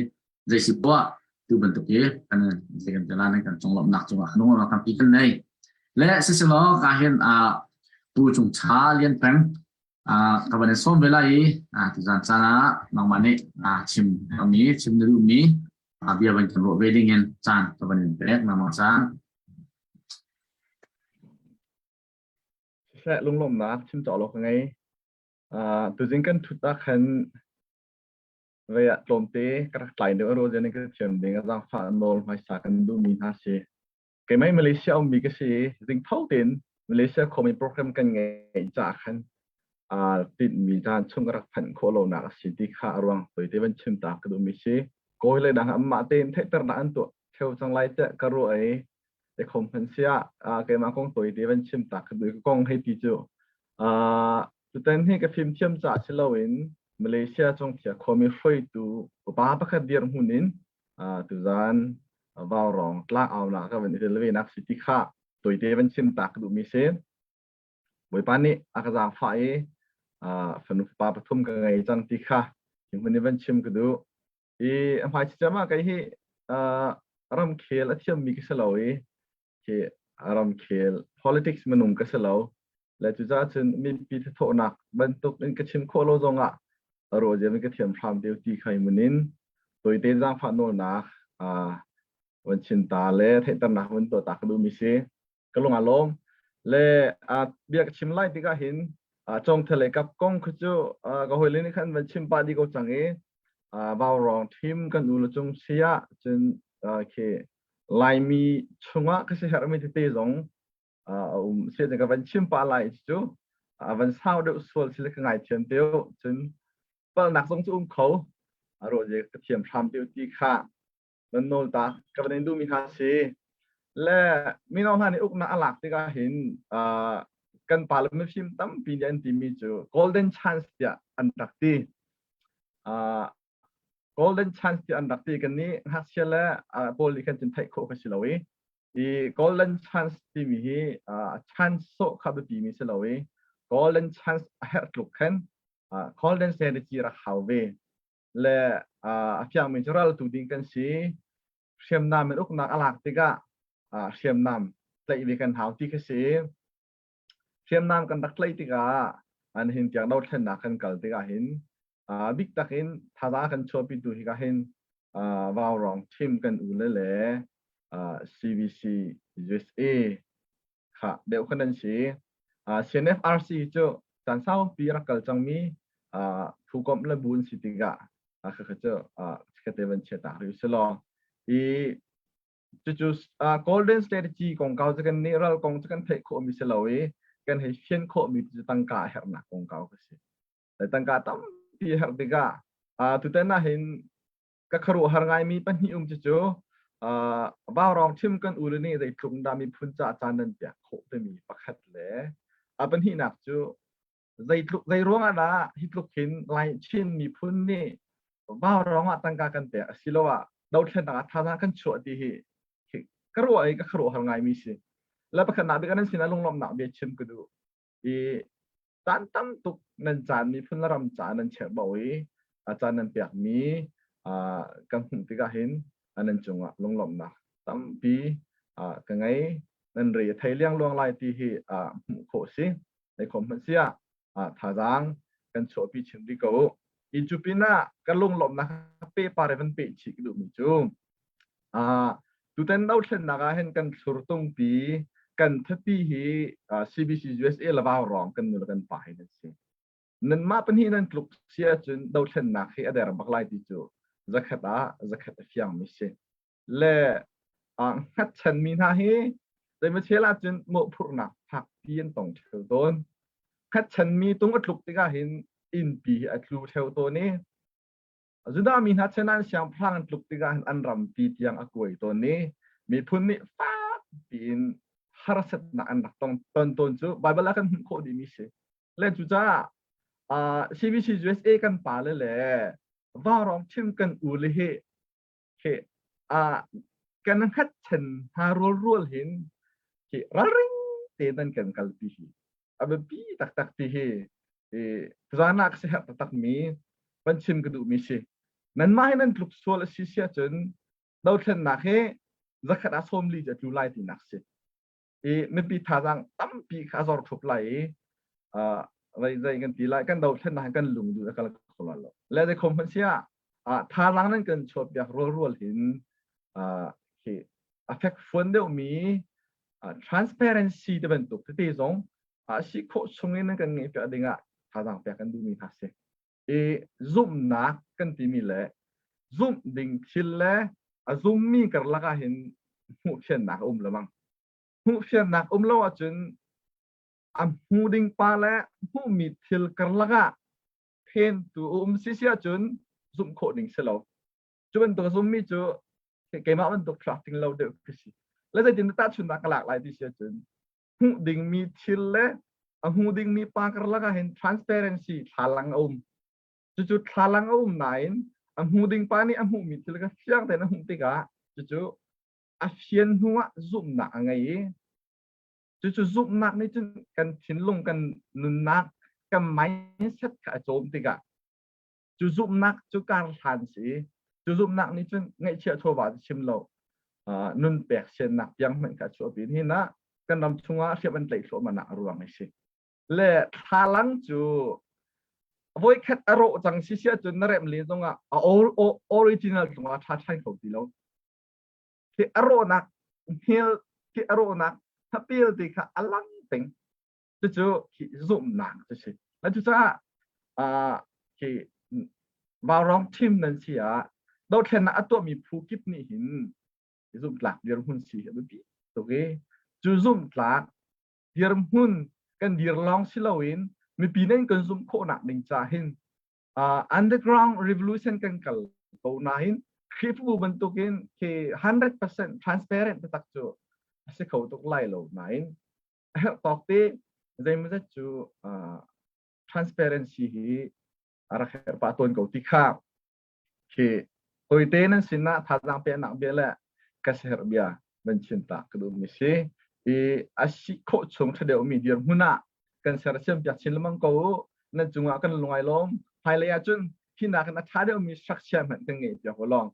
zei si poah tu bantuk hi kan zei kan tela kan conglawmhnak cungah lungawnak tampi kan nei. Le siselaw ka hin ah Pu Cung Cha Lian Peng ka van in sawm ve lai i tuzan caan ah nangmah nih chim herhmi chim na duhmi bia van kan ruah ve ding in caan ka van in pek nangmah caan. Siseh lunglawmhnak chim cawk lo ka ngei. Tuzing kan thut ah khan vei ah tlawmte ka rak tlai deuh ro zian in ka thiam ding a zaangfah nawl hmaisa kan duhmi hna si. Keimah Malaysia ummi ka si i zing tho tein Malaysia khuami program kan ngeih caah khan aa tinhmi caan chung ka rak phanh khawh lonak a si ti kha a ruang toite van chim ta ka duhmi si. Kawi le dang anmah tein theihternak an tuah theo cang lai tiah ka ruah i te khom hman sia keimah kong toite van chim ta ka duh ka kong hei ti cu tutan hi ka fimthiam caah si loin Malaysia cungthia khuami hruaitu upa pakhat dirhmun in tuzan vaurawng tlangaunak ka van i tel ve nak si ti kha toite van chim ta ka duhmi si. Bawipa nih a ka zaangfah i fanu fapa pathum ka ngei cang ti kha hi hmun i van chim ka duh. I a hmai cem ah kei hi ramkhel a thiammi ka si lo i khi ramkhel politics minung ka si lo. Le cucaah cun mipi thathawhnak bantuk in ka chim khawh lo zongah ruahziam in ka thiam hram deuh ti kha mun in tawite zaangfah nawlnak van chin ta le theihternak van tuah ta ka duhmi si. Ka lung aa lawm. Le bia ka chim lai tikah hin congthel kap kong khu cu ka hawile nih khan van chim pah dih ko cang i vaurawng thim kan u le cung sia cun khi Laimi chungah ka si herhmi tete zong a um sia ka van chim pah lai cu a van sau deuh sual sile ka ngaithiam teo cun palnak zong cu um kho a ro je ka thiam hram teo ti kha nan nawl ta ka van in duhmi hna si le mino hna nih uknak a lak tikah hin kan pa le mifim tampi nih an timi cu golden chance tiah an rak ti golden chance tiah an rak ti kan nih ngakchia le pawl nih khan cun theih khawh ka si lo i i golden chance timi hi chance sawh kha biapi mi si lo i golden chance a herh tluk khan golden strategy rak hau ve le a fiangmi cu raltu ding kan si hriamnam in uknak a lak tikah hriamnam tlaih ve kan hau ti kha si hriamnam kan rak tlaih tikah an hin tiang dothlennak kan kal tikah hin bik takin thazaang kan chuahpitu hi ka hin. Vaurawng team kan u le le CBC USA kha deuh khan an si. CNFRC cu caan saupi rak kal cangmi phukomh le bu an si tikah khakha cu khate van chia tak rih si law i cucu golden strategy kongkau cu kan nih ral kong cu kan theih khawhmi si lo i kan hei fian khawhmi cu tangka a herhnak kongkau ka si. Tangka tampi herh tikah tutan ah hin ka khuaruahhar ngaimi pahnih um cucu vaurawng thim kan u le nih zeitluk dah miphun ca caan nan pek khawh timi pakhat le a pahnihnak cu zeitluk zei ruangah dah hi tluk hin Lai Chin miphun nih vaurawng ah tangka kan pek asiloah dothlennak ah thazaang kan chuah ti hi ka ruah i ka khuaruahhar ngaimi si. Le pakhatnak bik nan sinah lunglawmhnak bia chim ka duh. I caan tam tuk nan caan miphun le ram ca nan cheuhbau i a caan nan pekmi kan hmuh tikah hin nan cungah lunglawmhnak tampi ka ngei. Nan re a thei liangluang lai ti hi hmuh khawh si. Nei khawm hmanh si ah thazaang kan chuahpi chin rih ko. I cu pinah ka lunglawmhnak pe pare van peh chih ka duhmi cu tutan dothlennak ah hin kan thlurtungpi kan thatpi hi CBC USA le Vaurawng kan nu le kan pa hi nan si. Nanmah pahnih nan tluk si ahcun dothlennak hi a der bak lai ti cu zakhat ah zakhat a fiangmi si. Le hngatchanmi hna hi zeimachel ahcun mawhphurhnak fakpi an tong ṭheo tawn. Hngatchanmi tung a tluk tikah hin innpi hi a tlu ṭheo tawn i Judah mi hna chan an siangpahrang an tluk tikah hin an rampi tiang a kuai tawn i miphun nih fak piin harsatnak an rak tong ton tawn cu Baibal ah kan hmuh khawh dihmi si. Le cucaah CBC USA kan pale le Vaurawng thim kan u le hi hi kan hngatchan hna rualrual hin hi ralring te nan kan kalpi hi a biapi taktak ti hi zan ah ka siaherh taktak mi van chim ka duhmi si. Nanmah hi nan tluk sual a si si ahcun dothlennak hi zakhat ah 40 cu a tlu lai tinak si. I mipi thazaang tampi kha a zor ṭhup lai i zei zei kan ti lai kan dothlennak hin kan lung duh a kal kho lo. Le zei khom hmanh si ah thazaang nan kan chuahpiak rualrual hin khi a fekfuan deuhmi transparency te bantuk tete zong a si khawh chung in kan ngeih piak ding ah thazaang pek kan duhmi hna si. I zumhnak kan timi le zumh ding thil le a zummi karlak ah hin hmuhfiannak a um lemang. Hmuhfiannak um lo ahcun a hmu ding pa le hmuhmi thil karlak ah phentu a um si si ahcun zumh khawh ding si lo. Cu bantuk a zummi cu keimah bantuk thluak ting lo deuh ka si. Le zeitin tahchunhnak ka lak lai ti si ahcun hmuh dingmi thil le a hmu dingmi pa karlak ah hin transparency thlalang a um. Cucu thlalang a um nain a hmu ding pa nih a hmuhmi thil kha fiang tein a hmuh tikah cucu a fian hnu ah zumhnak a ngei i cucu zumhnak nih cun kan thinlung kan nunnak kan mindset kha a cawm tikah cu zumhnak cu kar hlan si cu zumhnak nih cun ngaihchiah chawva cu chim lo nun pek siannak tiang hmanh kha chuahpi hin ah kan ram chungah hriam an tlaih thluahmah nak a ruang a si le thlalang cu voikhat a rawh cang si sia cun na remh le zongah a original cungah ṭha ṭhan kho ti lo khi a rawhnak hmel khi a rawhnak thapel te kha a lang peng cucu khi zumhnak cu si cucaah khi vaurawng team nan si ah dothlennak a tuahmi phu kip nih hin zumhtlak dirhmun si a biapi tuk i cu zumhtlak dirhmun kan dir lawng si loin mipi nan kan zumh khawhnak ding ca hin underground revolution kan kal ko nain Khrihfabu bantukin khi 100% transparent taktak cu a si kho tuk lai lo nain a herh tawk te zeimawzat cu transparency hi a rak herh pah tawn ko ti kha khi toite nan sinah thazaang peknak bia le ka siherh bia van chim ta ka duhmi si i a si khawh chung ṭha deuhmi dirhmun ah kan sersiam piak chin lengmang ko u nan cungah kan lungai lawm hmailei ahcun hi nakin a ṭha deuhmi structure hmanh kan ngeih piak u lawng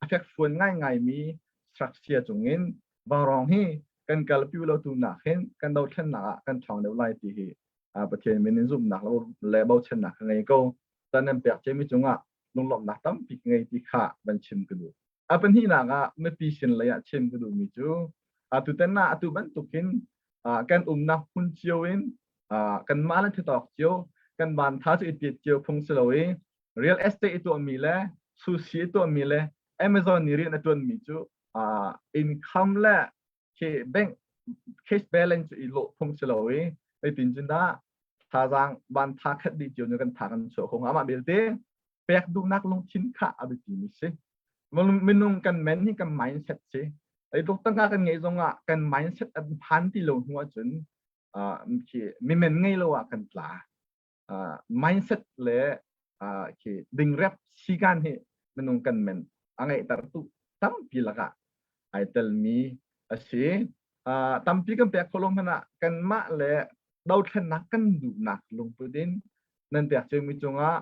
a fekfuan ngaingaimi structure cungin vaurawng hi kan kalpi lo tu nak hin kan dothlennak ah kan ṭhawng deuh lai ti hi Pathian min in zumhnak le bochannak ka ngei ko. Caan nan pek ciami cungah. lunglawmhnak tampi ka ngei ti kha van chim ka duh. A pahnihnak ah mipi sin lei ah chim ka duhmi cu atutan ah atu bantukin kan umnak hmun cio in kanmah le thetawk cio kan ban tha cu i tit cio phung si lo i real estate i tuahmi le sushi i tuahmi le Amazon nih rian a tuanmi cu income le khi bank cash balance cu i lawh phung si lo i zeitin cun dah thazaang van tha khat dih cio nu kan tha kan chuah kho hnga mah belte pek duhnak lungthin kha a biapi mi si minung kan men hi kan mindset si ei tluk tangka kan ngeih zong ah kan mindset an phan ti lo hnu ahcun khi mi men ngei lo ah kan tla mindset le khi dingrep sikan hi minung kan men a ngeihter tu tampi lakah ai telmi a si. Tampi kan pek khawh lo hmanh ah kanmah le dothlennak kan duhnak lungput in nan pek ciomi cungah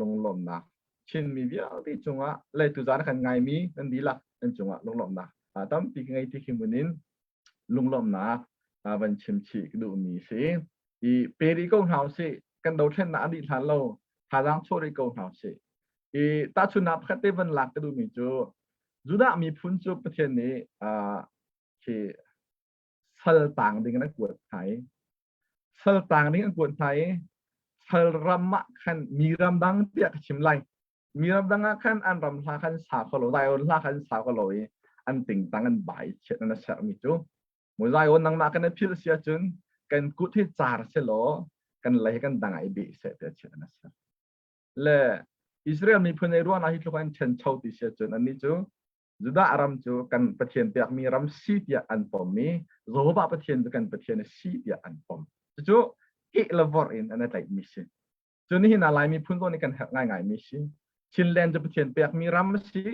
lunglawmhnak Chinmi vialte cungah le tuzaan kan ngaimi nan dihlak nan cungah lunglawmhnak tampi ka ngei ti khi mun in lunglawmhnak van chim chih ka duhmi si. I pe rih ko hna usih kan dothlennak a dih hlan lo thazaang chuah rih ko hna usih. I tahchunhnak pakhat te van lak ka duhmi cu Judah miphun cu Pathian nih khi sal tang ding in a kuat hna i sal tang ding an kuat hna i sal ram ah khan mi ram dang tiah ka chim lai mi ram dang ah khan an ram hla khan sa kho lo Zion hla khan sa kho lo i an tingtang an bai chiat an sermi cu mu Zion nangmah kan i philh si ahcun kan kut hi car se law kan lei kan dang ai beh seh tiah chiat an ser le Israel miphun ei ruangah hi tluk an ṭhencho ti si ahcun annih cu Judah ram cu kan Pathian pekmi ram si tiah an pom i Jehovah Pathian cu kan Pathian a si tiah an pom. Cucu keh le vorh in an i tlaihmi si. Cu nihin ah Lai miphun zong nih kan herh ngaingaimi si. Chinland cu Pathian pekmi ram a si.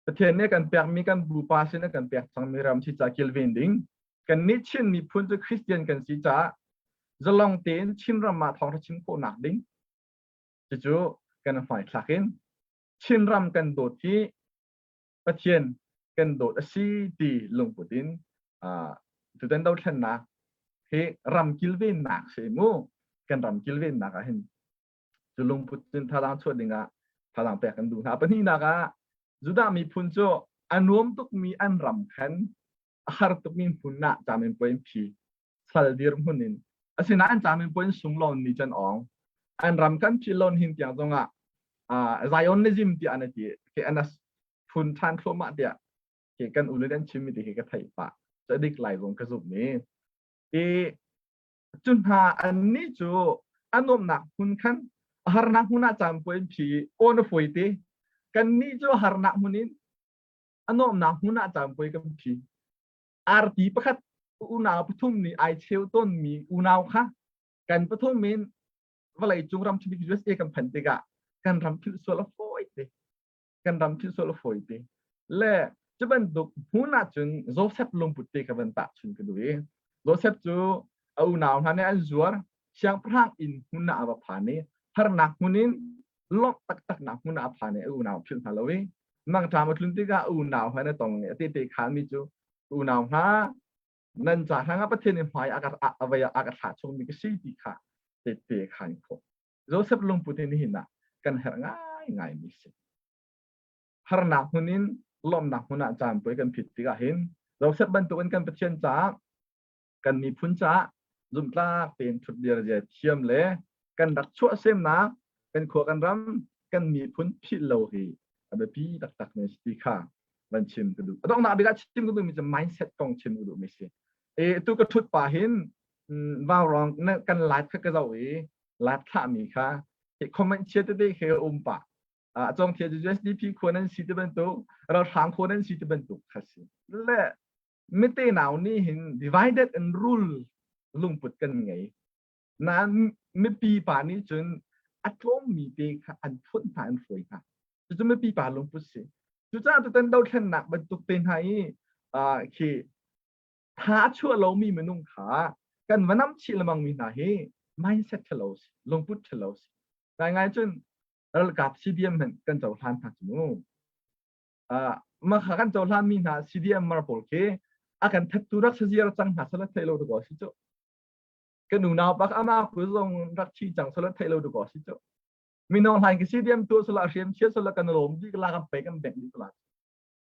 Pathian nih kan pekmi kan pupa sin a kan pek cangmi ram si ca kilven ding. Kannih Chin miphun cu Christian kan si caah zalong tein Chinram ah thawngṭha chim khawhnak ding cucu kan hmaithlak in Chinram kan dawt hi Pathian kan dawt a si ti lungput in tutan dothlennak hi ram kilvennak si mu kan ram kilvennak ah hin cu lungput cun thazaang chuah dingah thazaang pek kan duh hna pahnihnak ah Judah miphun cu a nuam tukmi an ram khan a har tukmi hmun ah caminpuai in phi sal dirhmun in asinain caminpuai in sung lon ni can ong an ram kan phi lon hin tiang zongah Zionism tiah an ti ke anas phun than thluahmah tiah ke kan ulu an chimmi ti hi ka theih pah dik lai zong ka zumh mi i cu hna annih cu a nuamhnak hmun khan a harnak hmun ah caanpuai in phi awn a fawi te kannih cu harnak hmun in a nuamhnak hmun ah caanpuai kan phi arti pakhat unau pathum nih ai cheu tawnmi unau kha kan pathum in vawlei cung ram ṭhabik USA kan phanh tikah kan ram philh sual a fawi te kan ram philh sual a fawi te le cu bantuk hmun ah cun Joseph lungput te kha van tahchun ka duh i Joseph cu a unau hna nih an zuar siangpahrang inn hmun ah a va phan i harnak hmun in lawmh taktaknak hmun ah a phan i a unau philh hna lo i mangṭam a tlun tikah a unau he na tong i a tehte khanmi cu unau hna nan ca hrangah Pathian i hmai a ka a vei ah a ka thlah chungmi ka si ti kha tehte khan khawh Joseph lungput hi nihin ah kan herh ngaingai mi si. Harnak hmun in lawmhnak hmun ah caan puai kan phit tikah hin Joseph bantukin kan Pathian caah kan miphun caah zumhtlak tein ṭhutdir zia thiam le kan rak chuahsemnak kan khua kan ram kan miphun philh lo hi a biapi taktak mi si ti kha van chim ka duh. A donghnak bik ah chim ka duhmi cu mindset kong chim ka duhmi si. E tu ka ṭhut pa hin vaurawng kan live kha ka zoh i live thlahmi kha comment chia tete khi um pah a cong thia cu USDP khua nan si ti bantuk ralhrang khua nan si ti bantuk kha si le mite nau nih hin divided and rule lungput kan ngei nain mipi pa nih cun a tlawmmi te kha an phun hna an hruai hna cucu mipi pa lungput si cucaah tutan dothlennak bantuk te hna i khi tha a chuah lomi minung kha kan va nam chih lengmang mi hna hi mindset ṭhalo si lungput ṭhalo si ngaingai cun ralkap CDM hmanh kan cohlan hna cu mu mah kha kan cohlan mi hna CDM mar pawl khi a kan thattu rak saziar cang hna sala thei lo ko si cu kan unau pak ama ku zong rak thi cang sala thei lo ko si cu. Mino hlain ka CDM tu sala hriam chia sala kan lom di la kan pe kan beng di sala.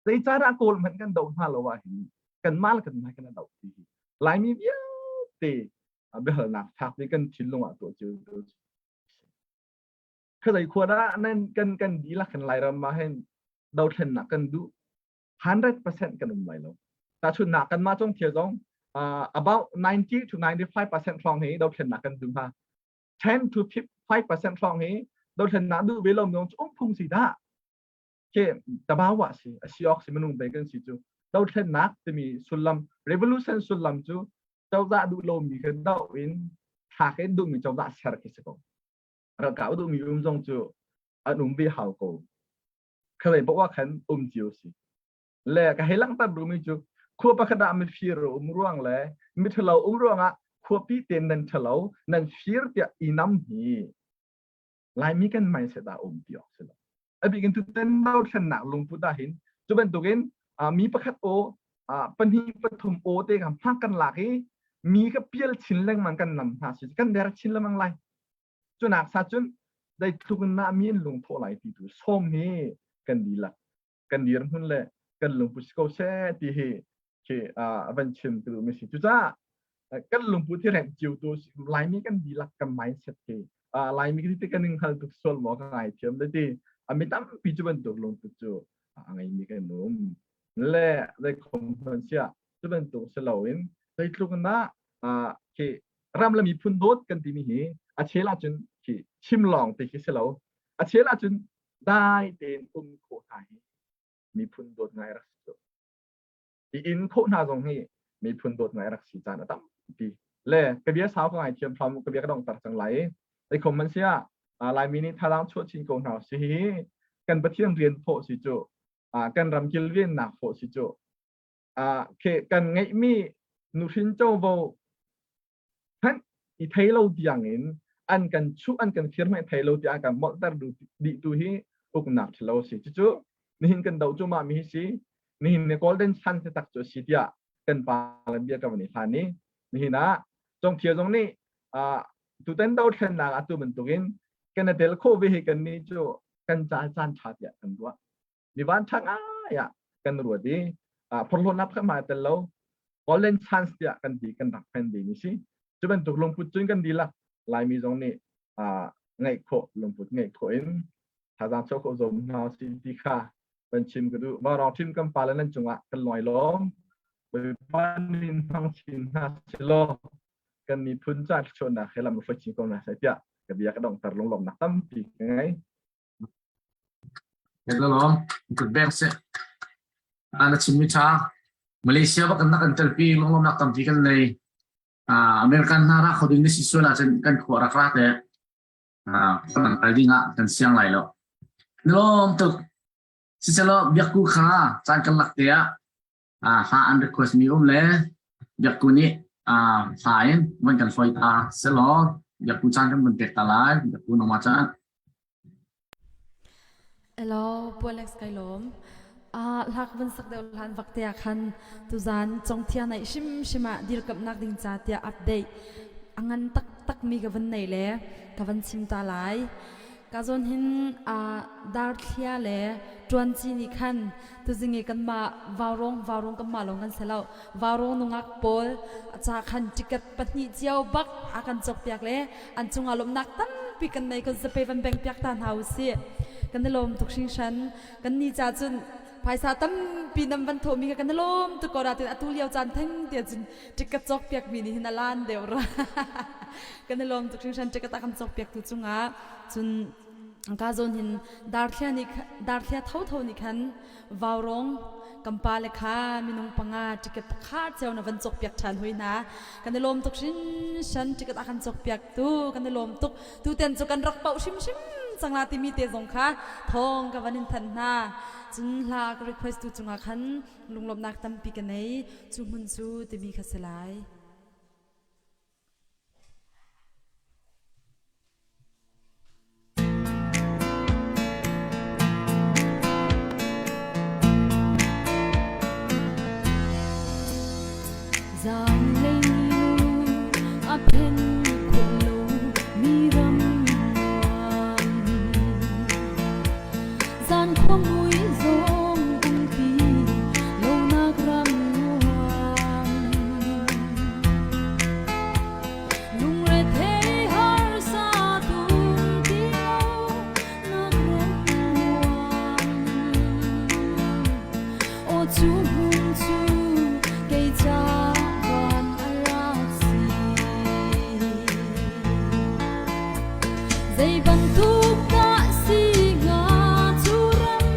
Zeicadah Kawl hmanh kan doh hna lo ah hin kanmah le kanmah kan doh ti hi Laimi vialte biahalnak fak ti kan thinlung ah tuah cio Khazei khua dah nan kan kan dihlak kan Lairam ah hin dothlennak kan duh 100% kan um lai lo. Tahchunhnak kanmah cung thil zong uh, about 90 to 95% hrawng hi dothlennak kan duh hna. 10 to 5% hrawng hi dothlennak duh ve lo mi um phung si dah. Ke tabawa si a si awk si minung ve kan si cu dothlennak timi sullam revolution sullam cu cozah duh lomi kha doh in thlak in duhmi cozah ser khi si ko ralkap duhmi um zong cu an um ve hau ko khalei poah khan um cio si le ka hei langhter duhmi cu khua pakhat ah mifir um ruang le mithalo um ruangah khuapi ten nan thalo nan fir tiah i nam hi Laimi kan mindset ah um ti awk si lo. A bik in tutan dothlennak lungput ah hin cu bantukin mi pakhat aw pahnih pathum aw te kha hma kan lak i mi ka pial chin lengmang kan nam hna si kan der chin lengmang lai. Cunak sa cun zeitluk in na mi in lungthawh lai ti tu sawm hi kan dihlak kan dirhmun le kan lungput si ko seh ti hi khi a van chim ka duhmi si. Cucaah kan lungput hi rengh cio tu Laimi kan dihlak kan mindset hi Laimi ti kan ning hal tuk sual maw ka ngai thiam le ti mi tampi cu bantuk lungput cu a ngeimi kan um le zei khom hman sia cu bantuk si loin zeitluk na khi ram le miphun dawt kan timi hi a chel ahcun khi chim lawng ti khi si lo a chel ahcun dai tein um khawh hna hi miphun dawt ngai rak si cu i in khawh hna zong hi miphun dawt ngai rak si caan a tampi le ka bia sau ka ngai thiam hram ka bia ka dongter cang lai i khom man sia Laimi nih thazaang chuah chin ko hna si hi kan Pathian rian thawh si cu kan ram kilvennak thawh si cu kan ngeihmi nuhrin covo hmanh i thei lo tiang in an kan chuh an kan fir hmanh thei lo tiah an kan molhter dih tu hi uknak ṭhalo a si. Cucu nihin kan doh cuahmah mi hi si. Nihin ni golden chance tak cu a si tiah kan pa le bia ka van i hlan i nihin ah Congthia zong nih tutan dothlennak ah tu bantukin kan i tel khawh ve hi kan nih cu kan ca caan ṭha tiah kan ruah. Mi van ṭha ngai ah kan ruat i phorhlawtnak pakhat hmai tel lo golden chance tiah kan ti kan rak hman ding si. Cu bantuk lungput cun kan dihlak Laimi zong nih ngeih khawh lungput ngeih khawh in thazaang chuah khawh zom hna si ti kha kan chim ka duh. Vaurawng ṭhim kan pale nan cungah kan lawi lawm. Bawipa nih hmang chin hna selaw kan miphun ca thluachuahnak he lam hruai chin ko hna seh tiah ka bia ka donghter lunglawmhnak tampi ka ngei. Lawm, kut beng seh. Na chimmi ṭha. Malaysia bak kan nak kan telpi lunglawmnak tampi kan nei. American hna ra kho ding ni si sual ahcun kan khua rak ra te. Kan kal ding ah kan siang lai lo. Lawm tuk. Siselaw biakku kha caan kan lak te ah hla an request mi um le biakku nih hla in van kan hruai ta selaw biakku caan kan van pek ta lai biakku nangmah caan Hello, Pu Alex kai lawm. Ah, hlak van sak deuh hlan vak te ah khan tuzan congthia naih hrimhrim ah dirkamhnak ding ca tiah update a ngan taktak mi ka van nei le ka van chim ta lai. Ka zawn hin ah darthlia le ṭuanci nih khan tuzing i kanmah vaurawng vaurawng kanmah lawng kan si lo vaurawng nungak pawl ca khan ticket pahnih cio bak a kan cawkpiak le an cungah lawmhnak tampi kan nei kan zape van beng piak ta hna usih kan i lawm tuk hringhran kan ni ca cun phaisa tampi nam van thawhmi kha kan i lawm tuk ko natin atu lio caan theng te cun ticket cawk piak mi nih hin a lan deuh ra kan i lawm tuk hringhran ticket a kan cawk piak tu cungah cun ka zawn hin darthlia nih darthlia thotho nih khan Vaurawng kan pale kha minung panga ticket pakhat cio na van cawkpiak ṭhan hui hna. Kan i lawm tuk hrinhran ticket a kan cawkpiak tu kan i lawm tuk. Tuten cu kan rak pauh hrimhrim cang la timi te zong kha thawng ka van in thanh hna. Cun hla ka request tu cungah khan lunglawmhnak tampi ka nei. Cu hmun cu timi kha si lai. Zaanglei nu a phen khawh lo mi ram nuam. cu hmun cu kei ca van a rak si. Zei bantuk dah si hnga cu ram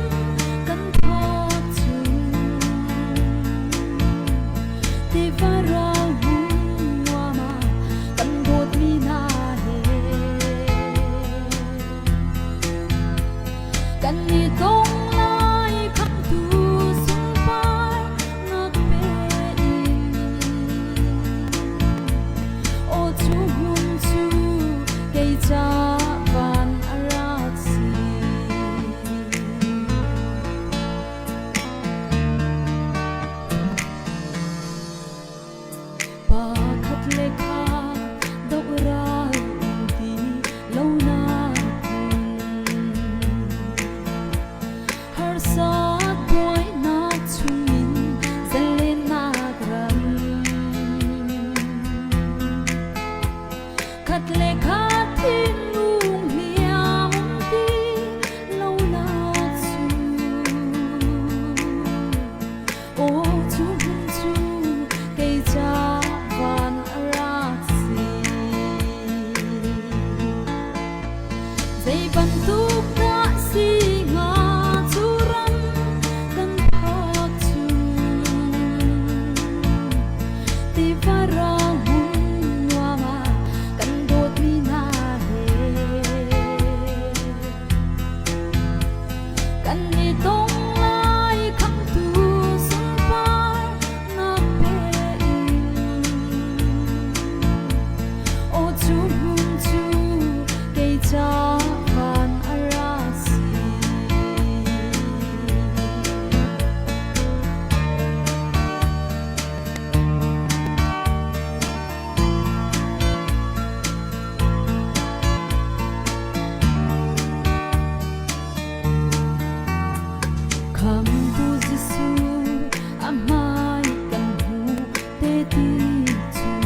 kan phak cu? Tiva ral hmun nuam ah kan dawtmi hna he kan i tong lai khamtu sunpar nak pe in. Aw cu hmun cu kei ca van a rak si. Pakhat le khat doh ral um ti lonak hmun. Harsat buainak chungin zalennak ram. Khat le khat thinlung hliam um ti lonak chung. Aw cu hmun cu kei ca van a rak si. Zei bantuk dah si hnga cu ram kan phak cu? Tiva ral hmun nuam ah kan dawtmi hna he kan i tong lai khamtu sunpar nak pe in. Aw cu hmun cu kei ca van a rak si. Khamtu Jesuh a hmai kan hmuh te ti chung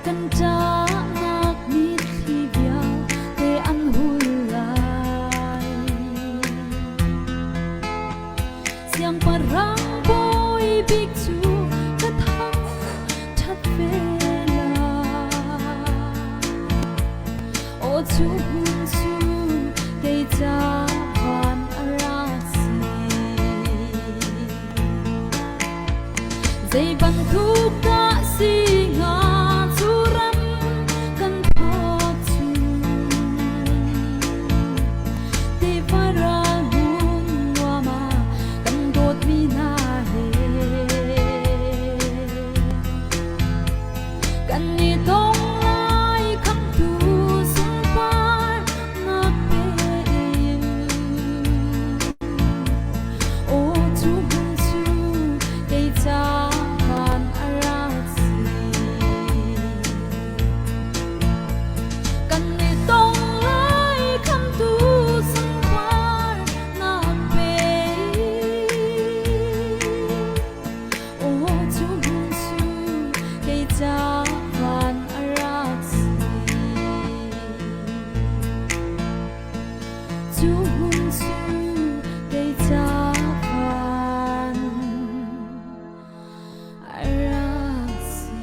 kan ṭahnak mitthli vialte an hul lai. Siangpahrang bawi bik cu ka thang ṭhat ve lai. Aw cu hmun cu kei ca van a rak si. Zei bantuk dah si hnga cu ram kan phak cu? Tiva ral hmun nuam ah kan dawtmi hna he kan i tong lai khamtu sunpar nak pe in. Aw cu hmun cu kei ca van a rak si. Kan i tong lai khamtu sunpar nak pe Aw cu hmun cu kei ca van a rak si. Cu hmun cu kei ca van a rak si.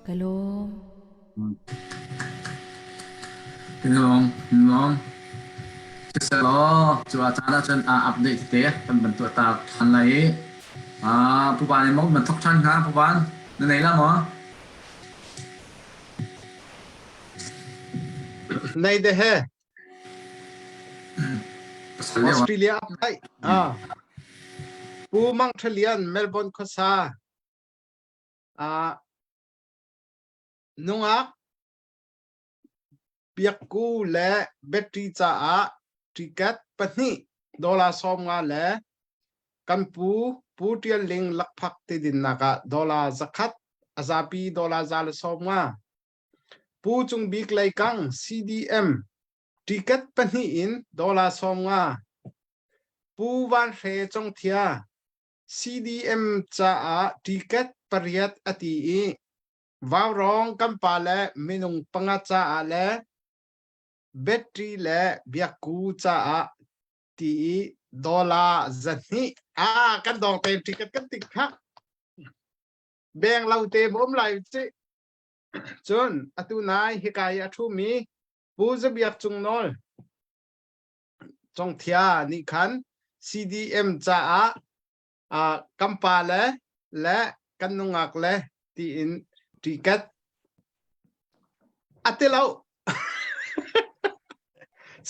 Ka lawm. Lawm, lawm. Siselaw, cu a caan ahcun aa update te kan van tuah ta ṭhan lai i Pu Van in maw man thok ṭhan hnga Pu Van na nei la maw? Nei de he. Australia update. Ah. Pu Mang Thalian Melbourne khuasa. Ah nungak Biakku le battery caah ticket pahnih dollar 50 le kan pu Pu Ṭial Ling lakphak ti dinnak ah dollar 100 a zapi dollar 150. Pu Cung Bik Leikang CDM ticket pahnih in dollar 50. Pu Van Hre Congthia CDM caah ticket pariat a ti i. Vaurawng kan pa le minung panga caah le battery le biakku caah ti i dollar 200 ah kan dong te ticket kan tik kha beng lo te um lai ci cun atu nai hika i a thu mi Pu Zabiak Cung Nawl Congthia nih khan CDM caah uh, kan pa le le kan nungak le tiin ticket a ti lo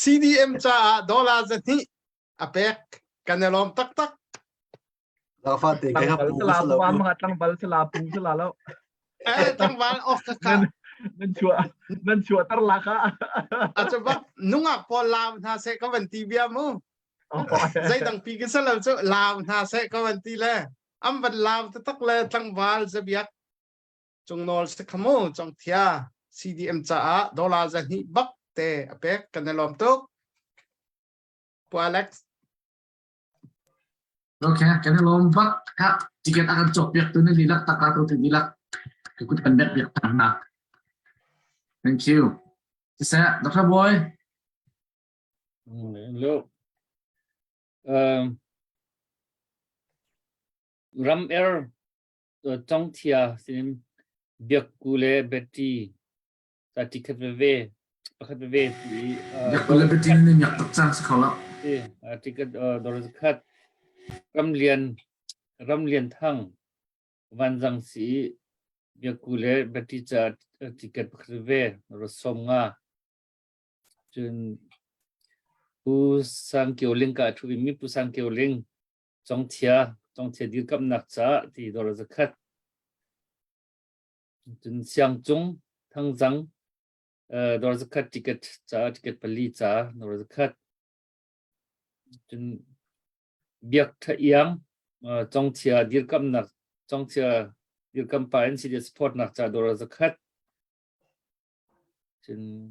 CDM caah dollar 200 a pek kan i lawm taktak Zafa te kai ha pu sala pu ma tlangval sala pu sala lo. Eh tlangval ok ka ka. Nan chuah nan chuah tar la ka. A chu bak nungak pawl lau hna se ka van ti bia mu. Zeidang pi ka salo cu lau hna seh ka van ti le an van lau taktak le tlangval zabiak cungnawl si khamu congthia CDM caah dollar 200 bak te a pek kan i lawm tuk Pu Alex Okay, kan i lawm bak ka ticket a kan cawk piak tu ni lilak taka tu ti lilak ka kut kan bek piak tang na Thank you. Siseh, Dr. Boy. Hello. Um, ram er Congthia sinin Biakku le Betty ta ti khat veve pakhat veve ti Biakku le Betty nih miak tuk cang si kho lo. Ticket dor khat Ramlian Ramlian Thang Vanzang si Biakku le Betty ca ticket pakhat veve ro som nga Cun Pu Sang Kio Ling ka ṭhu mi Pu Sang Kio Ling Congthia Congthia dirkamnak caah ti dawr zakhat. Cun Siangcung Thangzang dawr zakhat ticket caah ticket pali ca dawr zakhat. Cun Biak Tha Iang Congthia dirkamnak Congthia dirkam pa in CD support nak ca dawr zakhat. Cun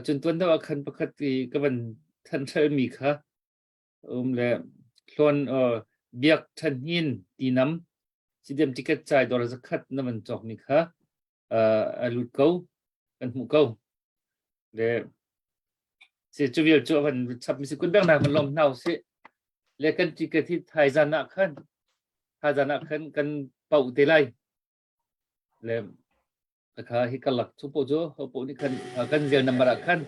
cun tuan deuh ah khan pakhat i ka van thanhrelmi kha um le hlawn biak ṭhan tinam CDM ticket cai dawr zakhat na van cawkmi kha a lut ko kan hmuh ko le si cu vial cu a van chap mi si kun beng nak van lawm hna usih le kan ticket hi thaizan ah khan thaizan ah khan kan pauh te lai Le kha hi karlak chung paoh cu ho paoh nih khan kan zel number ah khan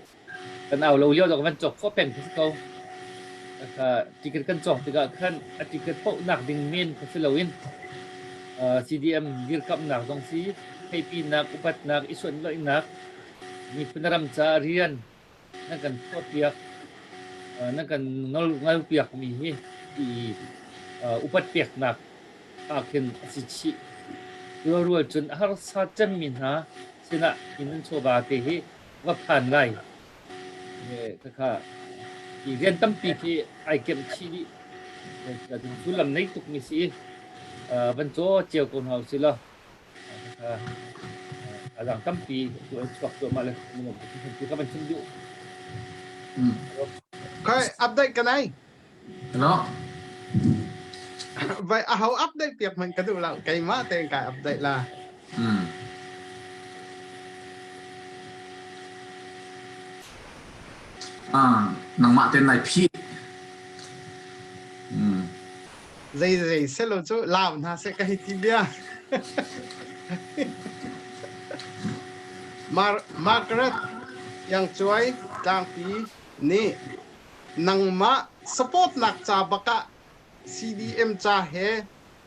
kan au lo lio dok van cawk khawh peng khi si ko. Kha ticket kan cawk tikah khan a ticket paoh nak ding men kha si loin CDM dirkamnak zong si theipinak upatnak i suanloihnak miphun ram ca rian nan kan tuahpiak nan kan ngalpiak mi hi ti upat peknak ah khin a si chih. Rualrual cun a harsa cemmi hna sinah inn an chawva te hi va phan lai. Khakha hi rian tampi khi ai kemh chih dih. Cun sullam nei tukmi si i van caw cio ko hna usih law a dang tampi tu an chuak cuahmah le minung ti ka van chim duh. Kai update ka nei. Hello. Vai a ho update piak man ka duh lo. Keimah tein kai update la. Mm. Ah, nangmah ten nai phi. Mm. Zei zei selo cu lau hna seh ka hei ti bia. Mar Margaret Yang Cuai Tlangpi nih nangmah support nak ca bakah CDM ca he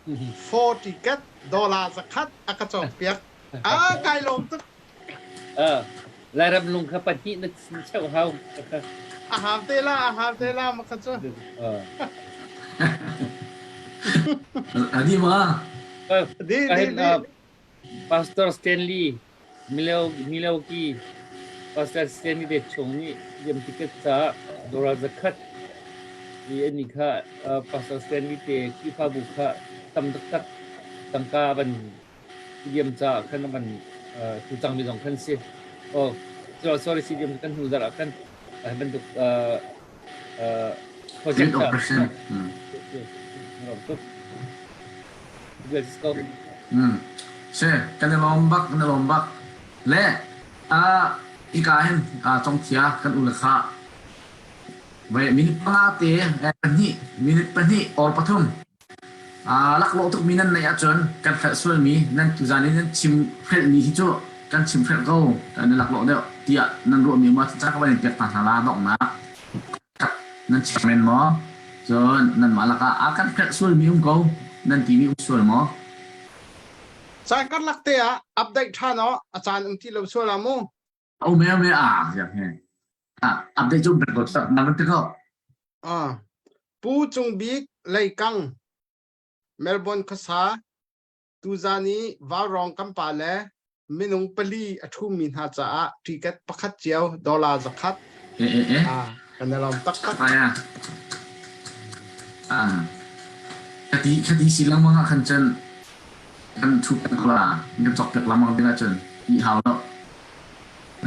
40 kat dollar 100 a ka cawkpiak. Ah kai lawm tuk. Lairam lung kha pahnih na cheuh hau. A hau te la, a hau te la ma kha cu. Adi ma? Di di di. Pastor Stanley Milwaukee Pastor Stanley te chung nih diam ticket ca dollar 100 i ani kha Pastor Stanley te Khrihfabu kha tam taktak tangka van CDM caah khan a van tu cangmi zong khan si. Oh, sorry CDM kan hnu zarh ah khan bantuk project Great operation. Tuk. Mm. Si, kan i lawm bak, kan i lawm bak. Le uh, hika hin uh, congthia kan u le kha vai minute panga te eh, pahnih minute pahnih or pathum uh, laklawh tukmi nan neih ahcun kan hrelh sualmi nan tuzan in nan chim hrelhmi hi cu kan chim hrelh ko kan i laklawh deuh tiah nan ruahmi ma ca ka van in pek ta hna la donghnak Nan chim men maw? Cun nanmah lakah a kan hrelh sualmi um ko nan timi um sual maw? Caan karlak te ah update ṭhan aw a caan um ti lo sual ah mu. A um e um e a siang he. Ah update cu bek ko na van ti ko. Ah Pu Cung Bik Leikang Melbourne khuasa Tuzan i vaurawng kan pa le minung pali a ṭhumi hna caah ticket pakhat cio dollar zakhat. Eh eh eh. Ah, kan i lawm taktak. Ah, ah. Khati khati si lengmang ah khan cun kan ṭhu peng ko la kan cawk piak lengmang ding ahcun i hau lo.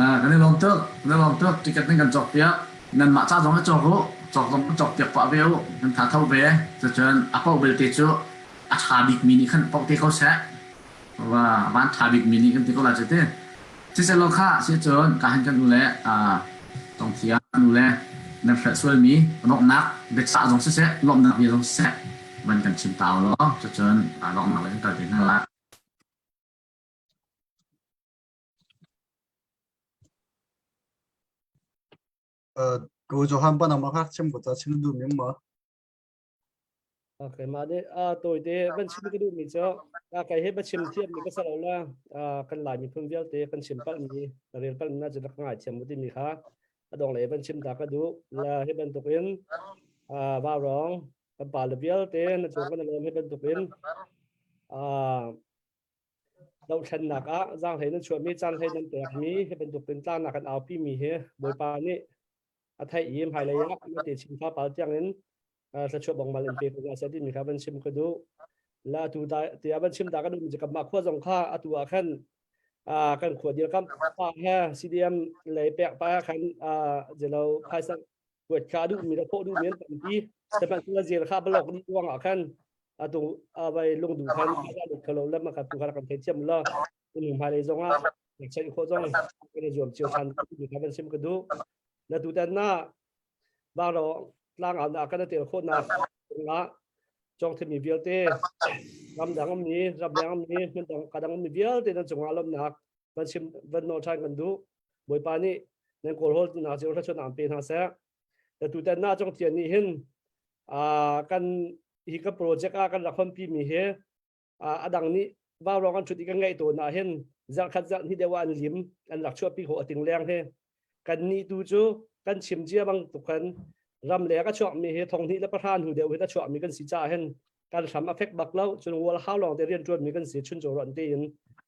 Ah, kan i lawm tuk. Kan i lawm tuk. Ticket nan kan cawk piak. Nanmah ca zong i cawk u. Cawk zong kan cawk piak pah ve u. Kan tha tho ve. Cucun a paoh belte cu a ṭha bikmi nih khan poh te ko seh. Va van ṭha bikmi nih kan ti ko la cu ti. Siselaw kha si cun ka han kan u le tongthia kan u le nan hrelh sualmi rawknak biachah zong siseh lawmhnak bia zong siseh van kan chim ta law cucun lawmhnak le kan kal te hna la. Tu Johan pa nangmah kha chim ko ta chim duh mi ma. Okay, mah nih a tawite van chim ka duhmi cu a kai he va chim thiam mi ka si lo la kan Lai miphun vialte kan chim palhmi ka rel palhmi na cu rak ngai thiam mu timi kha a dong lei van chim ta ka duh la hi bantukin vaurawng kan pa le vialte na cung kan lawm hi bantukin dohthlennak ah zaanghlei nan chuahmi caanhlei nan pekmi hi bantukin tlangnak kan aupi mi hi Bawipa nih a theih i hmailei ah na te chin fa pal tiang in thluachuah bang mal in pe ko seh timi kha van chim ka duh la tu da tiah van chim ta ka duh mi cu mah khua zong kha atu ah khan kan khua dir kam pa he CDM lei pek pa khan jelo phaisa kuat kha duh mi le khawh duh mi an tampi sihmanhsehlaw zel kha balok dih ruang ah khan atu vai lungdu khan phaisa lut kholo le ma kha tu kha kan thei thiam lo unu hmailei zong ah check khawh zong kan i zuam cio than mi kha van sim ka duh na tu tan na baro tlang au na kan tel khawh nak nga chong thimi vialte ramdang mi ramdang mi hmun dang kadang mi vialte nan cungah lawmnak van sim van nawl than kan duh bawipa nih nan kawl hol na cio hla chuan am pe hna seh ta tu tan na chong thian nih hin a kan hi ka project a kan rak hon pi mi hi a dang nih vaurawng an ṭhut i kan ngaih tawn ah hin zarhkhat zarh hnih deuh ah an lim an rak chuahpi khawh a ting leng hi kan nih tu cu kan chim cia bang tuk khan ram leng a chuakmi hi thong hnih le pahra hnu deuh hin a chuakmi kan si caah hin kan hram a fek bak lo cun wal hau lawng te rian ṭuanmi kan si chun ron te in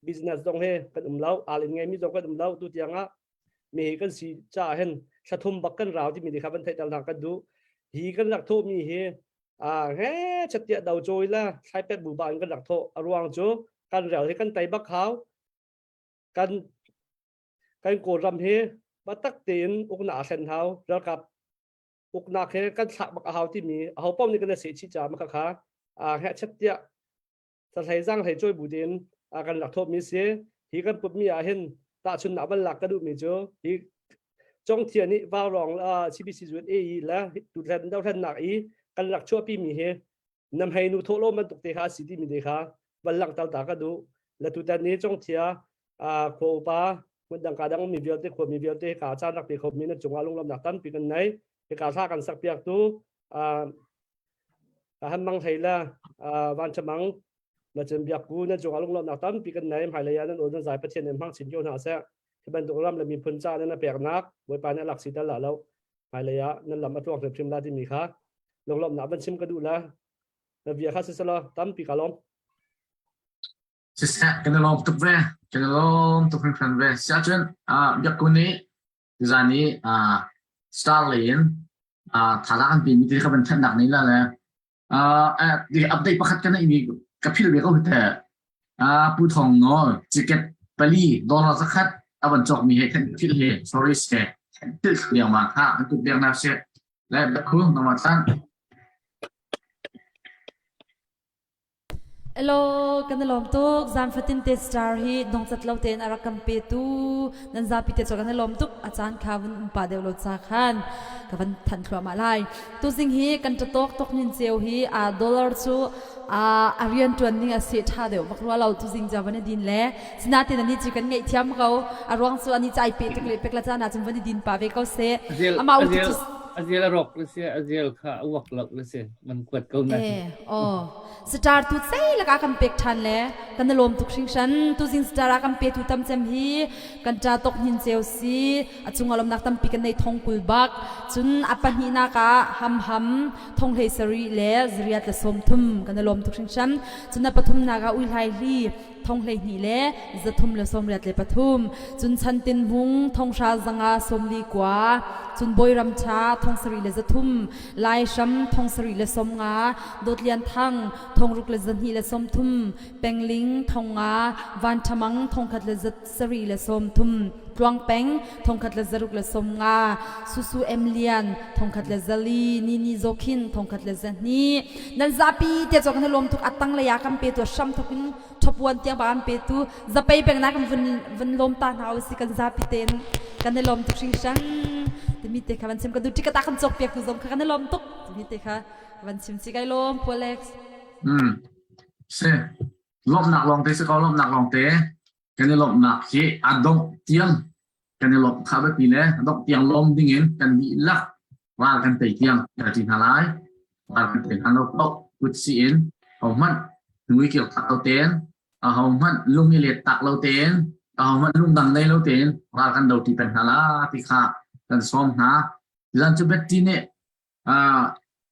business zong he kan um lo al in ngeimi zong kan um lo tu tiang ah mi hi kan si caah hin thlathum bak kan rau timi kha van theihter hna kan duh hi kan rak thawhmi hi he chattiah do cawi la thlaipet bu ba in kan rak thawh a ruang cu kan rel hi kan tei bak hau kan kan kawlram hi batak tein uknak a thlen hau ralkap uknak he kan thlak bak a hau timi a ho paoh nih kan se chih ca ma kha kha he chattiah hlei zang hlei cawi bu tein kan rak thawhmi si hi kan putmi ah hin tahchunnak van lak ka duhmi cu hi Congthia nih Vaurawng CBC zun AE le tuthlen dohthlennak i kan rak chuahpi mi hi nam hei nu thawhlawm bantuk te kha si timi te kha van langhter ta ka duh le tutan ni Congthia khua upa hmundang ka dang mi vialte khua mi vialte ka caan rak pe kho mi na cungah lunglawmnak tampi kan nei hika thla kan sak piak tu han mang hlei la van chamang na cun biak ku na cungah lunglawmnak tampi kan nei hmailei ah nan aw nan zai pathian in hmang chin ko hna seh hi bantuk ram le miphun ca nan peknak bawipa nih a lak si tal la lo hmailei ah nan lam a tluang hrimhrim la timi kha lunglawmhnak van chim ka duh la na bia kha siselaw tampi ka lawm Siseh kan i lawm tuk ve kan i lawm tuk hringhran ve siahcun biak ku nih tuzan i star lei in thazaang an pemi ti kha van thanhnak nei la le update pakhat kan nei mi ka phil ve ko te Pu Thong Nawl ticket pali dollar zakhat a van cawk mi he khan phil he sorry se thil liang ma kha an tut biak na se le biak khu nangmah chan. Elo kan i lawm tuk zan fatin te star hi dongcat lo tein a rak kan petu nan zapi te cu kan i lawm tuk a caan kha vun um pa deuh lo ca khan ka van than thluahmah lai tuzing hi kan ṭatok tok nin ceu hi a dollar cu a a rian ṭuan ning a se ṭha deuh bak rua lo tuzing ca van i din le sinatin ani cu kan ngeih thiam ko a ruang cu ani cai pe tuk le pek la caan ah cun van i din pa ve ko seh Aziel amah u aziel cu aziel a rawk le si aziel kha a uak lo le si man kuat ko na Eh, oh. Star tu sei laka kan pek ṭhan le kan i lawm tuk hringhran. Tuzing star ah kan petu tam cem hi kan ṭa tok hnin ceu si. A cung lawmnak tampi kan nei thong kul bak. Cun a pahnihnak ah ham ham thong hlei sarih le zariat le sawm thum kan i lawm tuk hringhran. Cun a pathumnak ah ui hlai hli thong 12 le 343 cun chantin hmung thonghra zanga sawmli kua cun bawiram ṭha thong sarih le zathum laihram thong sarih le sawmnga dawtlian thang thongruk le zahnih le sawmthum pengling thongnga vanṭhamang thongkhat le sarih le sawmthum tluang peng thongkhat le zaruk le sawmnga susu em lian thongkhat le zali nini zokhin thongkhat le zahnih nan zapi te cu kan lawm tuk atang lei ah kan pe tu hram thok in thopuan tiang ba kan pe tu zapei peng na kan vun vun lawm ta hna usi kan zapi ten kan i lawm tuk hringhran timi te kha van chim ka du tikata kan cawk piak tu zong kha kan i lawm tuk timi te kha van chim si kai lawm Pu Alex Hmm. Si. Lawmhnak lawng te si ko lawmhnak lawng te kan i lawmhnak hi a dongh tiang kan i lawmh kha biapi le a dongh tiang lawm ding in kan dihlak ral kan tei tiang kan ṭi hna lai. Ral kan tei hna lo paoh kut si in hohmanh nui kir tak lo tein ahohmanh lung i let tak lo tein ahohmanh lungdang nei lo tein ral kan do ṭi peng hna la ti kha kan sawm hna. Zan cu Betty nih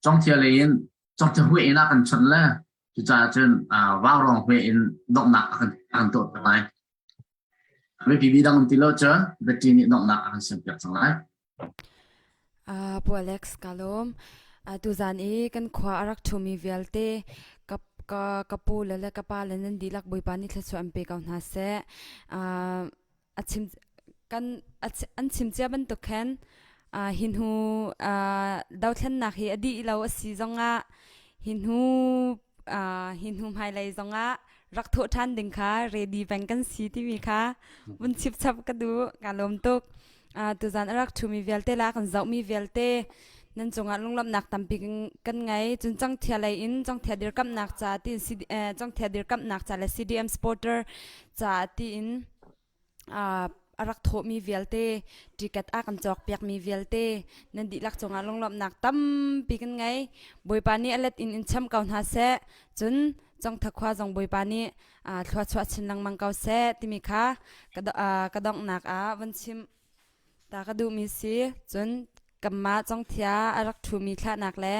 Congthia lei in Congthia hueh in a kan chawnh le cucaah cun vaurawng hueh in donghnak a kan a kan tuah piak lai. Biapi bi dang um ti lo cun Betty nih donghnak a kan siampiak cang lai. Uh, Pu Alex ka lawm. Uh, tuzan i kan khua a rak ṭhumi vialte ka ka ka pu le le ka pa le nan dihlak Bawipa nih thluachuah an pe ko hna seh. Uh, a chim kan an chim cia bantuk khan hi hnu dothlennak hi a dih lo a si zongah hi hnu hi hnu hmailei zongah rak thawh ṭhan ding kha ready peng kan si timi kha vun chipchap ka duh ka lawm tuk tuzan a rak ṭhumi vialte la kan zohmi vialte nan cungah lunglawmhnak tampi kan ngei cun cangthia lei in cangthia dirkamhnak ca tiin cangthia dirkamhnak ca le CDM supporter ca tiin a rak thawhmi vialte ticket a kan cawkpiakmi vialte nan dihlak cungah lunglawmhnak tampi kan ngei Bawipa nih a let in in cham ko hna seh cun Congtha khua zong Bawipa nih thluachuah chin lengmang ko seh timi kha ka donghnak ah van chim Ta ka duhmi si. Cun kanmah congthia a rak ṭhumi thlahnak le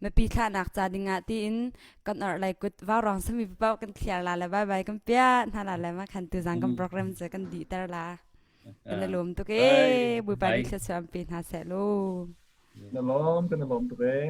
mipi thlahnak ca dingah tiin kan orhlei kut vaurawng sami paoh kan thliar la le bye bye kan piah hna la le mah khan tuzaan kan program cu kan dihter la. Kan i lawm tuk ee. Bawipa nih thluachuah an pe hna seh law. Na lawm kan i lawm tuk ee.